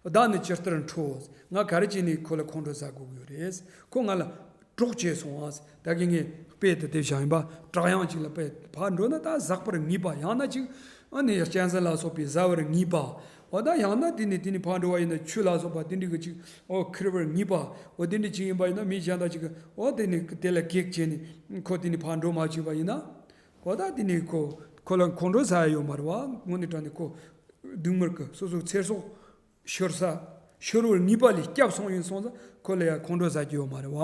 བདག་ནི་ཇི་ལྟར་ཁྲོ། ང་ག་རེ་བྱས་ནས་ཁོ་ལ་ཁོང་ཁྲོ་ཟ་དགོས་ཀྱི་ཡོད་རེད། ཁོ་ང་ལ་གྲོགས་བྱས་སོང་ཨ། ད་གིན་ངས་དཔེ་དེ་དེ་བཞག་ཡིན་པ། བྲག་གཡང་ཅིག་ལ་དཔེ་ཕར་འགྲོ་ན་ད་ཟགས་པར་ངེས་པ། ཡང་ན་ཅིག་ཨ་ནི་གཅན་གཟན་ལ་སོགས་པས་ཟ་བར་ངེས་པ། འོ་ད་ཡང་ན་དེ་ནས་དེ་ནས་ཕར་འགྲོ་བ་ཡིན་ན་ཆུ་ལ་སོགས་པ་དེ་འདྲ་གི་ཅིག་འོ་འཁྱེར་བར་ངེས་པ། འོ་དེ་འདྲ་ཅིག་ཡིན་པ་ཡིན་ན། མི་གཞན་དག་ཅིག་གིས་འོ་དེ་ནས་དེ་ལ་གེགས་བྱས་ནས་ཁོ་དེ་ནས་ཕར་འགྲོ་མ་བཅུག་པ་ཡིན་ན། འོ་ད་དེ་ནས་ཁོ་ཁོ་ལ་ཁོང་ཁྲོ་ཟ་ཡ་ཡོད་མ་རེད་བ། དངོས་གནས་དྲང་གནས་ཁོ་སྡུག་བསྔལ་གྱི་སོ་སོའི་ཚེ་སྲོག་ཤོར་ས། ཤོར་བར་ངེས་པ་ལས་བསྐྱབས་སོང་ཡིན་སོང་ཙང་ཁོ་ལ་ཡང་ཁོང་ཁྲོ་ཟ་རྒྱུ་ཡོད་མ་རེད་བ།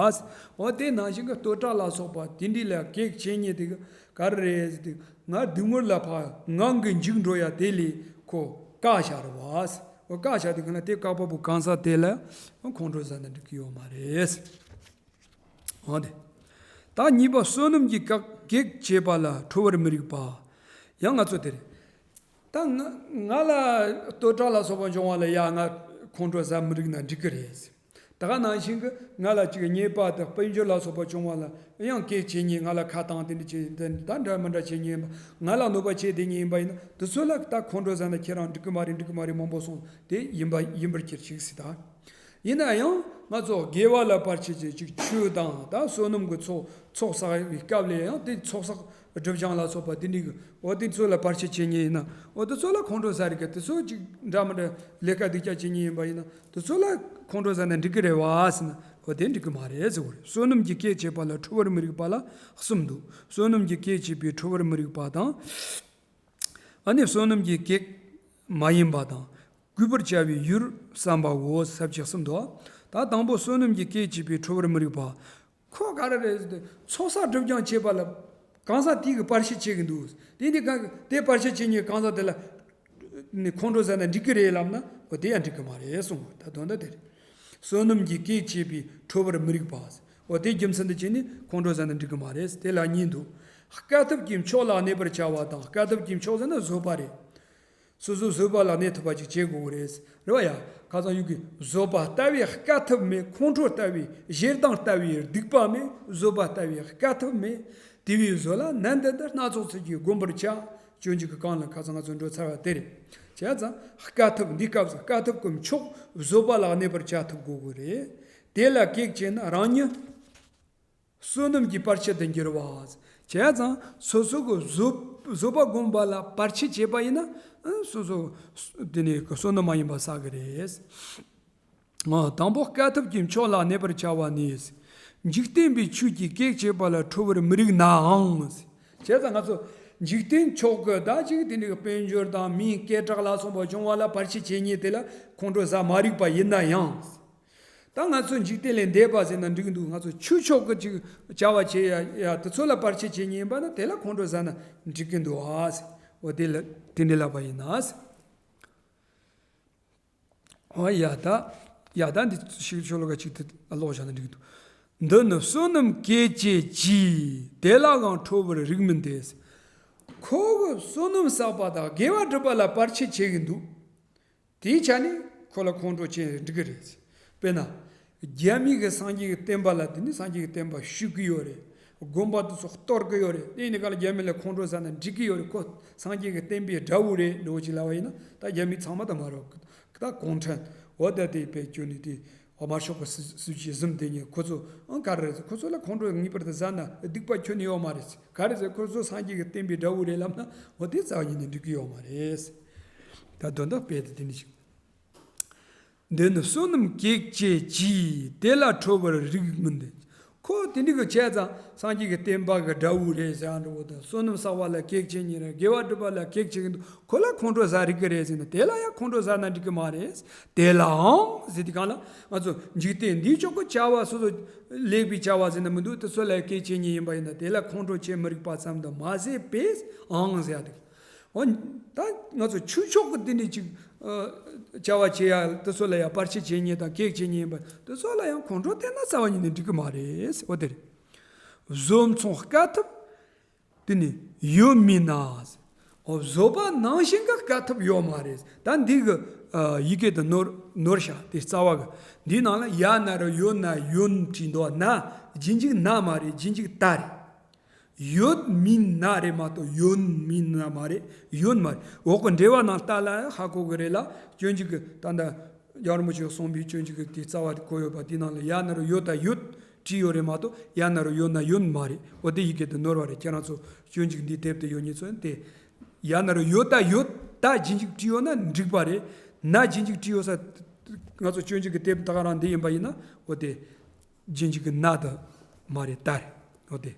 འོ་དེ་ནང་བཞིན་གྱི་བསྟོད་གྲགས་ལ་སོགས་པ་དེ་འདྲ་ལ་གེགས་བྱེད་མཁན་དེ་ག་ག་རེ་རེད་ཟེར་དུས། ང་སྡུག་བསྔལ་ལ་ཕར་ངང་གིས་འཇུག་འགྲོ་ཡ་དེ་ལས་ཁོ་བཀག་བཞག་རེད་བ། འོ་བཀག་བཞག་དུས་གང་ལ་དེ་བཀག་པ་པོ་གང་ཟག་དེ་ལ་ཁོང་ཁྲོ་ཟ་ན་འགྲིག་གི་ཡོད་མ་རེད། འོ་དེ། ད་གཉིས་པ་བསོད་ནམས་ཀྱི་བཀག་གེགས་བྱེད་པ་ལ་ཁྲོ་བར་མི་རིགས་པ། ཡང་ང་ཚོ་དེ་རེད། ད་ང་ང་ལ་བསྟོད་གྲགས་ལ་སོགས་པ་འབྱུང་བ་ལ་ཡ་ང་ཁོང་ཁྲོ་ཟ་མི་རིགས་ན་འགྲིག་གི་རེད། ད་ག་ནང་བཞིན་གྱི་ང་ལ་ཅིག་བརྙས་པ་དང་དཔལ་འབྱོར་ལ་སོགས་པ་བྱུང་བ་ལ་ཡང་གེགས་བྱེད་མཁན། ང་ལ་ཁ་བཏང་དེ་འདྲ་བྱེད་དེ་ད་འདྲ་མི་འདྲ་བྱེད་མཁན་ཡིན་པ། ང་ལ་གནོད་པ་བྱེད་དེ་མཁན་ཡིན་པ་ཡིན་ན་དེ་ཚོ་ལ་ད་ཁོང་ཁྲོ་ཟ་ན་ཁྱེད་རང་འགྲིག་གི་མ་རེད། འགྲིག་གི་མ་རེད། མང་པོ་སོང་དེ་ཡིན་པ་ཡིན་པར་གྱུར་ཅིག་སྲིད་ད། ཡིན་ན་ཡང་ང་ཚོ་དགེ་བ་ལ་བར་ཆད་བྱེད་ཅིག་ཆོས་དང་ད་བསོད་ནམས་ཀྱི་ཚོགས་ཚོགས་བསགས་པའི་སྐབས་ལ་ཡང་དེ་ཚོགས་བསགས་སྒྲིབ་སྦྱང་ལ་སོགས་པ་དེ་འདྲའི་གི་འོ་དེ་ཚོ་ལ་བར་ཆད་བྱེད་མཁན་ཡིན་ན་འོ་དེ་ཚོ་ལ་ཁོང་ཁྲོ་ཟ་རིགས་གི་དེ་ཚོ་ཅིག་འདྲ་མི་འདྲ་ལས་ཀ་སྡུག་ཅག་བྱེད་མཁན་ཡིན་པ་ཡིན་ན་དེ་ཚོ་ལ་ཁོང་ཁྲོ་ཟ་ན་འགྲིག་གི་རེད་བ་ཟེར་ན་འོ་དེ་འགྲིག་གི་མ་རེད་ཟེར་བ་རེད། བསོད་ནམས་ཀྱི་གེགས་བྱེད་པ་ལ་ཁྲོ་བར་མི་རིགས་པ་ལ་གསུམ་འདུག་བསོད་ནམས་ཀྱི་གེགས་བྱེད་པའི་ཁྲོ་བར་མི་རིགས་པ་དང་། ཨ་ནི་བསོད་ནམས་ཀྱི་གེགས་མ་ཡིན་པ་དང་གུས་པར་བྱ་བའི་ཡུལ་བསམ་པའོ། ས་བཅད་གསུམ་འདུག་ད་དང་པོ་བསོད་ནམས་ཀྱི་གེགས་བྱེད་པའི་ཁྲོ་བར་མི་རིགས་པ། ཁོ་ག་རེ་རེད་ཟེར་ཏེ་ཚོགས་བསགས་སྒྲིབ་སྦྱང་བྱེད་པ་ལ་གང་ཟག་དེ་གིས་བར་ཆད་བྱེད་ཀྱི་འདུག་དེ་འདི་ག་དེ་བར་ཆད་བྱེད་མཁན་གང་ཟག་དེ་ལ་ནི་ཁོང་ཁྲོ་ཟ་ན་འགྲིག་གི་རེད་ལབ་ན་འོ་དེ་ཡང་འགྲིག་གི་མ་རེད་གསུངས། ད་དོན་དག་དེ་རེད། བསོད་ནམས་ཀྱི་གེགས་བྱེད་པའི་ཁྲོ་བར་མི་རིགས་པ། འོ་དེ་རྒྱུ་མཚན་དུ་བྱས་ནས་ཁོང་ཁྲོ་ཟ་ན་འགྲིག་གི་མ་རེད། དེ་ལ་གཉིས་འདུག་དཀའ་ཐུབ་ཀྱི་མཆོག་ལ་གནས་པར་བྱ་བ་དང་། དཀའ་ཐུབ་ཀྱི་མཆོག་ཟེར་ན་བཟོད་པ་རེད། སོ་སོ་བཟོད་པ་ལ་གནས་ཐུབ་པ་ཅིག་བྱེད་དགོས་ཀྱི་རེད། རེད་བ་ཡ། ཁ་སང་ཡུལ་གྱི་བཟོད་པ་ལྟ་བུའི་དཀའ་ཐུབ་མེད། ཁོང་ཁྲོ་ལྟ་བུའི་ཞེ་སྡང་ལྟ་བུའི་སྡིག་པ་མེད། བཟོད་པ་ལྟ་བུའི་དཀའ་ཐུབ་མེད། དེ་བས་བཟོད་ལ་ནན་ཏན་དུ་སྣ་ཚོགས་ཚུལ་གྱིས་བསྒོམ་པར་བྱ། སྤྱོད་འཇུག་གི་རྐང་ལག་ཁ་སང་ང་ཚོ་འགྲོ་ཚར་བ་དེ་རེད། བྱས་ཙང་དཀའ་ཐུབ་འདི་སྐབས་སུ་དཀའ་ཐུབ་ཀྱི་མཆོག་བཟོད་པ་ལ་གནས་པར་བྱ་ཐུབ་དགོས་ཀྱི་རེད། དེ་ལ་གེགས་བྱས་ན་རང་ཉིད་བསོད་ནམས་ཀྱི་བར་ཆད་དུ་འགྱུར་བ། བྱས་ཙང་སོ་སོ་གི་བཟོད་བཟོད་པ་སྒོམ་པ་ལ་བར་ཆད་བྱས་པ་ཡིན་ན་སོ་སོ་དེ་ནི་བསོད་ནམས་མ་ཡིན་པ་བསགས་ཀྱི་རེད། དང་པོ་དཀའ་ཐུབ་ཀྱི་མཆོག་ལ་གནས་པར་བྱ་བ་ནི། འཇིག་རྟེན་པའི་ཆོས་ཀྱི་གེགས་བྱེད་པ་ལ་ཁྲོ་བར་མི་རིགས་ནའང་། བྱས་ཙང་ང་ཚོ་འཇིག་རྟེན་ཕྱོགས་ཀྱི་ད་ཅིག་དེ་འདྲའི་དཔལ་འབྱོར་དང་མིའི་སྐད་གྲགས་ལ་སོགས་པ་བྱུང་བ་ལ་བར་ཆད་བྱེད་མཁན་དེ་ལ་ཁོང་ཁྲོ་ཟ་མ་རིགས་པ་ཡིན་ན་ཡང་། ད་ང་ཚོ་འཇིག་རྟེན་ལས་འདས་པ་ཟེར་ན་འགྲིག་གི་འདུག་ང་ཚོ་ཆོས་ཕྱོགས་ཀྱི་ཅིག་བྱ་བ་བྱེད་ཡ་ཡ་དེ་ཚོ་ལ་བར་ཆད་བྱེད་མཁན་ཡིན་པ་ན་དེ་ལ་ཁོང་ཁྲོ་ཟ་ན་འགྲིག་གི་འདུག་ཨ། འོ་དེ་ལ་དེ་འདྲ་ལབ་པ་ཡིན་ན། འོ་ཡ་ད། ཡ་ད་འདི་ཞིག་ཤོ་ལོ་ཀ་གཅིག་དེ་ཀློག་བཞག་ན་འགྲིག་འདུག་འདི་ནི་བསོད་ནམས་བསྐྱེད་བྱེད་ཀྱིས། དེ་ལའང་ཁྲོ་བར་རིགས་མིན་ཏེ། ཁོ་གི་བསོད་ནམས་བསགས་པ་དང་དགེ་བ་སྒྲུབ་པ་ལ་བར་ཆད་བྱེད་ཀྱི་འདུག་དེའི་ཆ་ནས་ཁོ་ལ་ཁོང་ཁྲོ་བྱེད་འགྲིག་གི་རེད། དཔེར་ན། རྒྱ་མི་གི་སངས་རྒྱས་ཀྱི་བསྟན་པ་ལ་དེ་ནི་སངས་རྒྱས་ཀྱི་བསྟན་པ་ཞུགས་ཀྱི་ཡོད་རེད། དགོན་པ་དེ་ཚོ་གཏོར་གྱི་ཡོད་རེད། དེ་ཡིན་ནི་ག་ལ་རྒྱ་མི་ལ་ཁོང་ཁྲོ་ཟ་ན་འགྲིག་གི་ཡོད་རེད། ཁོ་སངས་རྒྱས་ཀྱི་བསྟན་པའི་དགྲ་བོ་རེད་འགྲོ་ཅིག་ལབ་པ་ཡིན་ན་ད་རྒྱ་མི་ཚང་མ་ད་མ་རེད། ད་གུང་ཁྲན་འོ་ད་དེ་བེད་སྤྱོད་ནི་དེ་དམར་ཤོག་གི་སྲིད་སྲིད་ཇུས་ཟིན་དེ་ཉིད་ཁོ་ཚོ་ཨང་ག་རེ་རེད། ཁོ་ཚོ་ལ་ཁོང་ཁྲོ་ངེས་པར་དུ་ཟ་ན་སྡིག་པ་ཁྱོན་ནས་ཡོད་མ་རེད། ག་རེ་ཟེར་ཁོ་ཚོ་སངས་རྒྱས་ཀྱི་བསྟན་པའི་དགྲ་བོ་རེད་ལབ་ན་འོ་དེ་རྩ་བ་ཉིད་ནས་འགྲིག་གི་ཡོད་མ་རེད། ད་དོན་དག་དཔེ་དེ་དེ་ནི་ཞིག་འདི་ནི་བསོད་ནམས་གེགས་བྱེད་ཀྱིས། དེ་ལ་ཁྲོ་བར་རིགས་མིན་ཏེ། ཁོ་དེ་འདྲ་གི་བྱས་ཙང་སངས་རྒྱས་ཀྱི་བསྟན་པ་གི་དགྲ་བོ་རེད་ཟེར་འགྲོ་གི་འདུག་བསོད་ནམས་བསགས་པ་ལ་གེགས་བྱེད་མཁན་རེད། དགེ་བ་སྒྲུབ་པ་ལ་གེགས་བྱེད་ཀྱི་འདུག་ཁོ་ལ་ཁོང་ཁྲོ་ཟ་རིགས་ཀྱི་རེད་ཟེར་ན་དེ་ལ་ཡང་ཁོང་ཁྲོ་ཟ་ན་འགྲིག་གི་མ་རེད། དེ་ལའང་ཟེར་དུས་གང་ལ་ང་ཚོ་འཇིག་རྟེན་འདིའི་ཕྱོགས་ཀྱི་བྱ་བ་སོ་སོ་ལེགས་པའི་བྱ་བ་ཟེར་ན་མི་འདུག་དེ་ཚོ་ལ་གེགས་བྱེད་མཁན་ཡིན་པ་ཡིན་ན་དེ་ལ་ཁོང་ཁྲོ་བྱེད་མི་རིགས་པ་ཙམ་དུ་མ་ཟད་པས་ཨང་ཟེར་ཡ་འདུག་འོ། ད་ང་ཚོ་ཆོས་ཕྱོགས་ཀྱི་འདི་འདྲའི་ཅིག་ཨ། བྱ་བ་བྱེད་ཡ་དེ་ཚོ་ལ་ཡང་བར་ཆད་བྱེད་མཁན་དང་གེགས་བྱེད་མཁན་ཡིན་པ་དེ་ཚོ་ལ་ཡང་ཁོང་ཁྲོ་དེ་ན་རྩ་བ་ཉིད་ནས་འགྲིག་གི་མ་རེད། འོ་དེ་རེད། བཟོད་མཚུངས་དཀའ་ཐུབ་དེ་ནི་ཡོད་མིན་ན། འོ་བཟོད་པ་ནང་བཞིན་གྱི་དཀའ་ཐུབ་ཡོད་མ་རེད། ད་འདི་གི་ཨ། ཡི་གེ་དེ་ནོར་ནོར་ཤག་དེ་རྩ་བ་གི་འདིའི་ནང་ལ་ཡ་ན་རོ་ཡོད་ན་ཡོད་བྲིས་འདུག་ན་རྗེས་འཇུག་ན་མ་རེད། རྗེས་འཇུག་ད་རེད། ཡོད་མིན་ན་རེད་མ་གཏོགས་ཡོད་མིན་ན་མ་རེད། ཡོད་མ་རེད། འོག་གི་འགྲེལ་བ་ནང་ལྟ་ལ་ཧ་གོ་གི་རེད་ལ། སྤྱོད་འཇུག་གི་ད་ལྟ་རྒྱལ་བ་རིན་པོ་ཆེས་གསུངས་པའི་སྤྱོད་འཇུག་གི་དེ་རྩ་བ་གོ་ཡོད་པ་དེའི་ནང་ལ་ཡ་ན་རོ་ཡོད་ད་ཡོད་བྲིས་ཡོད་རེད་མ་གཏོགས་ཡ་ན་རོ་ཡོད་ན་ཡོད་མ་རེད། འོ་དེ་ཡི་གེ་དེ་ནོར་བ་རེད། ཁྱེད་རང་ཚོ་སྤྱོད་འཇུག་འདིའི་དེབ་དེ་ཡོད་མཁན་ཚོ་དེ་ཡ་ན་རོ་ཡོད་ད་ཡོད་ད་རྗེས་འཇུག་བྲིས་ཡོད་ན་འགྲིག་པ་རེད། ན་རྗེས་འཇུག་བྲིས་ཡོད་ས་ང་ཚོ་སྤྱོད་འཇུག་གི་དེབ་ད་ག་རང་འདི་ཡིན་པ་ཡིན་ན་འོ་དེ། རྗེས་འཇུག་གི་ན་དེ་མ་རེད། ད་རེད། འོ་དེ།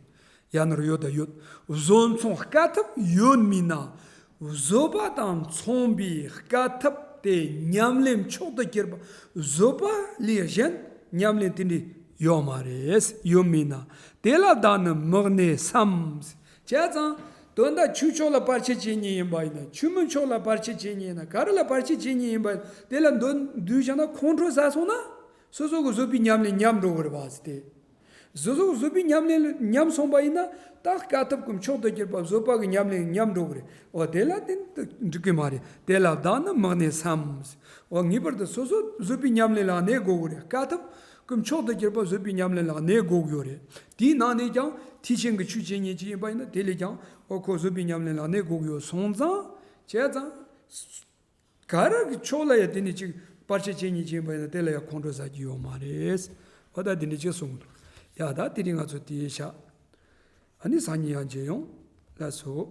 ཡ་ན་རོ་ཡོད་ད་ཡོད། བཟོད་མཚུངས་དཀའ་ཐུབ་ཡོད་མིན་ན། བཟོད་པ་དང་མཚུངས་པའི་དཀའ་ཐུབ་ དེ་ཉམས་ལེན་མཆོག་ཏུ་གྱུར་པ་བཟོད་པ་ལས་གཞན་ཉམས་ལེན་དེ་འདྲ་ཡོད་མ་རེད། ཡོད་མིན་ན་དེ་ལ་བདག་ནི་མི་གནས་སམ། བྱས་ཙང་དོན་དག་ཆོས་མཆོག་ལ་བར་ཆད་བྱེད་མཁན་ཡིན་པ་ཡིན་ན། ཆོས་མི་མཆོག་ལ་བར་ཆད་བྱེད་མཁན་ཡིན་ན། ག་རེ་ལ་བར་ཆད་བྱེད་མཁན་ཡིན་པ་ཡིན་ན། དེ་ལ་འདོད་འདོད་བྱས་ན་ཁོང་ཁྲོ་ཟ་སོང་ན། སོ་སོ་གི་བཟོད་པའི་ཉམས་ལེན་ཉམས་འགྲོ་གི་རེད་པ་ཟེར་ཏེ། སོ་སོ་གི་བཟོད་པའི་ཉམས་ལེན་ཉམས་སོང་པ་ཡིན་ན། ད་དཀའ་ཐུབ་ཀྱི་མཆོག་ཏུ་གྱུར་པ་བཟོད་པ་གི་ཉམས་ལེན་ཉམས་འགྲོ་གི་རེད། འོ་དེ་ལ་དེ་འགྲིག་གི་མ་རེད། དེ་ལ་བདག་ནི་མི་གནས་སམ། འོ་ངེས་པར་དུ་སོ་སོ་བཟོད་པའི་ཉམས་ལེན་ལ་གནས་དགོས་གི་རེད། དཀའ་ཐུབ་ཀྱི་མཆོག་ཏུ་གྱུར་པ་བཟོད་པའི་ཉམས་ལེན་ལ་གནས་དགོས་གི་ཡོད་རེད། དེའི་ནང་ནས་ཀྱང་ཐེག་ཆེན་གྱི་ཆོས་བྱེད་མཁན་ཅིག་ཡིན་པ་ཡིན་ན། དེ་ལས་ཀྱང་འོ་ཁོ་བཟོད་པའི་ཉམས་ལེན་ལ་གནས་དགོས་གི་ཡོད་སོང་ཙང་། བྱས་ཙང་། ག་རེ་གི་ཕྱོགས་ལ་ཡང་དེ་ནི་ཅིག་བར་ཆད་བྱེད་མཁན་ཅིག་ཡིན་པ་ཡིན་ན། དེ་ལ་ཡང་ཁོང་ཁྲོ་ཟ་རྒྱུ་ཡོད་མ་རེད། འོ་ད་དེ་འདྲ་ཅིག་གསུངས་འདུག། ཡ་ད་དེ་རིང་ང་ཚོ་དེ་བཞག། ཨ་ནི་སང་ཉིན་ཡང་མཇལ་ཡོང་། ལགས་སོ།